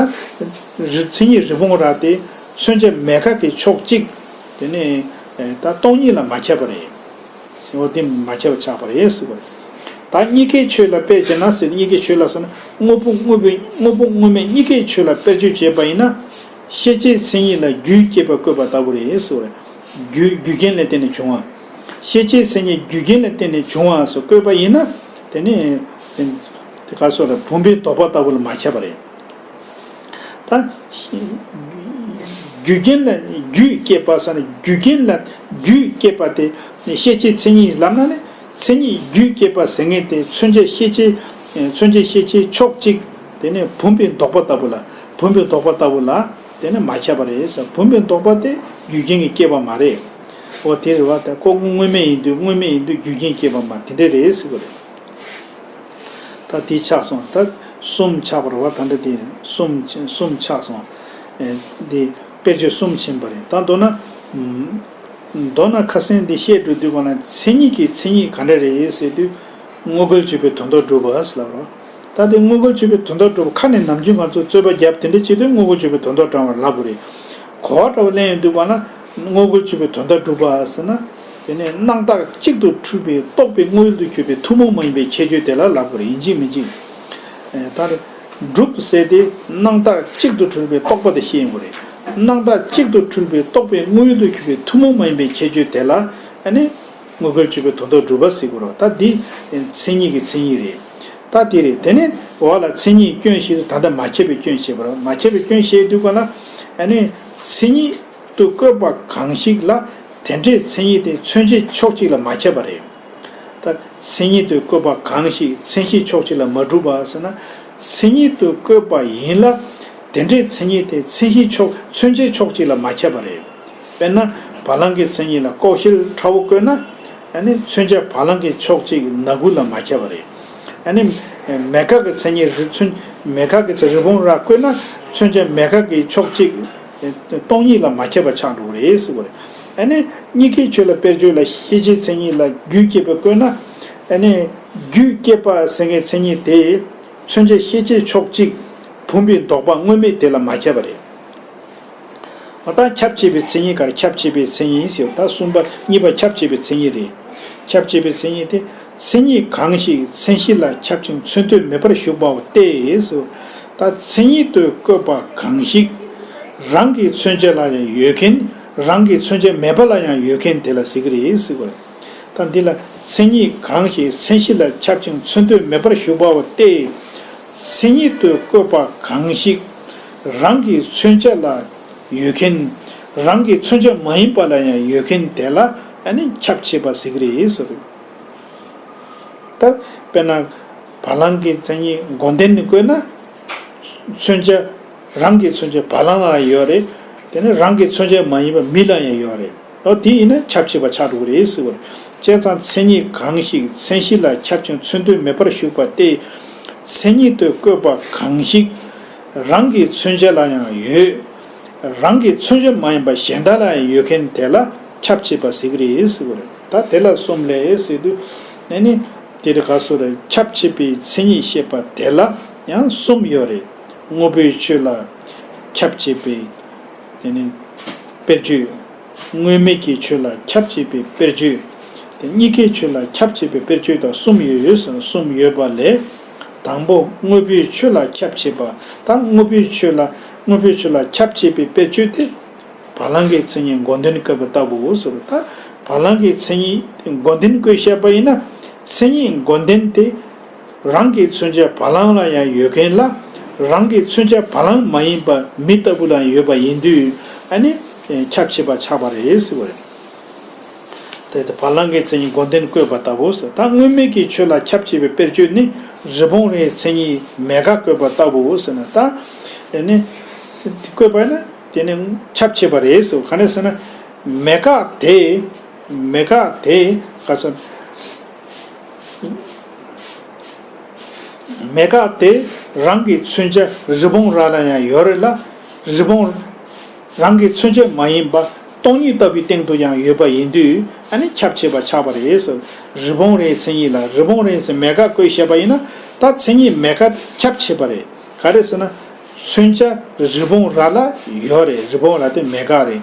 རི་མཚན་ཉིད་རི་བོང་རྭ་དེ་མཚོན་བྱ་མེད་དགག་གི་ཕྱོགས་གཅིག། དེ་ནི་ཨེ་ད་སྟོང་ཉིད་ལ་མ་ཁྱབ་པ་རེད། འོ་དེ་མ་ཁྱབ་པ་ཆགས་པ་རེད་ཟེར་བ་རེད། ད་གཉིས་ཀའི་ཆོས་ལ་དཔེ་བྱས་ན་ཟེར། གཉིས་ཀའི་ཆོས་ལ་ཟེར་ན། དངོས་པོ་དངོས་པོའི། དངོས་པོ་དངོས་མེད་གཉིས་ཀའི་ཆོས་ལ་དཔེར་བརྗོད་བྱས་པ་ཡིན་ན། ཤེས་བྱའི་མཚན་ཉིད་ལ་རྒྱུས་སྐྱེས་པ་བཀོད་པ་ལྟ་བུ་རེད་ཟེར་བ་རེད། རྒྱུ་རྒྱུ་རྐྱེན་ལ་བརྟེན་ནས་བྱུང་བ། ཤེས་བྱའི་མཚན་ཉིད་རྒྱུ་རྐྱེན་ལ་བརྟེན་ནས་བྱུང་བ་སོགས་བཀོད་པ་ཡིན་ན། དེ་ནི་དེ་ག་སོགས་ལ་བུམ་པའི་ལྡོག་པ་ལྟ་བུ་ལ་མ་ཁྱབ་པ་རེད། ད་རྒྱུ་རྐྱེན་ལ་རྒྱུས་སྐྱེས་པ་ཟེར་ན། རྒྱུ་རྐྱེན་ལ་རྒྱུས་སྐྱེས་པ་དེ་ཤེས་བྱའི་མཚན་ཉིད་ལབ་ན་ནི། མཚན་ཉིད་རྒྱུས་སྐྱེས་པ་ཟེར་མཁན་དེ་མཚོན་བྱ་ཤེས་བྱའི། མཚོན་བྱ་ཤེས་བྱའི་ཕྱོགས་གཅིག། དེ་ནི་བུམ་པའི་ལྡོག་པ་ལྟ་བུ་ལ། བུམ་པའི་ལྡོག་པ་ལྟ་བུ་ལ་དེ་ནི་མ་ཁྱབ་པ་རེད་ཟེར། བུམ་པའི་ལྡོག་པ་དེ་རྒྱུ་རྐྱེན་གྱིས་སྐྱེས་པ་མ་རེད། འོ་དེ་རེད་བ། ད་ཁོ་དངོས་མེད་ཡིན་དུས། དངོས་མེད་ཡིན་དུས་རྒྱུ་རྐྱེན་སྐྱེས་པ་མ། དེ་འདྲ་རེད་ཟེར་གི་རེད། ད་དེ་ཆགས་སོང་། ད་གསུམ་ཆགས་པ་རེད་བ། ད་འདྲ་དེ་གསུམ་གསུམ་ཆགས་སོང་། ཨེ་དེ་དཔེར་བརྗོད་གསུམ་ཕྱིན་པ་རེད། ད་མདོར་ན། མདོར་ན་ཁ་སང་འདི་བཤད་འགྲོ་དུས་གོང་ལ། མཚན་ཉིད་ཀྱི་མཚན་ཉིད་ག་འདྲ་རེད་ཟེར་དུས། དངོས་འགལ་གཅོད་པའི་དོན་དམ་སྒྲུབ་པ་ཟེར་ལབ་རོ། ད་དེ་དངོས་འགལ་གཅོད་པའི་དོན་དམ་སྒྲུབ་པ་ཁ་ནས་ནམ་རྒྱུན་ང་ཚོ་རྩོད་པ་རྒྱབ་དེ་འདྲ་བྱེད་དུས། དངོས་འགལ་གཅོད་པའི་དོན་དམ་སྒྲུབ་པ་ལབ་དགོས་རེད། གོ་བ་འདྲ་བོ་ལེན་ཡོང་དུས་གོང་ལ། དངོས་འགལ་གཅོད་པའི་དོན་དམ་སྒྲུབ་པ་ཟེར་ན། དེ་ནས་སྣང་བཏགས་གཅིག་ཏུ་འཁྲུལ་པའི་རྟོག་པའི་དངོས་ཡུལ་དུ་གྱུར་པའི་ཐུན་མོང་མ་ཡིན་པའི་ཁྱད་ཆོས་དེ་ལ་ལབ་དགོས་རེད། ཡིན་གཅིག་མིན་གཅིག་ཨེ་ད་རེད། སྒྲུབ་ཟེར་དེ་སྣང་བཏགས་གཅིག་ཏུ་འཁྲུལ་པའི་རྟོག་པ་དེ་བཤད་ཡོང་གི་རེད། སྣང་བཏགས་གཅིག་ཏུ་འཁྲུལ་པའི་རྟོག་པའི་དངོས་ཡུལ་དུ་གྱུར་པའི་ཐུན་མོང་མ་ཡིན་པའི་ཁྱད་ཆོས་དེ་ལ། ཨ་ནི་དངོས་འགལ་གཅོད་པའི་དོན་དམ་སྒྲུབ་པ་ཟེར་གི་རེད། ད་འདི་མཚན་ཉིད་ཀྱི་མཚན་ཉིད་རེད། ད་དེ་རེད། དེ་ནས་འོག་ལ་མཚན་ཉིད་སྐྱོན་བཤད་དུས། ད་ལྟ་མ་ཁྱབ་པའི་སྐྱོན་བཤད་པ་རེད། མ་ཁྱབ་པའི་སྐྱོན་བཤད་དུས་ག་ལ། ཨ་ནི་མཚན་ཉིད་དུ་བཀོད་པ་གང་ཞིག་ལ། དེ་འདྲའི་མཚན་ཉིད་དེ་མཚོན་བྱའི་ཕྱོགས་གཅིག་ལ་མ་ཁྱབ་པ་རེད། ད་མཚན་ཉིད་དུ་བཀོད་པ་གང་ཞིག་མཚན་གཞིའི་ཕྱོགས་གཅིག་ལ་མ་གྲུབ་པ་ཟེར་ན། མཚན་ཉིད་དུ་བཀོད་པ་ཡིན་ལ། དེ་འདྲའི་མཚན་ཉིད་དེ་མཚན་གཞིའི་ཕྱོགས། མཚོན་བྱའི་ཕྱོགས་གཅིག་ལ་མ་ཁྱབ་པ་རེད། དཔེར་ན་བ་ལང་གི་མཚན་ཉིད་ལ་སྣ་སྒོ་ཤེར་ཁྲ་བོ་བཀོད་ན། ཨ་ནི་མཚོན་བྱ་བ་ལང་གི་ཕྱོགས་གཅིག་སྣ་དགུ་ལ་མ་ཁྱབ་པ་རེད། ཨ་ནི་མེད་དགག་གི་མཚན་ཉིད་རི། མཚོན། མེད་དགག་གི་མཚན་རི་བོང་རྭ་བཀོད་ན། མཚོན་བྱ་མེད་དགག་གི་ཕྱོགས་གཅིག་སྟོང་ཉིད་ལ་མ་ཁྱབ་པ་ཆགས་འགྲོ་གི་རེད་ཟེར་བ་རེད། ཨ་ནི་གཉིས་ཀའི་ཆོས་ལ་དཔེར་བརྗོད་ལ་ཤེས་བྱའི་མཚན་ཉིད་ལ་རྒྱུས་སྐྱེས་པ་བཀོད་ན། ཨ་ནི་རྒྱུས་སྐྱེས་པ་ཟེར་མཁན་མཚན་ཉིད་དེ་མཚོན་བྱ་ཤེས་བྱའི་ཕྱོགས་གཅིག་བུམ་པའི་ལྡོག་པ་དངོས་མེད་དེ་ལ་མ་ཁྱབ་པ་རེད། འོ་ད་ཁྱབ་བྱེད་པའི་མཚན་ཉིད་ག་རེ། ཁྱབ་བྱེད་པའི་མཚན་ཉིད་ཟེར་བ། ད་གསུམ་པ་གཉིས་པ་ཁྱབ་བྱེད་པའི་མཚན་ཉིད་རེད། ཁྱབ་བྱེད་པའི་མཚན་ཉིད་དེ། མཚན་ཉིད་གང་ཞིག་མཚན་གཞི་ལ་ཁྱབ་ཅིང་མཚོན་དོན་མེད་པར་ཞུགས་པའོ་སྟེ་ཟེར་བ། ད་མཚན་ཉིད་དུ་བཀོད་པ་གང་ཞིག་རང་གི་མཚོན་བྱ་ལ་ཡང་ཡོད་མཁན། རང་གི་མཚོན་བྱ་མེད་པ་ལ་ཡང་ཡོད་མཁན་དེ་ལ་ཟེར་གི་རེད་ཟེར་བ་རེད། ད་འདི་ལ་མཚན་ཉིད་གང་ཞིག་མཚན་གཞི་ལ་ཁྱབ་ཅིང་མཚོན་དོན་མེད་པར་ཞུགས་པའོ་སྟེ། མཚན་ཉིད་དུ་བཀོད་པ་གང་ཞིག་རང་གི་མཚོན་བྱ་ལ་ཡོད་མཁན། རང་གི་མཚོན་བྱ་མ་ཡིན་པ་ལ་ཡང་ཡོད་མཁན་དེ་ལ་ཨ་ནི་ཁྱབ་བྱེད་པ་ཟེར་གི་རེད་ཟེར། ད་དཔེར་ན་བ་ལང་གི་མཚན་ཉིད་མགོ་ལྡན་ནི་བཀོད་ན། མཚོན་བྱ། རང་གི་མཚོན་བྱ་བ་ལང་ལ་ཡོད་རེད། དེ་ནས་རང་གི་མཚོན་བྱ་མ་ཡིན་པ་མི་ལ་ཡང་ཡོད་རེད། འོ་དེ་ཡིན་ན་ཁྱབ་བྱེད་པ་ཆགས་འགྲོ་གི་རེད་ཟེར་བ་རེད། བྱས་ཙང་མཚན་ཉིད་གང་ཞིག་མཚན་གཞི་ལ་ཁྱབ་ཅིང་མཚོན་དོན་མེད་པར་ཞུགས་པ་སྟེ། མཚན་ཉིད་དུ་བཀོད་པ་གང་ཞིག་རང་གི་མཚོན་བྱ་ལ་ཡང་ཡོད། རང་གི་མཚོན་བྱ་མ་ཡིན་པ་གཞན་དག་ལ་ཡང་ཡོད་མཁན་དེ་ལ་ཁྱབ་བྱེད་པ་ཟེར་གི་རེད་ཟེར་བ་རེད། ད་དེ་ལ་གསུམ་ལས་ཟེར་དུས། ཨ་ནི་དེ་རེད། ག་སོ་རེད། ཁྱབ་བྱེད་པའི་མཚན་ཉིད་བཤད་པ་དེ་ལ་ཡང་གསུམ་ཡོད་རེད། དངོས་པོའི་ཆོས་ལ་ཁྱབ་བྱེད་པའི་དེ་ནི་དཔེར་བརྗོད། དངོས་མེད་ཀྱི་ཆོས་ལ་ཁྱབ་བྱེད་པའི་དཔེར་བརྗོད། དེ་གཉིས་ཀའི་ཆོས་ལ་ཁྱབ་བྱེད་པའི་དཔེར་བརྗོད་དང་གསུམ་ཡོད་ཟེར་ན། གསུམ་ཡོད་པ་ལས། དང་པོ་དངོས་པོའི་ཆོས་ལ་ཁྱབ་བྱེད་པ། ད་དངོས་པོའི་ཆོས་ལ་དངོས་པོའི་ཆོས་ལ་ཁྱབ་བྱེད་པའི་དཔེར་བརྗོད་དེ། བ་ལང་གི་མཚན་ཉིད་མགོ་ལྡན་བཀོད་པ་ལྟ་བུའོ་ཟེར་བ། ད་བ་ལང་གི་མཚན་ཉིད་མགོ་ལྡན་བཀོད་བཤད་པ་ཡིན་ན། མཚན་ཉིད་མགོ་ལྡན་དེ་རང་གི་མཚོན་བྱ་བ་ལང་ལ་ཡང་ཡོད་མཁན་ལ། རང་གི་མཚོན་བྱ་བ་ལང་མ་ཡིན་པ་མི་ལྟ་བུ་ལ་ཡང་ཡོད་པ་ཡིན་དུས། ཨ་ནི་ཁྱབ་བྱེད་པ་ཆགས་པ་རེད་ཟེར་བ་རེད། དེ་ལྟ་བ་ལང་གི་མཚན་ཉིད་མགོ་ལྡན་བཀོད་པ་ལྟ་བུ་ཟེར། ད་དངོས་མེད་ཀྱི་ཆོས་ལ་ཁྱབ་བྱེད་པའི་དཔེར་བརྗོད་ནི། རི་བོང་རྭའི་མཚན་ཉིད་མེ་དཀར་བཀོད་པ་ལྟ་བུའོ་ཟེར་ན། ད་ཨ་ནི་བཀོད་པ་ཡིན་ན། དེ་ནི་ཁྱབ་བྱེད་པ་རེད་ཟེར། ག་ནས་ཟེར་ན། མེ་དཀར་དེ། མེ་དཀར་དེ་ག་ཚོད། མེ་དཀར་དེ་རང་གི་མཚོན་བྱ་རི་བོང་རྭ་ལ་ཡང་ཡོད་རེད་ལ། རི་བོང་རང་གི་མཚོན་བྱ་མ་ཡིན་པ་སྟོང་ཉིད་ལྟ་བུའི་སྟེང་དུ་ཡང་ཡོད་པ་ཡིན་དུས། ཨ་ནི་ཁྱབ་བྱེད་པ་ཆགས་པ་རེད་ཟེར། རི་བོང་རྭའི་མཚན་ཉིད་ལ་རི་བོང་རྭའི་མཚན་མེ་དཀར་བཀོད་བཤད་པ་ཡིན་ན། ད་མཚན་ཉིད་མེ་དཀར་ཁྱབ་བྱེད་པ་རེད། ག་རེ་ཟེར་ན། མཚོན་བྱ་རི་བོང་རྭ་ལ་ཡོད་རེད། རི་བོང་རྭ་དེ་མེ་དཀར་རེད།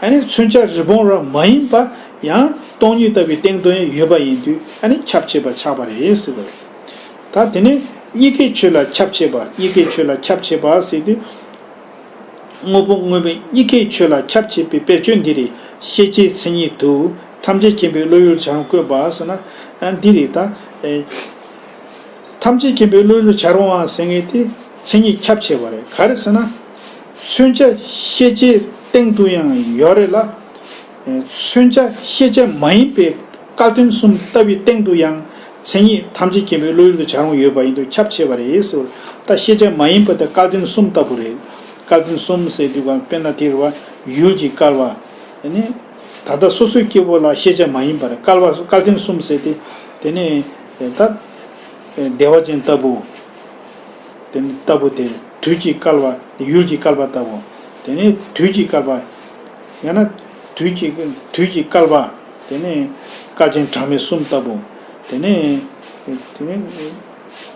ཨ་ནི་མཚོན་བྱ་རི་བོང་རྭ་མ་ཡིན་པ་ཡང་སྟོང་ཉིད་ལྟ་བུའི་སྟེང་དུ་ཡང་ཡོད་པ་ཡིན་དུས། ཨ་ནི་ཁྱབ་བྱེད་པ་ཆགས་པ་རེད་ཟེར་བ་རེད། ད་དེ་ནས་གཉིས་ཀའི་ཆོས་ལ་ཁྱབ་བྱེད་པ། གཉིས་ཀའི་ཆོས་ལ་ཁྱབ་བྱེད་པ་ཟེར་དུས། དངོས་པོ་དངོས་མེད་གཉིས་ཀའི་ཆོས་ལ་ཁྱབ་བྱེད་པའི་དཔེར་བརྗོད་འདི་རེད། ཤེས་བྱའི་མཚན་ཉིད་དུ་ཐམས་ཅད་མཁྱེན་པའི་བློ་ཡུལ་བྱ་རུང་བཀོད་པ་ཟེར་ན། ཨ་འདི་རེད་ད། ཨེ། ཐམས་ཅད་མཁྱེན་པའི་བློ་ཡུལ་བྱ་རུང་བ་ཟེར་མཁན་དེ་མཚན་ཉིད་ཁྱབ་བྱེད་པ་རེད། ག་རེ་ཟེར་ན། མཚོན་བྱ་ཤེས་བྱའི་སྟེང་དུ་ཡང་ཡོད་རེད་ལ། མཚོན་བྱ་ཤེས་བྱ་མ་ཡིན་པའི་སྐལ་དོན་གསུམ་ལྟ་བུའི་སྟེང་དུ་ཡང་མཚན་ཉིད་ཐམས་ཅད་མཁྱེན་པའི་བློ་ཡུལ་དུ་བྱ་རུང་ཡོད་པ་ཡིན་དུས་ཁྱབ་ཆེ་བ་རེད་ཟེར། ད་ཤེས་བྱ་མ་ཡིན་པ་དེ་སྐལ་དོན་གསུམ་ལྟ་བུ་རེད། སྐལ་དོན་གསུམ་ཟེར་དུས་ག་དཔེར་ན་དེ་རེད་བ། ཡུལ་གྱི་བསྐལ་བ། ཨ་ནི། ད་ལྟ་སོ་སོའི་སྐྱེ་བོ་ལ་ཤེས་བྱ་མ་ཡིན་པ་རེད། བསྐལ་བ་སྐལ་དོན་གསུམ་ཟེར་ཏེ། དེ་ནས་ད་བདེ་བ་ཅན་ལྟ་བུ། དེ་ནི་ལྟ་བུ་དེ་དུས་ཀྱི་བསྐལ་བ། ཡུལ་གྱི་བསྐལ་བ་ལྟ་བུ། དེ་ནི་དུས་ཀྱི་བསྐལ་བ། ཡང་ན་དུས་ཀྱི་དུས་ཀྱི་བསྐལ་བ། དེ་ནི་བསྐལ་ཆེན་གྲངས་མེད་གསུམ་ལྟ་བུ། དེ་ནི་དེ་ནི་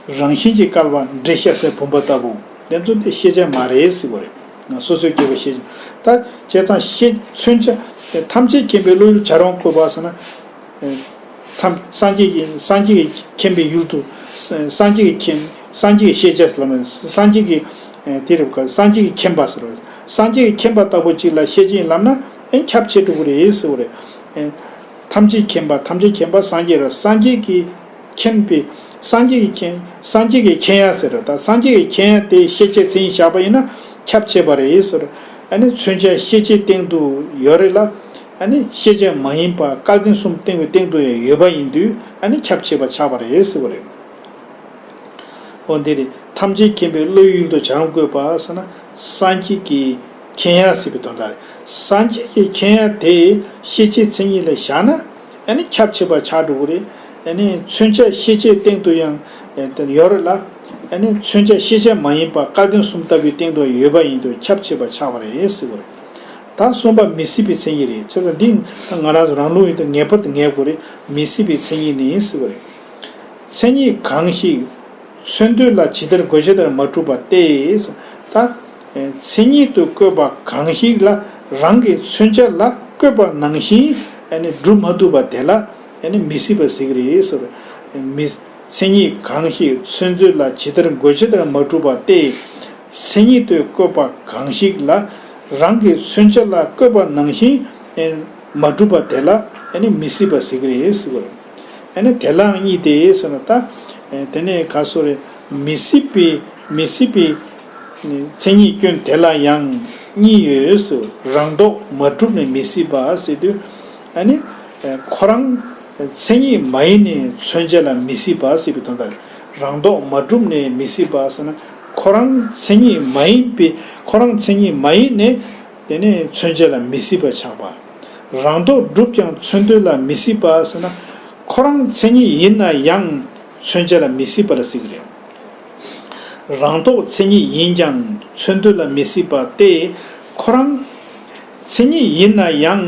རང་བཞིན་གྱི་བསྐལ་བ་འབྲས་བཤད་སའི་བུམ་པ་ལྟ་བུ། དེ་ཚོ་དེ་ཤེས་བྱ་མ་རེད་ཟེར་བ་རེད། ང་སོ་སོའི་སྐྱེ་བོ་ཤེས་བྱ། ད་བྱས་ཙང་ཤེས་མཚོན་བྱ་ཐམས་ཅད་མཁྱེན་པའི་བློ་ཡུལ་བྱ་རུང་བཀོད་པ་ཟེར་ན། ཐམས་སངས་རྒྱས་ཀྱི་སངས་རྒྱས་ཀྱི་མཁྱེན་པའི་ཡུལ་དུ། སངས་རྒྱས་ཀྱི་མཁྱེན་སངས་རྒྱས་ཀྱི་ཤེས་བྱ་ཟེར་ལ། སངས་རྒྱས་ཀྱི་དེ་རེད་བ། སངས་རྒྱས་ཀྱི་མཁྱེན་པ་ཟེར་བ། སངས་རྒྱས་ཀྱི་མཁྱེན་པ་ལྟ་བུ་ཅིག་ལ་ཤེས་བྱ་ཡིན་ལབ་ན། ཨེ་ཁྱབ་ཆེ་འགྲོ་གི་རེད་ཟེར་བ་རེད། ཨེ་ཐམས་ཅད་མཁྱེན་པ། ཐམས་ཅད་མཁྱེན་པ་སངས་རྒྱས་རེད། སངས་རྒྱས་ཀྱི་མཁྱེན་པའི་སངས་རྒྱས་ཀྱི་མཁྱེན་སངས་རྒྱས་ཀྱི་མཁྱེན་ཡ་ཟེར་རེད། ད་སངས་རྒྱས་ཀྱི་མཁྱེན་ཡ་དེ་ཤེས་བྱའི་མཚན་ཉིད་བཞག་པ་ཡིན་ན་ཁྱབ་ཆེ་བ་རེད་ཟེར། ཨ་ནི་མཚོན་བྱ་ཤེས་བྱའི་སྟེང་དུ་ཡོད་རེད་ལ། ཨ་ནི་ཤེས་བྱ་མ་ཡིན་པ་སྐལ་ལྡན་གསུམ་སྟེང་གི་སྟེང་དུ་ཡང་ཡོད་པ་ཡིན་དུས། ཨ་ནི་ཁྱབ་ཆེ་བ་ཆགས་པ་རེད་ཟེར་བ་རེད། འོ་འདི་རེད། ཐམས་ཅད་མཁྱེན་པའི་བློ་ཡུལ་དུ་བྱ་རུང་བཀོད་པ་ཟེར་ན། སངས་རྒྱས་ཀྱི་མཁྱེན་ཡ་ཟེར་བའི་དོན་དག་རེད། སངས་རྒྱས་ཀྱི་མཁྱེན་ཡ་དེ་ཤེས་བྱའི་མཚན་ཉིད་ལ་བཞག་ན། ཨ་ནི་ཁྱབ་ཆེ་བ་ཆགས་འགྲོ་གི་རེད། ཨ་ནི་མཚོན་བྱ་ཤེས་བྱའི་སྟེང་དུ་ཡང་ཡོད་རེད་ལ། ཨ་ནི་མཚོན་བྱ་ཤེས་བྱ་མ་ཡིན་པ་སྐལ་ལྡན་གསུམ་ལྟ་བུའི་སྟེང་དུ་ཡོད་པ་ཡིན་དུས་ཁྱབ་ཆེ་བ་ཆགས་པ་རེད་ཟེར་བ་རེད། ད་གསུམ་པ་མི་སྲིད་པའི་མཚན་ཉིད་རེད། བྱས་ཙང་འདི་ང་རང་ཚོ་རང་ལུགས་ཡིན་དུས་ངེས་པར་དུ་ངེས་དགོས་རེད། མི་སྲིད་པའི་མཚན་ཉིད་ནི་ཟེར་བ་རེད། མཚན་ཉིད་གང་ཞིག་མཚོན་འདོད་ལ་ཇི་ལྟར་དགོས་ཇི་ལྟར་མ་གྲུབ་པ་སྟེ། ད་མཚན་ཉིད་དུ་བཀོད་པ་གང་ཞིག་ལ་རང་གི་མཚོན་བྱ་ལ་བཀོད་པ་ནང་བཞིན་གྲུབ་མ་ཐུབ་པ་དེ་ལ་མི་སྲིད་པ་ཟེར་གི་རེད་ཟེར། མི་མཚན་ཉིད་གང་ཞིག་མཚོན་འདོད་ལ་ཇི་ལྟར་དགོས་ཇི་ལྟར་མ་གྲུབ་པ་སྟེ། མཚན་ཉིད་དུ་བཀོད་པ་གང་ཞིག་ལ་རང་གི་མཚོན་བྱ་ལ་བཀོད་པ་ནང་བཞིན་མ་གྲུབ་པ་དེ་ལ་མི་སྲིད་པ་ཟེར་གི་རེད་ཟེར་བ་རེད། ཨ་ནི་དེ་ལའང་གཉིས་ཏེ་ཟེར་ན། ད་དེ་ནས་ག་སོ་རེ། མི་སྲིད་པའི་མི་སྲིད་པའི་མཚན་ཉིད་སྐྱོན་དེ་ལ་ཡང་གཉིས་ཡོད་ཟེར། རང་ལྡོག་མ་གྲུབ་ནས་མི་སྲིད་པ་ཟེར་དུས། ཨ་ནི་ཁོ་རང་མཚན་ཉིད་མ་ཡིན་ནས་མཚོན་བྱ་ལ་མི་སྲིད་པ་ཟེར་བའི་དོན་དག་རེད། རང་ལྡོག་མ་གྲུབ་ནས་མི་སྲིད་པ་ཟེར་ན། ཁོ་རང་མཚན་ཉིད་མ་ཡིན་པའི་ཁོ་རང་མཚན་ཉིད་མ་ཡིན་ནས་དེ་ནས་མཚོན་བྱ་ལ་མི་སྲིད་པ་ཆགས་པ། རང་ལྡོག་གྲུབ་ཀྱང་མཚོན་འདོད་ལ་མི་སྲིད་པ་ཟེར་ན། ཁོ་རང་མཚན་ཉིད་ཡིན་ན་ཡང་མཚོན་བྱ་ལ་མི་སྲིད་པ་ལ་ཟེར་གི་རེད། རང་ལྡོག་མཚན་ཉིད་ཡིན་ཀྱང་མཚོན་འདོད་ལ་མི་སྲིད་པ་སྟེ། ཁོ་རང་མཚན་ཉིད་ཡིན་ན་ཡང་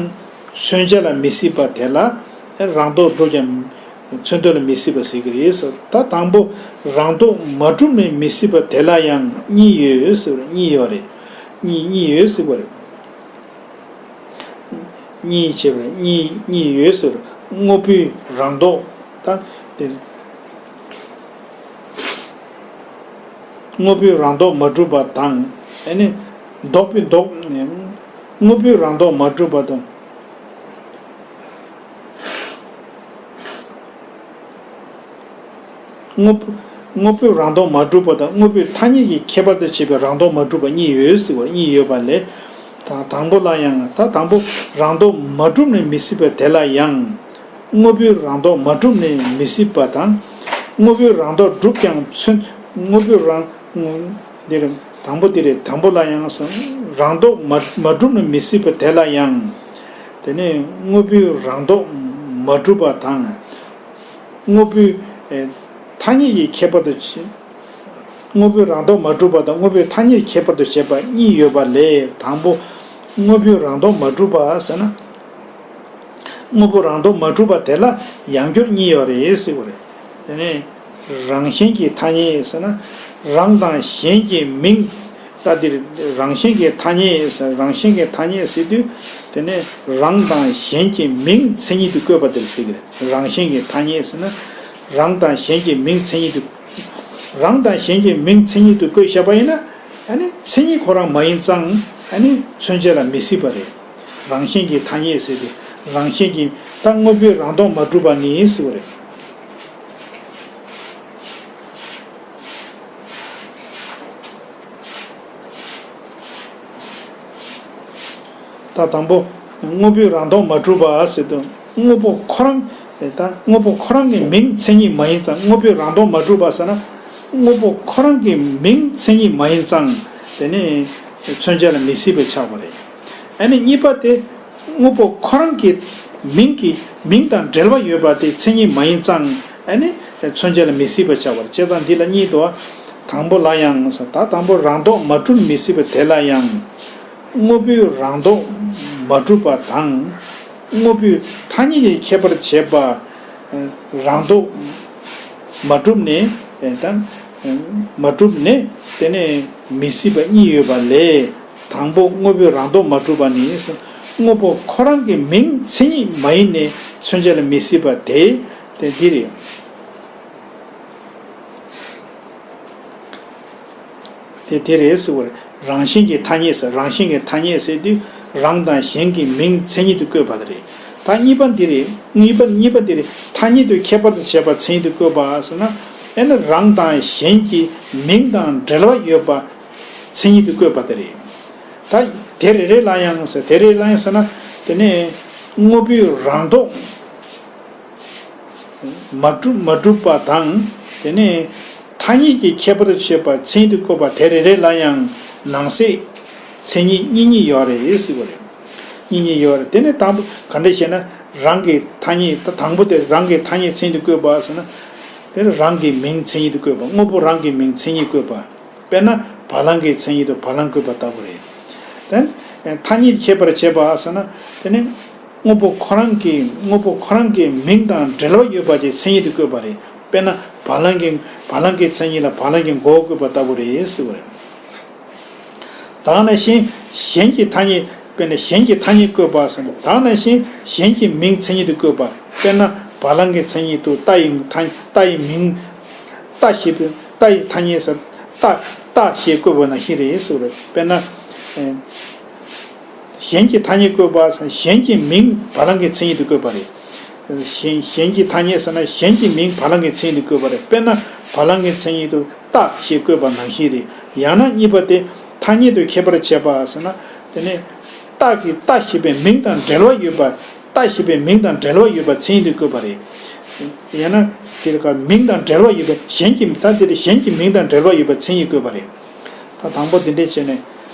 མཚོན་བྱ་ལ་མི་སྲིད་པ་དེ་ལ་རང་ལྡོག་གྲུབ་ཀྱང་མཚོན་འདོད་ལ་མི་སྲིད་པ་ཟེར་གི་རེད་ཟེར། ད་དང་པོ་རང་ལྡོག་མ་གྲུབ་ནས་མི་སྲིད་པ་དེ་ལ་ཡང་གཉིས་ཡོད་ཟེར། གཉིས་ཡོད་རེད། གཉིས་གཉིས་ཡོད་ཟེར་བ་རེད། གཉིས་བྱས་པ་རེད། གཉིས་གཉིས་ཡོད་ཟེར། དངོས་པོའི་རང་ལྡོག་ད་དེ། དངོས་པོའི་རང་ལྡོག་མ་གྲུབ་པ་དང་། ཨ་ནི་ལྡོག་པའི་ལྡོག་དངོས་པོའི་རང་ལྡོག་མ་གྲུབ་པ་དང་། དངོས་པོ་དངོས་པོའི་རང་ལྡོག་མ་གྲུབ་པ་དང་དངོས་པོའི་ཐ་སྙད་ཀྱི་ཁྱད་པར་དུ་བྱས་པའི་རང་ལྡོག་མ་གྲུབ་པ་གཉིས་ཡོད་ཟེར་བ་གཉིས་ཡོད་པ་ལས། ད་དང་པོ་ལ་ཡང་ད་དང་པོ་རང་ལྡོག་མ་གྲུབ་ནས་མི་སྲིད་པ་དེ་ལ་ཡང་། དངོས་པོའི་རང་ལྡོག་མ་གྲུབ་ནས་མི་སྲིད་པ་དང་། དངོས་པོའི་རང་ལྡོག་གྲུབ་ཀྱང་མཚོན་དངོས་པོའི་རང་། འདིར་དང་པོ་དེ་རེད། དང་པོ་ལ་ཡང་རང་ལྡོག་མ་མ་གྲུབ་ནས་མི་སྲིད་པ་དེ་ལ་ཡང་། དེ་ནས་དངོས་པོའི་རང་ལྡོག་མ་གྲུབ་པ་དང་། དངོས་པོའི་ཨེ་ཐ་སྙད་ཀྱི་ཁྱད་པར་དུ་བྱས། དངོས་པོའི་རང་ལྡོག་མ་གྲུབ་པ་དང་དངོས་པོའི་ཐ་སྙད་ཁྱད་པར་དུ་བྱས་པ་གཉིས་ཡོད་པ་ལས་དང་པོ་དངོས་པོའི་རང་ལྡོག་མ་གྲུབ་པ་ཟེར་ན། དངོས་པོ་རང་ལྡོག་མ་གྲུབ་པ་དེ་ལ་ཡང་སྐྱར་གཉིས་ཡོད་རེད་ཟེར་བ་རེད། དེ་ནས་རང་བཞིན་གྱི་ཐ་སྙད་ཟེར་ན། རང་དང་གཞན་གྱི་མིང་། ད་འདིར་རང་བཞིན་གྱི་ཐ་སྙད་ཟེར་རང་བཞིན་གྱི་ཐ་སྙད་ཟེར་དུས། དེ་ནས་རང་དང་གཞན་གྱི་མིང་མཚན་ཉིད་དུ་བཀོད་པ་དེར་ཟེར་གྱི་རེད། རང་བཞིན་གྱི་ཐ་སྙད་ཟེར་ན། རང་དང་གཞན་གྱི་མིང་མཚན་ཉིད་དུ། རང་དང་གཞན་གྱི་མིང་མཚན་ཉིད་དུ་བཀོད་བཞག་པ་ཡིན་ན། ཨ་ནི་མཚན་ཉིད་ཁོ་རང་མ་ཡིན་ཙང་། ཨ་ནི་མཚོན་བྱེད་ལ་མི་སྲིད་པ་རེད། རང་བཞིན་གྱི་ཐ་སྙད་ཟེར་ཏེ། རང་བཞིན་གྱི་ད་དངོས་པོའི་རང་ལྡོག་མ་གྲུབ་པ་ནི་ཟེར་བ་རེད། ད་དང་པོ་དངོས་པོའི་རང་ལྡོག་མ་གྲུབ་པ་ཟེར་དུས། དངོས་པོ་ཁོ་རང་། ད་དངོས་པོ་ཁོ་རང་གི་མིང་མཚན་ཉིད་མ་ཡིན་ཙང་། དངོས་པོའི་རང་ལྡོག་མ་གྲུབ་པ་ཟེར་ན། དངོས་པོ་ཁོ་རང་གི་མིང་མཚན་ཉིད་མ་ཡིན་ཙང་། དེ་ནི་མཚོན་བྱ་ལ་མི་སྲིད་པ་ཆགས་པ་རེད། ཨ་ནི་གཉིས་པ་དེ། དངོས་པོ་ཁོ་རང་གི་མིང་གི་མིང་དང་འབྲེལ་བ་ཡོད་པ་དེ་མཚན་ཉིད་མ་ཡིན་ཙང་། ཨ་ནི་མཚོན་བྱ་ལ་མི་སྲིད་པ་ཆགས་པ་རེད། བྱས་ཙང་འདི་ལ་གཉིས་འདུག་བ། དང་པོ་ལ་ཡང་ཟེར། ད་དང་པོ་རང་ལྡོག་མ་གྲུབ་མི་སྲིད་པ་དེ་ལ་ཡང་། དངོས་པོའི་རང་ལྡོག་མ་གྲུབ་པ་དང་། དངོས་པོའི་ཐ་སྙད་ཀྱི་ཁྱད་པར་བྱེད་པ། རང་ལྡོག་མ་གྲུབ་ནས་དང་། མ་གྲུབ་ནས་དེ་ནས་མི་སྲིད་པ་གཉིས་ཡོད་པ་ལས། དང་པོ་དངོས་པོའི་རང་ལྡོག་མ་གྲུབ་པ་ནི། དངོས་པོ་ཁོ་རང་གི་མིང་མཚན་ཉིད་མ་ཡིན་ནས་མཚོན་བྱ་ལ་མི་སྲིད་པ་དེ། དེ་འདི་རེད། དེ་དེ་རེད་ཟེར་བ་རེད། རང་བཞིན་གྱི་ཐ་སྙད་ཟེར། རང་བཞིན་གྱི་ཐ་སྙད་ཟེར་དུས། རང་དང་གཞན་གྱི་མིང་མཚན་ཉིད་དུ་བཀོད་པ་དེ་རེད། ད་གཉིས་པ་འདི་རེད། གཉིས་པ་གཉིས་པ་འདི་རེད། ཐ་སྙད་དུ་ཁྱད་པར་དུ་བྱས་པ་མཚན་ཉིད་དུ་བཀོད་པ་ཟེར་ན། ཨེ་ན་རང་དང་གཞན་གྱི་མིང་དང་འབྲེལ་བ་ཡོད་པ་མཚན་ཉིད་དུ་བཀོད་པ་དེ་རེད། ད་དེ་རེ་རེ་ལ་ཡང་ཟེར། དེ་རེ་རེ་ལ་ཡང་ཟེར་ན། དེ་ནས་དངོས་པོའི་རང་ལྡོག་མ་གྲུབ་མ་གྲུབ་པ་དང་། དེ་ནས་ཐ་སྙད་ཀྱི་ཁྱད་པར་དུ་བྱས་པ་མཚན་ཉིད་དུ་བཀོད་པ་དེ་རེ་རེ་ལ་ཡང་ནང་གསེས་མཚན་ཉིད་གཉིས་གཉིས་ཡོད་རེད་ཟེར་བ་རེད། གཉིས་གཉིས་ཡོད་རེད། དེ་ནས་དང་པོ་ག་འདྲ་ཞེ་ན། རང་གི་ཐ་སྙད། ད་དང་པོ་དེ་རང་གི་ཐ་སྙད་མཚན་ཉིད་དུ་བཀོད་པ་ཟེར་ན། དེ་ནི་རང་གི་མིང་མཚན་ཉིད་དུ་བཀོད་པ། དངོས་པོ་རང་གི་མིང་མཚན་ཉིད་བཀོད་པ། དཔེར་ན་བ་ལང་གི་མཚན་ཉིད་དུ་བ་ལང་བཀོད་པ་ལྟ་བུ་རེད། དེ་ཐ་སྙད་ཁྱད་པར་བྱེད་པ་ཟེར་ན། དེ་ནི་དངོས་པོ་ཁོ་རང་གི་དངོས་པོ་ཁོ་རང་གི་མིང་དང་འབྲེལ་བ་ཡོད་པ་ཅིག་མཚན་ཉིད་དུ་བཀོད་པ་རེད། དཔེར་ན་བ་ལང་གི་བ་ལང་གི་མཚན་ཉིད་ལ་བ་ལང་གི་མགོ་བོ་བཀོད་པ་ལྟ་བུ་རེད་ཟེར་བ་རེད། ད་ནང་བཞིན་གཞན་གྱི་ཐ་སྙད། དཔེར་ན་གཞན་གྱི་ཐ་སྙད་བཀོད་པ་ཟེར་ན། ད་ནང་བཞིན་གཞན་གྱི་མིང་མཚན་ཉིད་དུ་བཀོད་པ། དཔེར་ན་བ་ལང་གི་མཚན་ཉིད་དུ་རྟ་ཡི་ཐ་རྟ་ཡི་མིང་། རྟ་ཞེས་པའི་རྟ་ཡི་ཐ་སྙད་ཟེར། རྟ་རྟ་ཞེས་བཀོད་པ་ནང་བཞིན་རེད་ཟེར་བ་རེད། དཔེར་ན། ཨེ། གཞན་གྱི་ཐ་སྙད་བཀོད་པ་ཟེར་ན། གཞན་གྱི་མིང་བ་ལང་གི་མཚན་ཉིད་དུ་བཀོད་པ་རེད། གཞན་གཞན་གྱི་ཐ་སྙད་ཟེར་ན། གཞན་གྱི་མིང་བ་ལང་གི་མཚན་ཉིད་དུ་བཀོད་པ་རེད། དཔེར་ན་བ་ལང་གི་མཚན་ཉིད་དུ་རྟ་ཞེས་བཀོད་པ་ནང་བཞིན་རེད། ཡང་ན་གཉིས་པ་དེ། ཐ་སྙད་དུ་ཁྱད་པར་བྱེད་པ་ཟེར་ན། དེ་ནི་རྟ་གི་རྟ་ཞེས་པའི་མིང་དང་འབྲེལ་བ་ཡོད་པ། རྟ་ཞེས་པའི་མིང་དང་འབྲེལ་བ་ཡོད་པ་མཚན་ཉིད་དུ་བཀོད་པ་རེད། ཡང་ན་དེ་ལ་མིང་དང་འབྲེལ་བ་ཡོད་པའི་གཞན་གྱི། ད་དེ་ལ་གཞན་གྱི་མིང་དང་འབྲེལ་བ་ཡོད་པ་མཚན་ཉིད་བཀོད་པ་རེད། ད་དང་པོ་འདི་འདྲས་བྱས་ནས།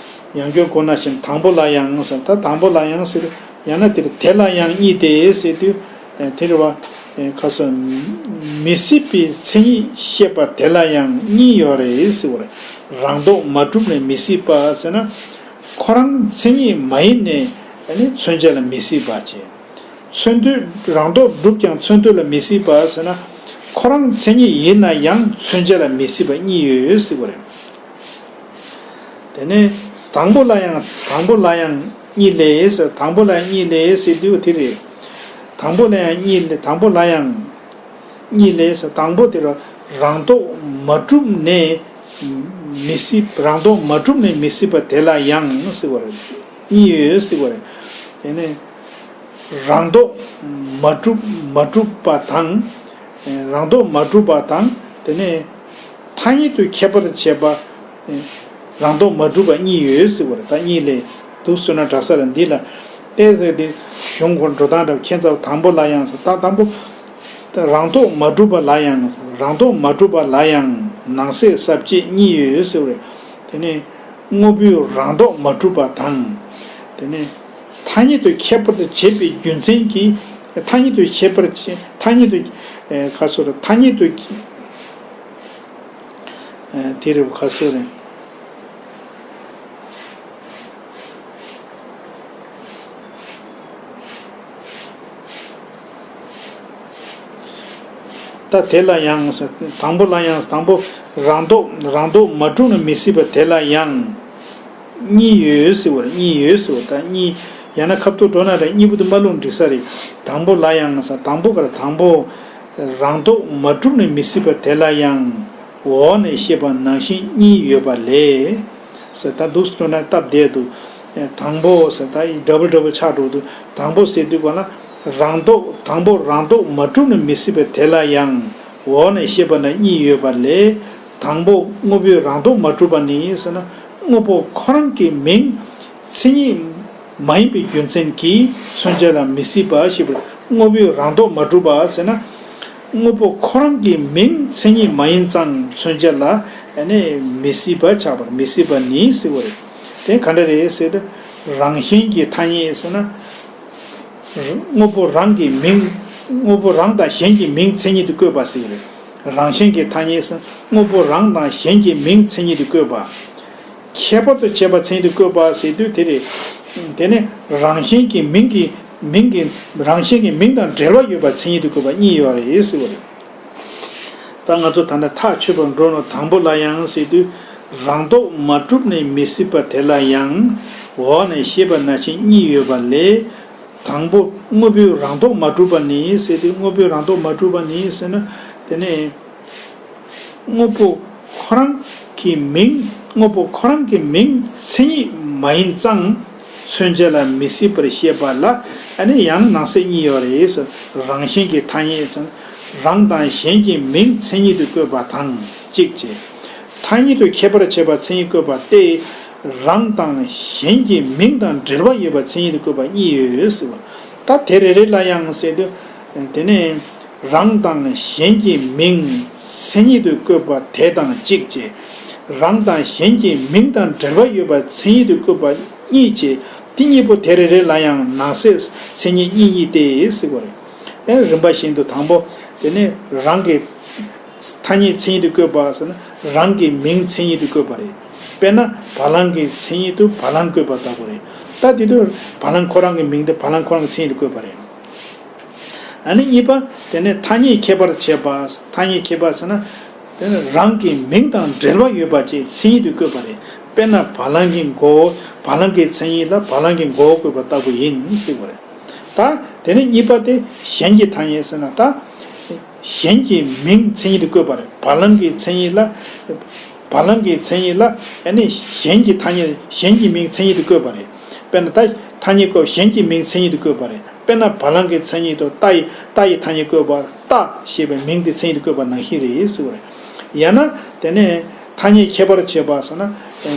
ཡང་སྐྱར་གོ་ན་བཞིན་དང་པོ་ལ་ཡང་ཟེར། ད་དང་པོ་ལ་ཡང་ཟེར། ཡང་ན་དེ་ལ་དེ་ལ་ཡང་གཉིས་ཏེ་ཟེར་དུས། ཨེ། དེ་རེད་བ། ཨེ། ཁ་སང་མི་སྲིད་པའི་མཚན་ཉིད་བཤད་པ་དེ་ལ་ཡང་གཉིས་ཡོད་རེད་ཟེར་བ་རེད། རང་ལྡོག་མ་གྲུབ་ནས་མི་སྲིད་པ་ཟེར་ན། ཁོ་རང་མཚན་ཉིད་མ་ཡིན་ནས་ཨ་ནི་མཚོན་བྱ་ལ་མི་སྲིད་པ་བྱས། མཚོན་དུས་རང་ལྡོག་གྲུབ་ཀྱང་མཚོན་དུས་ལ་མི་སྲིད་པ་ཟེར་ན། ཁོ་རང་མཚན་ཉིད་ཡིན་ན་ཡང་མཚོན་བྱ་ལ་མི་སྲིད་པ་གཉིས་ཡོད་ཟེར་བ་རེད། དེ་ནས་དང་པོ་ལ་ཡང་། དང་པོ་ལ་ཡང་གཉིས་ལས་ཟེར། དང་པོ་ལ་ཡང་གཉིས་ལས་ཟེར་དུས་དེ་རེད། དང་པོ་ལ་ཡང་གཉིས་ལས། དང་པོ་ལ་ཡང་གཉིས་ལས་ཟེར། དང་པོ་དེ་ལ་རང་ལྡོག་མ་གྲུབ་ནས་མི་སྲིད། རང་ལྡོག་མ་གྲུབ་ནས་མི་སྲིད་པ་དེ་ལ་ཡང་ཟེར་བ་རེད། གཉིས་ཡོད་ཟེར་བ་རེད། དེ་ནས་རང་ལྡོག་མ་གྲུབ། མ་གྲུབ་པ་དང་། རང་ལྡོག་མ་གྲུབ་པ་དང་། དེ་ནས་ཐ་སྙད་དུ་ཁྱད་པར་བྱེད་པ། རང་ལྡོག་མ་གྲུབ་པ་གཉིས་ཡོད་ཟེར་བ་རེད། ད་གཉིས་ལས་འདུག་ཟེར་ན་འདྲ་ས་རེད། འདི་ལ་ཨེ་ཟེར་དེ་གཞུང་གོ་འགྲོ་སྟངས་འདྲ་བོ། ཁྱད་མཚར། དང་པོ་ལ་ཡང་ཟེར། ད་དང་པོ་རང་ལྡོག་མ་གྲུབ་པ་ལ་ཡང་ཟེར། རང་ལྡོག་མ་གྲུབ་པ་ལ་ཡང་ནང་གསེས་ས་བཅད་གཉིས་ཡོད་ཟེར་བ་རེད། དེ་ནས་དངོས་པོའི་རང་ལྡོག་མ་གྲུབ་པ་དང་། དེ་ནས་ཐ་སྙད་དུ་ཁྱད་པར་དུ་བྱེད་པའི་རྒྱུ་མཚན་གྱིས། ཐ་སྙད་དུ་ཁྱད་པར་བྱེད། ཐ་སྙད་དུ། ཨེ། ཁ་སོ་ར། ཐ་སྙད་དུ། ཨེ། དེ་རེད། ཁ་སོ་རེད། ད་དེ་ལ་ཡང་། དང་པོ་ལ་ཡང་། དང་པོ་རང་ལྡོག་རང་ལྡོག་མ་གྲུབ་ན་མི་སྲིད་པ་དེ་ལ་ཡང་གཉིས་ཡོད་ཟེར་བ་རེད། གཉིས་ཡོད་ཟེར་བ། ད་གཉིས་ཡང་ན་ཁ་ཐུག་འགྲོ་ན་རེད། གཉིས་པོ་དེ་མ་ལུགས་འགྲིག་ས་རེད། དང་པོ་ལ་ཡང་ཟེར། དང་པོ་ག་རེ། དང་པོ་རང་ལྡོག་མ་གྲུབ་ན་མི་སྲིད་པ་དེ་ལ་ཡང་འོག་ནས་བཤད་པ་ནང་བཞིན་གཉིས་ཡོད་པ་ལས། ཟེར། ད་འདུག་སེ་བྱུང་ན་སྟབས་བདེ་འདུག། ཨེ། དང་པོ་ཟེར། ད་ཡི་ཌབ་བལ་ཌབ་བལ་ཆགས་འགྲོ་འདུག། དང་པོ་ཟེར་དུས་ག་ལ། རང་ལྡོག། དང་པོ་རང་ལྡོག་མ་གྲུབ་ན་མི་སྲིད་པ་དེ་ལ་ཡང་འོག་ནས་བཤད་པ་ན་གཉིས་ཡོད་པ་ལས། དང་པོ་དངོས་པོའི་རང་ལྡོག་མ་གྲུབ་པ་ནི་ཟེར་ན། དངོས་པོ་ཁོ་རང་གི་མིང་མཚན་ཉིད་མ་ཡིན་པའི་རྒྱུ་མཚན་གྱིས་མཚོན་བྱ་ལ་མི་སྲིད་པ་ཞེས་པ། དངོས་པོའི་རང་ལྡོག་མ་གྲུབ་པ་ཟེར་ན། དངོས་པོ་ཁོ་རང་གི་མིང་མཚན་ཉིད་མ་ཡིན་ཙང་མཚོན་བྱ་ལ་ནི་མི་སྲིད་པ་ཆགས་པར། མི་སྲིད་པ་ནི་ཟེར་བ་རེད། དེ་ག་འདྲ་རེད་ཟེར་དུས། རང་བཞིན་གྱི་ཐ་སྙད་ཟེར་ན། དངོས་པོ་རང་གི་མིང་། དངོས་པོ་རང་དང་གཞན་གྱི་མིང་མཚན་ཉིད་དུ་བཀོད་པ་ཟེར་བ་རེད། རང་བཞིན་གྱི་ཐ་སྙད་ཟེར་ན་དངོས་པོ་རང་དང་གཞན་གྱི་མིང་མཚན་ཉིད་དུ་བཀོད་པ། ཁྱད་པར་དུ་བྱས་པ་མཚན་ཉིད་དུ་བཀོད་པ་ཟེར་དུས་དེ་རེད། དེ་ནི་རང་བཞིན་གྱི་མིང་གི། མིང་གི། རང་བཞིན་གྱི་མིང་དང་འབྲེལ་བ་ཡོད་པ་མཚན་ཉིད་དུ་བཀོད་པ་གཉིས་ཡོད་རེད་ཟེར་བ་རེད། ད་ང་ཚོ་ད་ལྟ་ཐག་ཆོད་པར་འགྲོ་ནོ། དང་པོ་ལ་ཡང་ཟེར་དུས། རང་ལྡོག་མ་གྲུབ་ནས་མི་སྲིད་པ་དེ་ལ་ཡང་འོག་ནས་བཤད་པ་ནང་བཞིན་གཉིས་ཡོད་པ་ལས། དང་པོ་དངོས་པོའི་རང་ལྡོག་མ་གྲུབ་པ་ནི་ཟེར་དུས། དངོས་པོའི་རང་ལྡོག་མ་གྲུབ་པ་ནི་ཟེར་ན། དེ་ནི། དངོས་པོ་ཁོ་རང་གི་མིང་། དངོས་པོ་ཁོ་རང་གི་མིང་མཚན་ཉིད་མ་ཡིན་ཙང་མཚོན་བྱ་ལ་མི་སྲིད་པར་བཤད་པ་ལ་ནི་ཡང་ནང་གསེས་གཉིས་ཡོད་རེད་ཟེར། རང་བཞིན་གྱི་ཐ་སྙད་ཟེར། རང་དང་གཞན་གྱི་མིང་མཚན་ཉིད་དུ་བཀོད་པ་དང་གཅིག་བྱས། ཐ་སྙད་དུ་ཁྱད་པར་བྱེད་པ་མཚན་ཉིད་བཀོད་པ་སྟེ། རང་དང་གཞན་གྱི་མིང་དང་འབྲེལ་བ་ཡོད་པ་མཚན་ཉིད་དུ་བཀོད་པ་གཉིས་ཡོད་ཟེར་བ། ད་དེ་རེ་རེ་ལ་ཡང་ཟེར་དུས། དེ་ནས་རང་དང་གཞན་གྱི་མིང་མཚན་ཉིད་དུ་བཀོད་པ་དེ་དང་གཅིག་བྱས། རང་དང་གཞན་གྱི་མིང་དང་འབྲེལ་བ་ཡོད་པ་མཚན་ཉིད་དུ་བཀོད་པ་གཉིས་བྱས། དེ་གཉིས་པོ་དེ་རེ་རེ་ལ་ཡང་ནང་གསེས་མཚན་ཉིད་གཉིས་གཉིས་ཏེ་ཟེར་བ་རེད། ཨེ། རིམ་པ་བཞིན་དུ་དང་པོ། དེ་ནས་རང་གི་ཐ་སྙད་མཚན་ཉིད་དུ་བཀོད་པ་ཟེར་ན་རང་གི་མིང་མཚན་ཉིད་དུ་བཀོད་པ་རེད། དཔེར་ན་བ་ལང་གི་མཚན་ཉིད་དུ་བ་ལང་བཀོད་པ་ལྟ་བུ་རེད། ད་དེ་དུས་བ་ལང་ཁོ་རང་གི་མིང་དེ་བ་ལང་ཁོ་རང་གི་མཚན་ཉིད་དུ་བཀོད་པ་རེད། ཨ་ནི་གཉིས་པ། དེ་ནས་ཐ་སྙད་ཁྱད་པར་བྱེད་པ། ཐ་སྙད་ཁྱད་པར་ཟེར་ན། དེ་ནི་རང་གི་མིང་དང་འབྲེལ་བ་ཡོད་པ་ཅིག་མཚན་ཉིད་དུ་བཀོད་པ་རེད། དཔེར་ན་བ་ལང་གི་མགོ་བོ། བ་ལང་གི་མཚན་ཉིད་ལ་བ་ལང་གི་མགོ་བོ་བཀོད་པ་ལྟ་བུ་ཡིན་ཟེར་བ་རེད། ད་དེ་ནས་གཉིས་པ་དེ་གཞན་གྱི་ཐ་སྙད་ཟེར་ན། ད་གཞན་གྱི་མིང་མཚན་ཉིད་དུ་བཀོད་པ་རེད། བ་ལང་གི་མཚན་ཉིད་ལ། བ་ལང་གི་མཚན་ཉིད་ལ་ཨ་ནི་གཞན་གྱི་ཐ་སྙད། གཞན་གྱི་མིང་མཚན་ཉིད་དུ་བཀོད་པ་རེད། དཔེར་ན་ད་ཐ་སྙད་བཀོད། གཞན་གྱི་མིང་མཚན་ཉིད་དུ་བཀོད་པ་རེད། དཔེར་ན་བ་ལང་གི་མཚན་ཉིད་དུ་རྟ་ཡི། རྟ་ཡི་ཐ་སྙད་བཀོད་པ། རྟ་ཞེས་པའི་མིང་དེ་མཚན་ཉིད་དུ་བཀོད་པ་ནང་བཞིན་རེད་ཟེར་བ་རེད། ཡང་ན་དེ་ནས་ཐ་སྙད་ཁྱད་པར་བྱེད་པ་ཟེར་ན།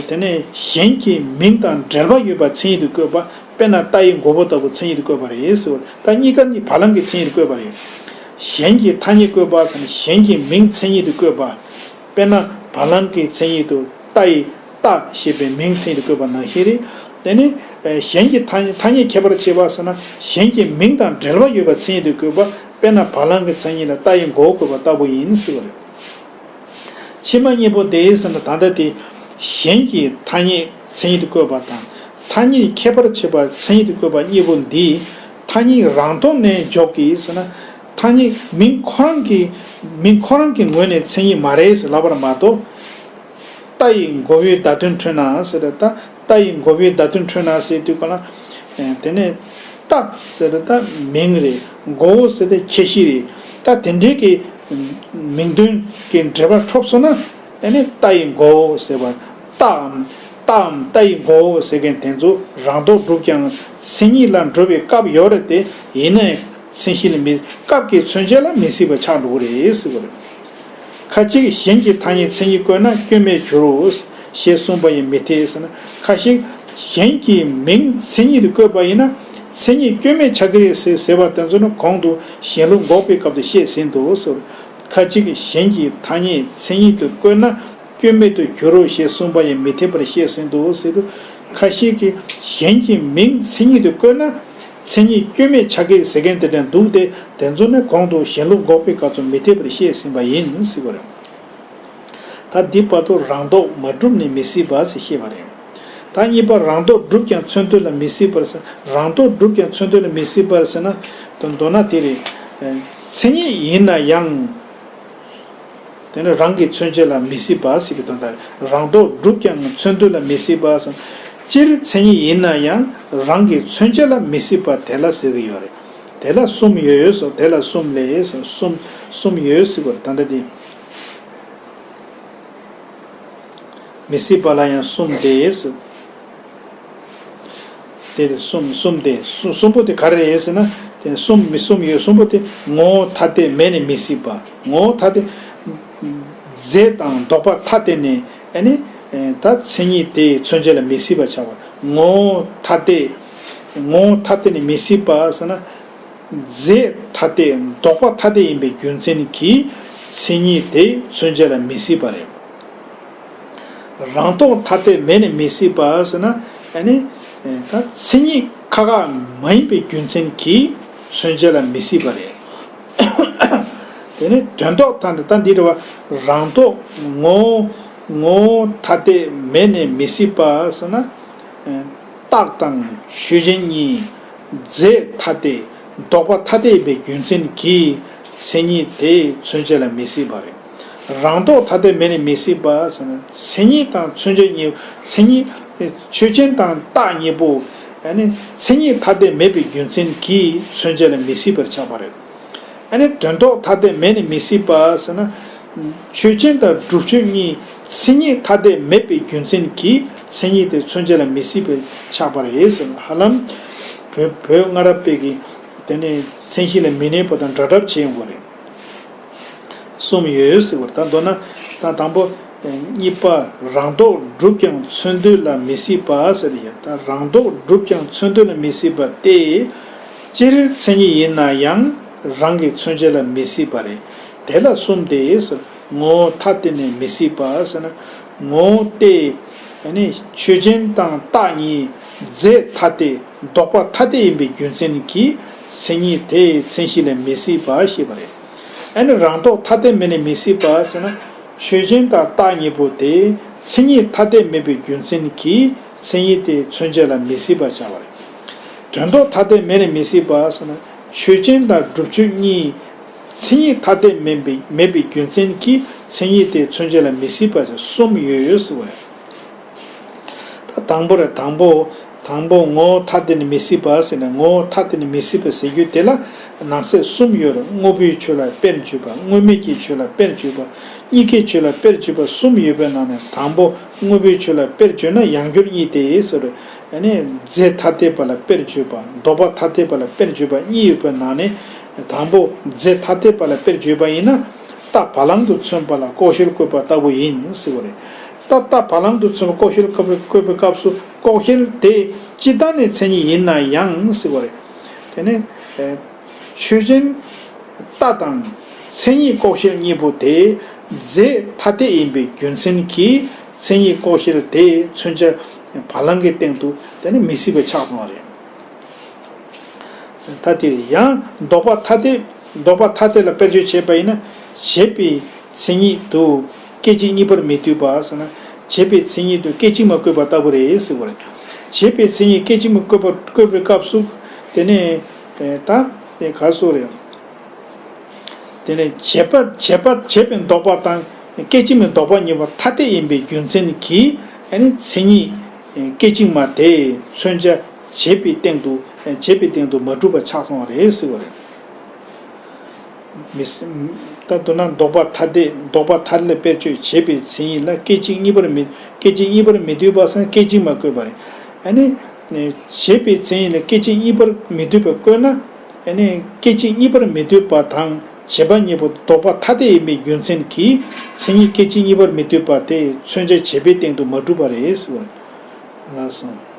དེ་ནས་གཞན་གྱི་མིང་དང་འབྲེལ་བ་ཡོད་པ་མཚན་ཉིད་དུ་བཀོད་པ། དཔེར་ན་རྟ་ཡི་མགོ་བོ་ལྟ་བུ་མཚན་ཉིད་དུ་བཀོད་པ་རེད་ཟེར་བ་རེད། ད་གཉིས་ཀ་ནི་བ་ལང་གི་མཚན་ཉིད་དུ་བཀོད་པ་རེད། གཞན་གྱི་ཐ་སྙད་བཀོད་པ་ཟེར་ན་གཞན་གྱི་མིང་མཚན་ཉིད་དུ་བཀོད་པ། དཔེར་ན་བ་ལང་གི་མཚན་ཉིད་དུ་རྟ་ཡི། རྟ་ཞེས་པའི་མིང་མཚན་ཉིད་དུ་བཀོད་པ་ནང་བཞིན་རེད། དེ་ནི་གཞན་གྱི་ཐ་ཐ་སྙད་ཁྱད་པར་བྱེད་པ་ཟེར་ན་གཞན་གྱི་མིང་དང་འབྲེལ་བ་ཡོད་པ་མཚན་ཉིད་དུ་བཀོད་པ། དཔེར་ན་བ་ལང་གི་མཚན་ཉིད་ལ་རྟ་ཡི་མགོ་བོ་བཀོད་པ་ལྟ་བུ་ཡིན་ཟེར་བ་རེད། ཕྱི་མ་གཉིས་པོ་དེ་ཟེར་ན་ད་ལྟ་དེ་གཞན་གྱི་ཐ་སྙད་མཚན་ཉིད་དུ་བཀོད་པ་དང་། ཐ་སྙད་ཁྱད་པར་བྱེད་པ་མཚན་ཉིད་དུ་བཀོད་པ་གཉིས་པོ་འདི་ཐ་སྙད་རང་སྟོབས་ནས་འཇོག་གི་ཟེར་ན། ཐ་སྙད་མིང་ཁོ་རང་གི། མིང་ཁོ་རང་གི་ངོས་ནས་མཚན་ཉིད་མ་རེད་ཟེར་ལབ་པར་མ་གཏོགས། རྟ་ཡི་མགོ་བོའི་བརྡ་དོན་འཕྲོད་ན་ཟེར་ད། རྟ་ཡི་མགོ་བོའི་བརྡ་དོན་འཕྲོད་ན་ཟེར་དུས་ག་ལ། དེ་ནས་རྟ་ ལྟ་ཟེར་ད་མིང་རེད། མགོ་བོ་ཟེར་ད་ཁྱད་གཞི་རེད། ད་དེ་འདྲའི་གི་མིང་དོན་གྱི་འབྲེལ་བ་འཁྲབ་སོང་ན་ཨ་ནི་ལྟ་ཡི་མགོ་བོ་ཟེར་བ། ལྟའམ་ལྟའམ་ལྟ་ཡི་མགོ་བོ་ཟེར་མཁན་དེ་ཚོ་རང་ལྡོག་གྲུབ་ཀྱང་མཚན་ཉིད་ལ་འགྲོ་བའི་སྐབས་ཡོད་རེད་དེ། ཡིན་ནའི་མཚན་གཞི་ལ་མི་སྐབས་ཀྱི་མཚོན་བྱ་ལ་མི་སྲིད་པ་ཆགས་འགྲོ་གི་རེད་ཟེར་བ་རེད། ཁ་ཅིག་གཞན་གྱི་ཐ་སྙད་མཚན་ཉིད་བཀོད་ན་སྐྱོན་མེད་འགྱུར་རོ། ཞེས་གསུངས་པ་ཡང་མི་འཐད་ཟེར་ན། ཁ་ཤས་གཞན་གྱི་མིང་མཚན་ཉིད་དུ་བཀོད་པ་ཡིན་ན་མཚན་ཉིད་སྐྱོན་མེད་ཆགས་ཀྱི་རེད་ཟེར་ཟེར་བ་དེ་ཚོ་ནི་གོང་དུ་གཞན་ལུགས་འགོག་པའི་སྐབས་སུ་བཤད་ཟིན་ཏོ་ཟེར། ཁ་ཅིག་གཞན་གྱི་ཐ་སྙད་མཚན་ཉིད་དུ་བཀོད་ན་སྐྱོན་མེད་དུ་འགྱུར་རོ་ཞེས་གསུངས་པ་ཡང་མི་འཐད་པར་བཤད་ཟིན་ཏོ་ཟེར་དུས། ཁ་ཤས་ཀྱིས་གཞན་གྱི་མིང་མཚན་ཉིད་དུ་བཀོད་ན་མཚན་ཉིད་སྐྱོན་མེད་ཆགས་ཀྱི་རེད་ཟེར་མཁན་དེ་འདྲ་འདུག་སྟེ། དེ་ཚོ་ནི་གོང་དུ་གཞན་ལུགས་འགོག་པའི་སྐབས་སུ་མི་འཐད་པར་བཤད་ཟིན་པ་ཡིན་ཟེར་བ་རེད། ད་འདི་བར་དུ་རང་ལྡོག་མ་གྲུབ་ནས་མི་སྲིད་པ་ཟེར་བཤད་པ་རེད། ད་གཉིས་པ་རང་ལྡོག་གྲུབ་ཀྱང་མཚོན་དོན་ལ་མི་སྲིད་པར་ཟེར། རང་ལྡོག་གྲུབ་ཀྱང་མཚོན་དོན་ལ་མི་སྲིད་པར་ཟེར་ན། དོན་མདོར་ན་དེ་རེད། མཚན་ཉིད་ཡིན་ན་ཡང་། དེ་ནི་རང་གི་མཚོན་བྱེད་ལ་མི་སྲིད་པ་ཟེར་གྱི་དོན་དག་རེད། རང་ལྡོག་གྲུབ་ཀྱང་མཚོན་དོན་ལ་མི་སྲིད་པ་ཟེར། སྤྱིར་མཚན་ཉིད་ཡིན་ན་ཡང་རང་གི་མཚོན་བྱེད་ལ་མི་སྲིད་པ་དེ་ལ་ཟེར་གྱི་ཡོད་རེད། དེ་ལ་གསུམ་ཡོད་ཟེར། དེ་ལ་གསུམ་ལས་ཟེར། གསུམ་གསུམ་ཡོད་ཟེར་བ་རེད། ད་ལྟ་དེ། མི་སྲིད་པ་ལ་ཡང་གསུམ་སྟེ། དེ་གསུམ་གསུམ་སྟེ། གསུམ་པོ་དེ་ག་རེ་རེད་ཟེར་ན། དེ་གསུམ་མི་གསུམ་ཡོད། གསུམ་པོ་དེ་ངོ་བོ་ཐ་དད་མེད་ནས་མི་སྲིད་པ། ངོ་བོ་ཐ་དད། རྫས་དང་ལྡོག་པ་ཐ་དད་ནས་ཨ་ནི་ད་མཚན་ཉིད་དེ་མཚོན་བྱེད་ལ་མི་སྲིད་པ་ཆགས་པ། ངོ་བོ་ཐ་དད། ངོ་བོ་ཐ་དད་ནས་མི་སྲིད་པ་ཟེར་ན། རྫས་ཐ་དད་ལྡོག་པ་ཐ་དད་ཡིན་པའི་རྒྱུ་མཚན་གྱིས་མཚན་ཉིད་དེ་མཚོན་བྱེད་ལ་མི་སྲིད་པ་རེད། རང་ལྡོག་ཐ་དད་མེད་ནས་མི་སྲིད་པ་ཟེར་ན། ཨ་ནི་ད་མཚན་ཉིད་ཁ་ཁ་མ་ཡིན་པའི་རྒྱུ་མཚན་གྱིས་མཚོན་བྱེད་ལ་མི་སྲིད་པ་རེད། དེ་ནི་དོན་ལྡོག་ཐ་དད། ད་འདི་རེད་བ། རང་ལྡོག་ངོ་བོ་ངོ་བོ་ཐ་དད་མེད་ནས་མི་སྲིད་པ་ཟེར་ན། རྟགས་དང་ཆོས་ཅན་གཉིས་རྫས་ཐ་དད་ལྡོག་པ་ཐ་དད་ཡིན་པའི་རྒྱུ་མཚན་གྱིས་མཚན་ཉིད་དེ་མཚོན་བྱེད་ལ་མི་སྲིད་པ་རེད། རང་ལྡོག་ཐ་དད་མེད་ནས་མི་སྲིད་པ་ཟེར་ན། མཚན་ཉིད་དང་མཚོན་བྱ་གཉིས། མཚན་ཉིད་ཆོས་ཅན་དང་རྟགས་གཉིས་པོ་ཨ་ནི་མཚན་ཉིད་ཐ་དད་མེད་པའི་རྒྱུ་མཚན་གྱིས་མཚོན་བྱེད་ལ་མི་སྲིད་པར་ཆགས་པ་རེད། ཨ་ནི་དོན་ལྡོག་ཐ་དད་མེད་ནས་མི་སྲིད་པ་ཟེར་ན། ཆོས་ཅན་དང་སྒྲུབ་ཆོས་གཉིས་མཚན་ཉིད་ཐ་དད་མེད་པའི་རྒྱུ་མཚན་གྱིས་མཚན་ཉིད་དེ་མཚོན་བྱེད་ལ་མི་སྲིད་པར་ཆགས་པ་རེད་ཟེར་ན། ཧ་ལམ་བོད་བོད་སྔ་རབས་པའི་གི་དེ་ནས་མཚན་གཞི་ལ་མི་གནས་པ་དང་འདྲ་འདྲ་བྱེད་ཡོང་གི་རེད། གསུམ་ཡོད་ཟེར་བ་རེད། ད་མདོར་ན་ད་དང་པོ། གཉིས་པ་རང་ལྡོག་གྲུབ་ཀྱང་མཚོན་དོན་ལ་མི་སྲིད་པ་ཟེར་ཡ། ད་རང་ལྡོག་གྲུབ་ཀྱང་མཚོན་དོན་ལ་མི་སྲིད་པ་སྟེ། སྤྱིར་མཚན་ཉིད་ཡིན་ན་ཡང་རང་གི་མཚོན་བྱེད་ལ་མི་སྲིད་པ་རེད། དེ་ལ་གསུམ་སྟེ་ཟེར། ངོ་བོ་ཐ་དད་ནས་མི་སྲིད་པ་ཟེར་ན། ངོ་བོ་སྟེ། ཨ་ནི་ཆོས་ཅན་དང་རྟགས་གཉིས་རྫས་ཐ་དད་ལྡོག་པ་ཐ་དད་ཡིན་པའི་རྒྱུ་མཚན་གྱིས་མཚན་ཉིད་དེ་མཚན་གཞི་ལ་མི་སྲིད་པ་ཞེས་པ་རེད། ཨ་ནི་རང་ལྡོག་ཐ་དད་མེད་ནས་མི་སྲིད་པ་ཟེར་ན། ཆོས་ཅན་དང་རྟགས་གཉིས་པོ་དེ་མཚན་ཉིད་ཐ་དད་མེད་པའི་རྒྱུ་མཚན་གྱིས་མཚན་ཉིད་དེ་མཚོན་བྱེད་ལ་མི་སྲིད་པ་ཆགས་པ་རེད། དོན་ལྡོག་ཐ་དད་མེད་ནས་མི་སྲིད་པ་ཟེར་ན། ཆོས་ཅན་དང་སྒྲུབ་ཆོས་གཉིས་མཚན་ཉིད་ཐ་དད་མེད་པའི་མེད་པའི་རྒྱུ་མཚན་གྱིས་མཚན་ཉིད་དེ་མཚོན་བྱེད་ལ་མི་སྲིད་པ་ཞེས་གསུམ་ཡོད་ཡོད་ཟེར་བ་རེད། ད་དང་པོ་རེད། དང་པོ། དང་པོ་ངོ་བོ་ཐ་དད་ནི་མི་སྲིད་པ་ཟེར་ནས། ངོ་བོ་ཐ་དད་ནི་མི་སྲིད་པ་ཟེར་རྒྱུ་དེ་ལ་ནང་གསེས་གསུམ་ཡོད་རེད། དངོས་པོའི་ཆོས་ལ་དཔེར་བརྗོད་པ། དངོས་མེད་ཀྱི་ཆོས་ལ་དཔེར་བརྗོད་པ། གཉིས་ཀའི་ཆོས་ལ་དཔེར་བརྗོད་པ་གསུམ་ཡོད་པའི་ནང་ནས། དང་པོ་དངོས་པོའི་ཆོས་ལ་དཔེར་བརྗོད་ན་ཡང་འགྱུར་གཉིས་ཏེ་ཟེར། ཨ་ནི་རྫས་ཐ་དད་པ་ལ་དཔེར་བརྗོད་པ། ལྡོག་པ་ཐ་དད་པ་ལ་དཔེར་བརྗོད་པ་གཉིས་ཡོད་པའི་ནང་ནས། དང་པོ་རྫས་ཐ་དད་པ་ལ་དཔེར་བརྗོད་པ་ཡིན་ན། རྟ་བ་ལང་དུ་མཚོན་པ་ལ་ལྐོག་ཤལ་བཀོད་པ་ལྟ་བུ་ཡིན་ཟེར་བ་རེད། རྟ་རྟ་བ་ལང་དུ་མཚོན་པ་ལྐོག་ཤལ་བཀོད་པའི་བཀོད་པའི་སྐབས་སུ་ལྐོག་ཤལ་དེ་སྤྱིར་བཏང་ནས་མཚན་ཉིད་ཡིན་ན་ཡང་ཟེར་བ་རེད། དེ་ནས་ཨེ་ཆོས་ཅན་རྟ་དང་མཚན་ཉིད་ལྐོག་ཤལ་གཉིས་པོ་དེ་རྫས་ཐ་དད་ཡིན་པའི་རྒྱུ་མཚན་གྱིས་མཚན་ཉིད་ལྐོག་ཤལ་དེ་མཚོན་བྱ་བ་ལང་གི་སྟེང་དུ་དེ་ནི་མི་སྲིད་པ་ཆགས་སོང་བ་རེད། ད་དེར་ཡང་ལྡོག་པ་ཐ་དད། ལྡོག་པ་ཐ་དད་ལ་དཔེར་བརྗོད་བྱས་པ་ཡིན་ན། བྱས་པའི་མཚན་ཉིད་དུ་སྐད་ཅིག་གཉིས་པར་མི་འདུས་པ་ཟེར་ན། བྱས་པའི་མཚན་ཉིད་དུ་སྐད་ཅིག་མ་བཀོད་པ་ལྟ་བུ་རེད་ཟེར་བ་རེད། བྱས་པའི་མཚན་ཉིད་སྐད་ཅིག་མ་བཀོད་པ་བཀོད་པའི་སྐབས་སུ། དེ་ནས་ད་དེ་ག་སོགས་རེད། དེ་ནས་བྱས་པ་བྱས་པ་བྱས་པའི་ལྡོག་པ་དང་སྐད་ཅིག་མའི་ལྡོག་པ་གཉིས་པོ་ཐ་དད་ཡིན་པའི་རྒྱུ་མཚན་གྱིས་ཨ་ནི་མཚན་ཉིད་སྐད་ཅིག་མ་དེ་མཚོན་བྱ་བྱས་པའི་སྟེང་དུ་ བྱས་པའི་སྟེང་དུ་མ་གྲུབ་པ་ཆགས་སོང་བ་རེད་ཟེར་བ་རེད། མི་ད་མདོར་ན་ལྡོག་པ་ཐ་དད་ལྡོག་པ་ཐ་དད་ལ་དཔེར་བརྗོད་བྱས་པའི་མཚན་ཉིད་ལ་སྐད་ཅིག་གཉིས་པར་མི་སྐད་ཅིག་གཉིས་པར་མི་འདོད་པ་སང་སྐད་ཅིག་མ་བཀོད་པ་རེད། ཨ་ནི། བྱས་པའི་མཚན་ཉིད་ལ་སྐད་ཅིག་གཉིས་པར་མི་འདོད་པ་བཀོད་ན། ཨ་ནི་སྐད་ཅིག་གཉིས་པར་མི་འདོད་པ་དང་བྱས་པ་གཉིས་པོ་ལྡོག་པ་ཐ་དད་ཡིན་པའི་རྒྱུ་མཚན་གྱིས་མཚན་ཉིད་སྐད་ཅིག་གཉིས་པར་མི་འདོད་པ་དེ་མཚོན་བྱ་བྱས་པའི་སྟེང་དུ་མ་གྲུབ་པ་རེད་ཟེར་བ་རེད། ལགས་སོ།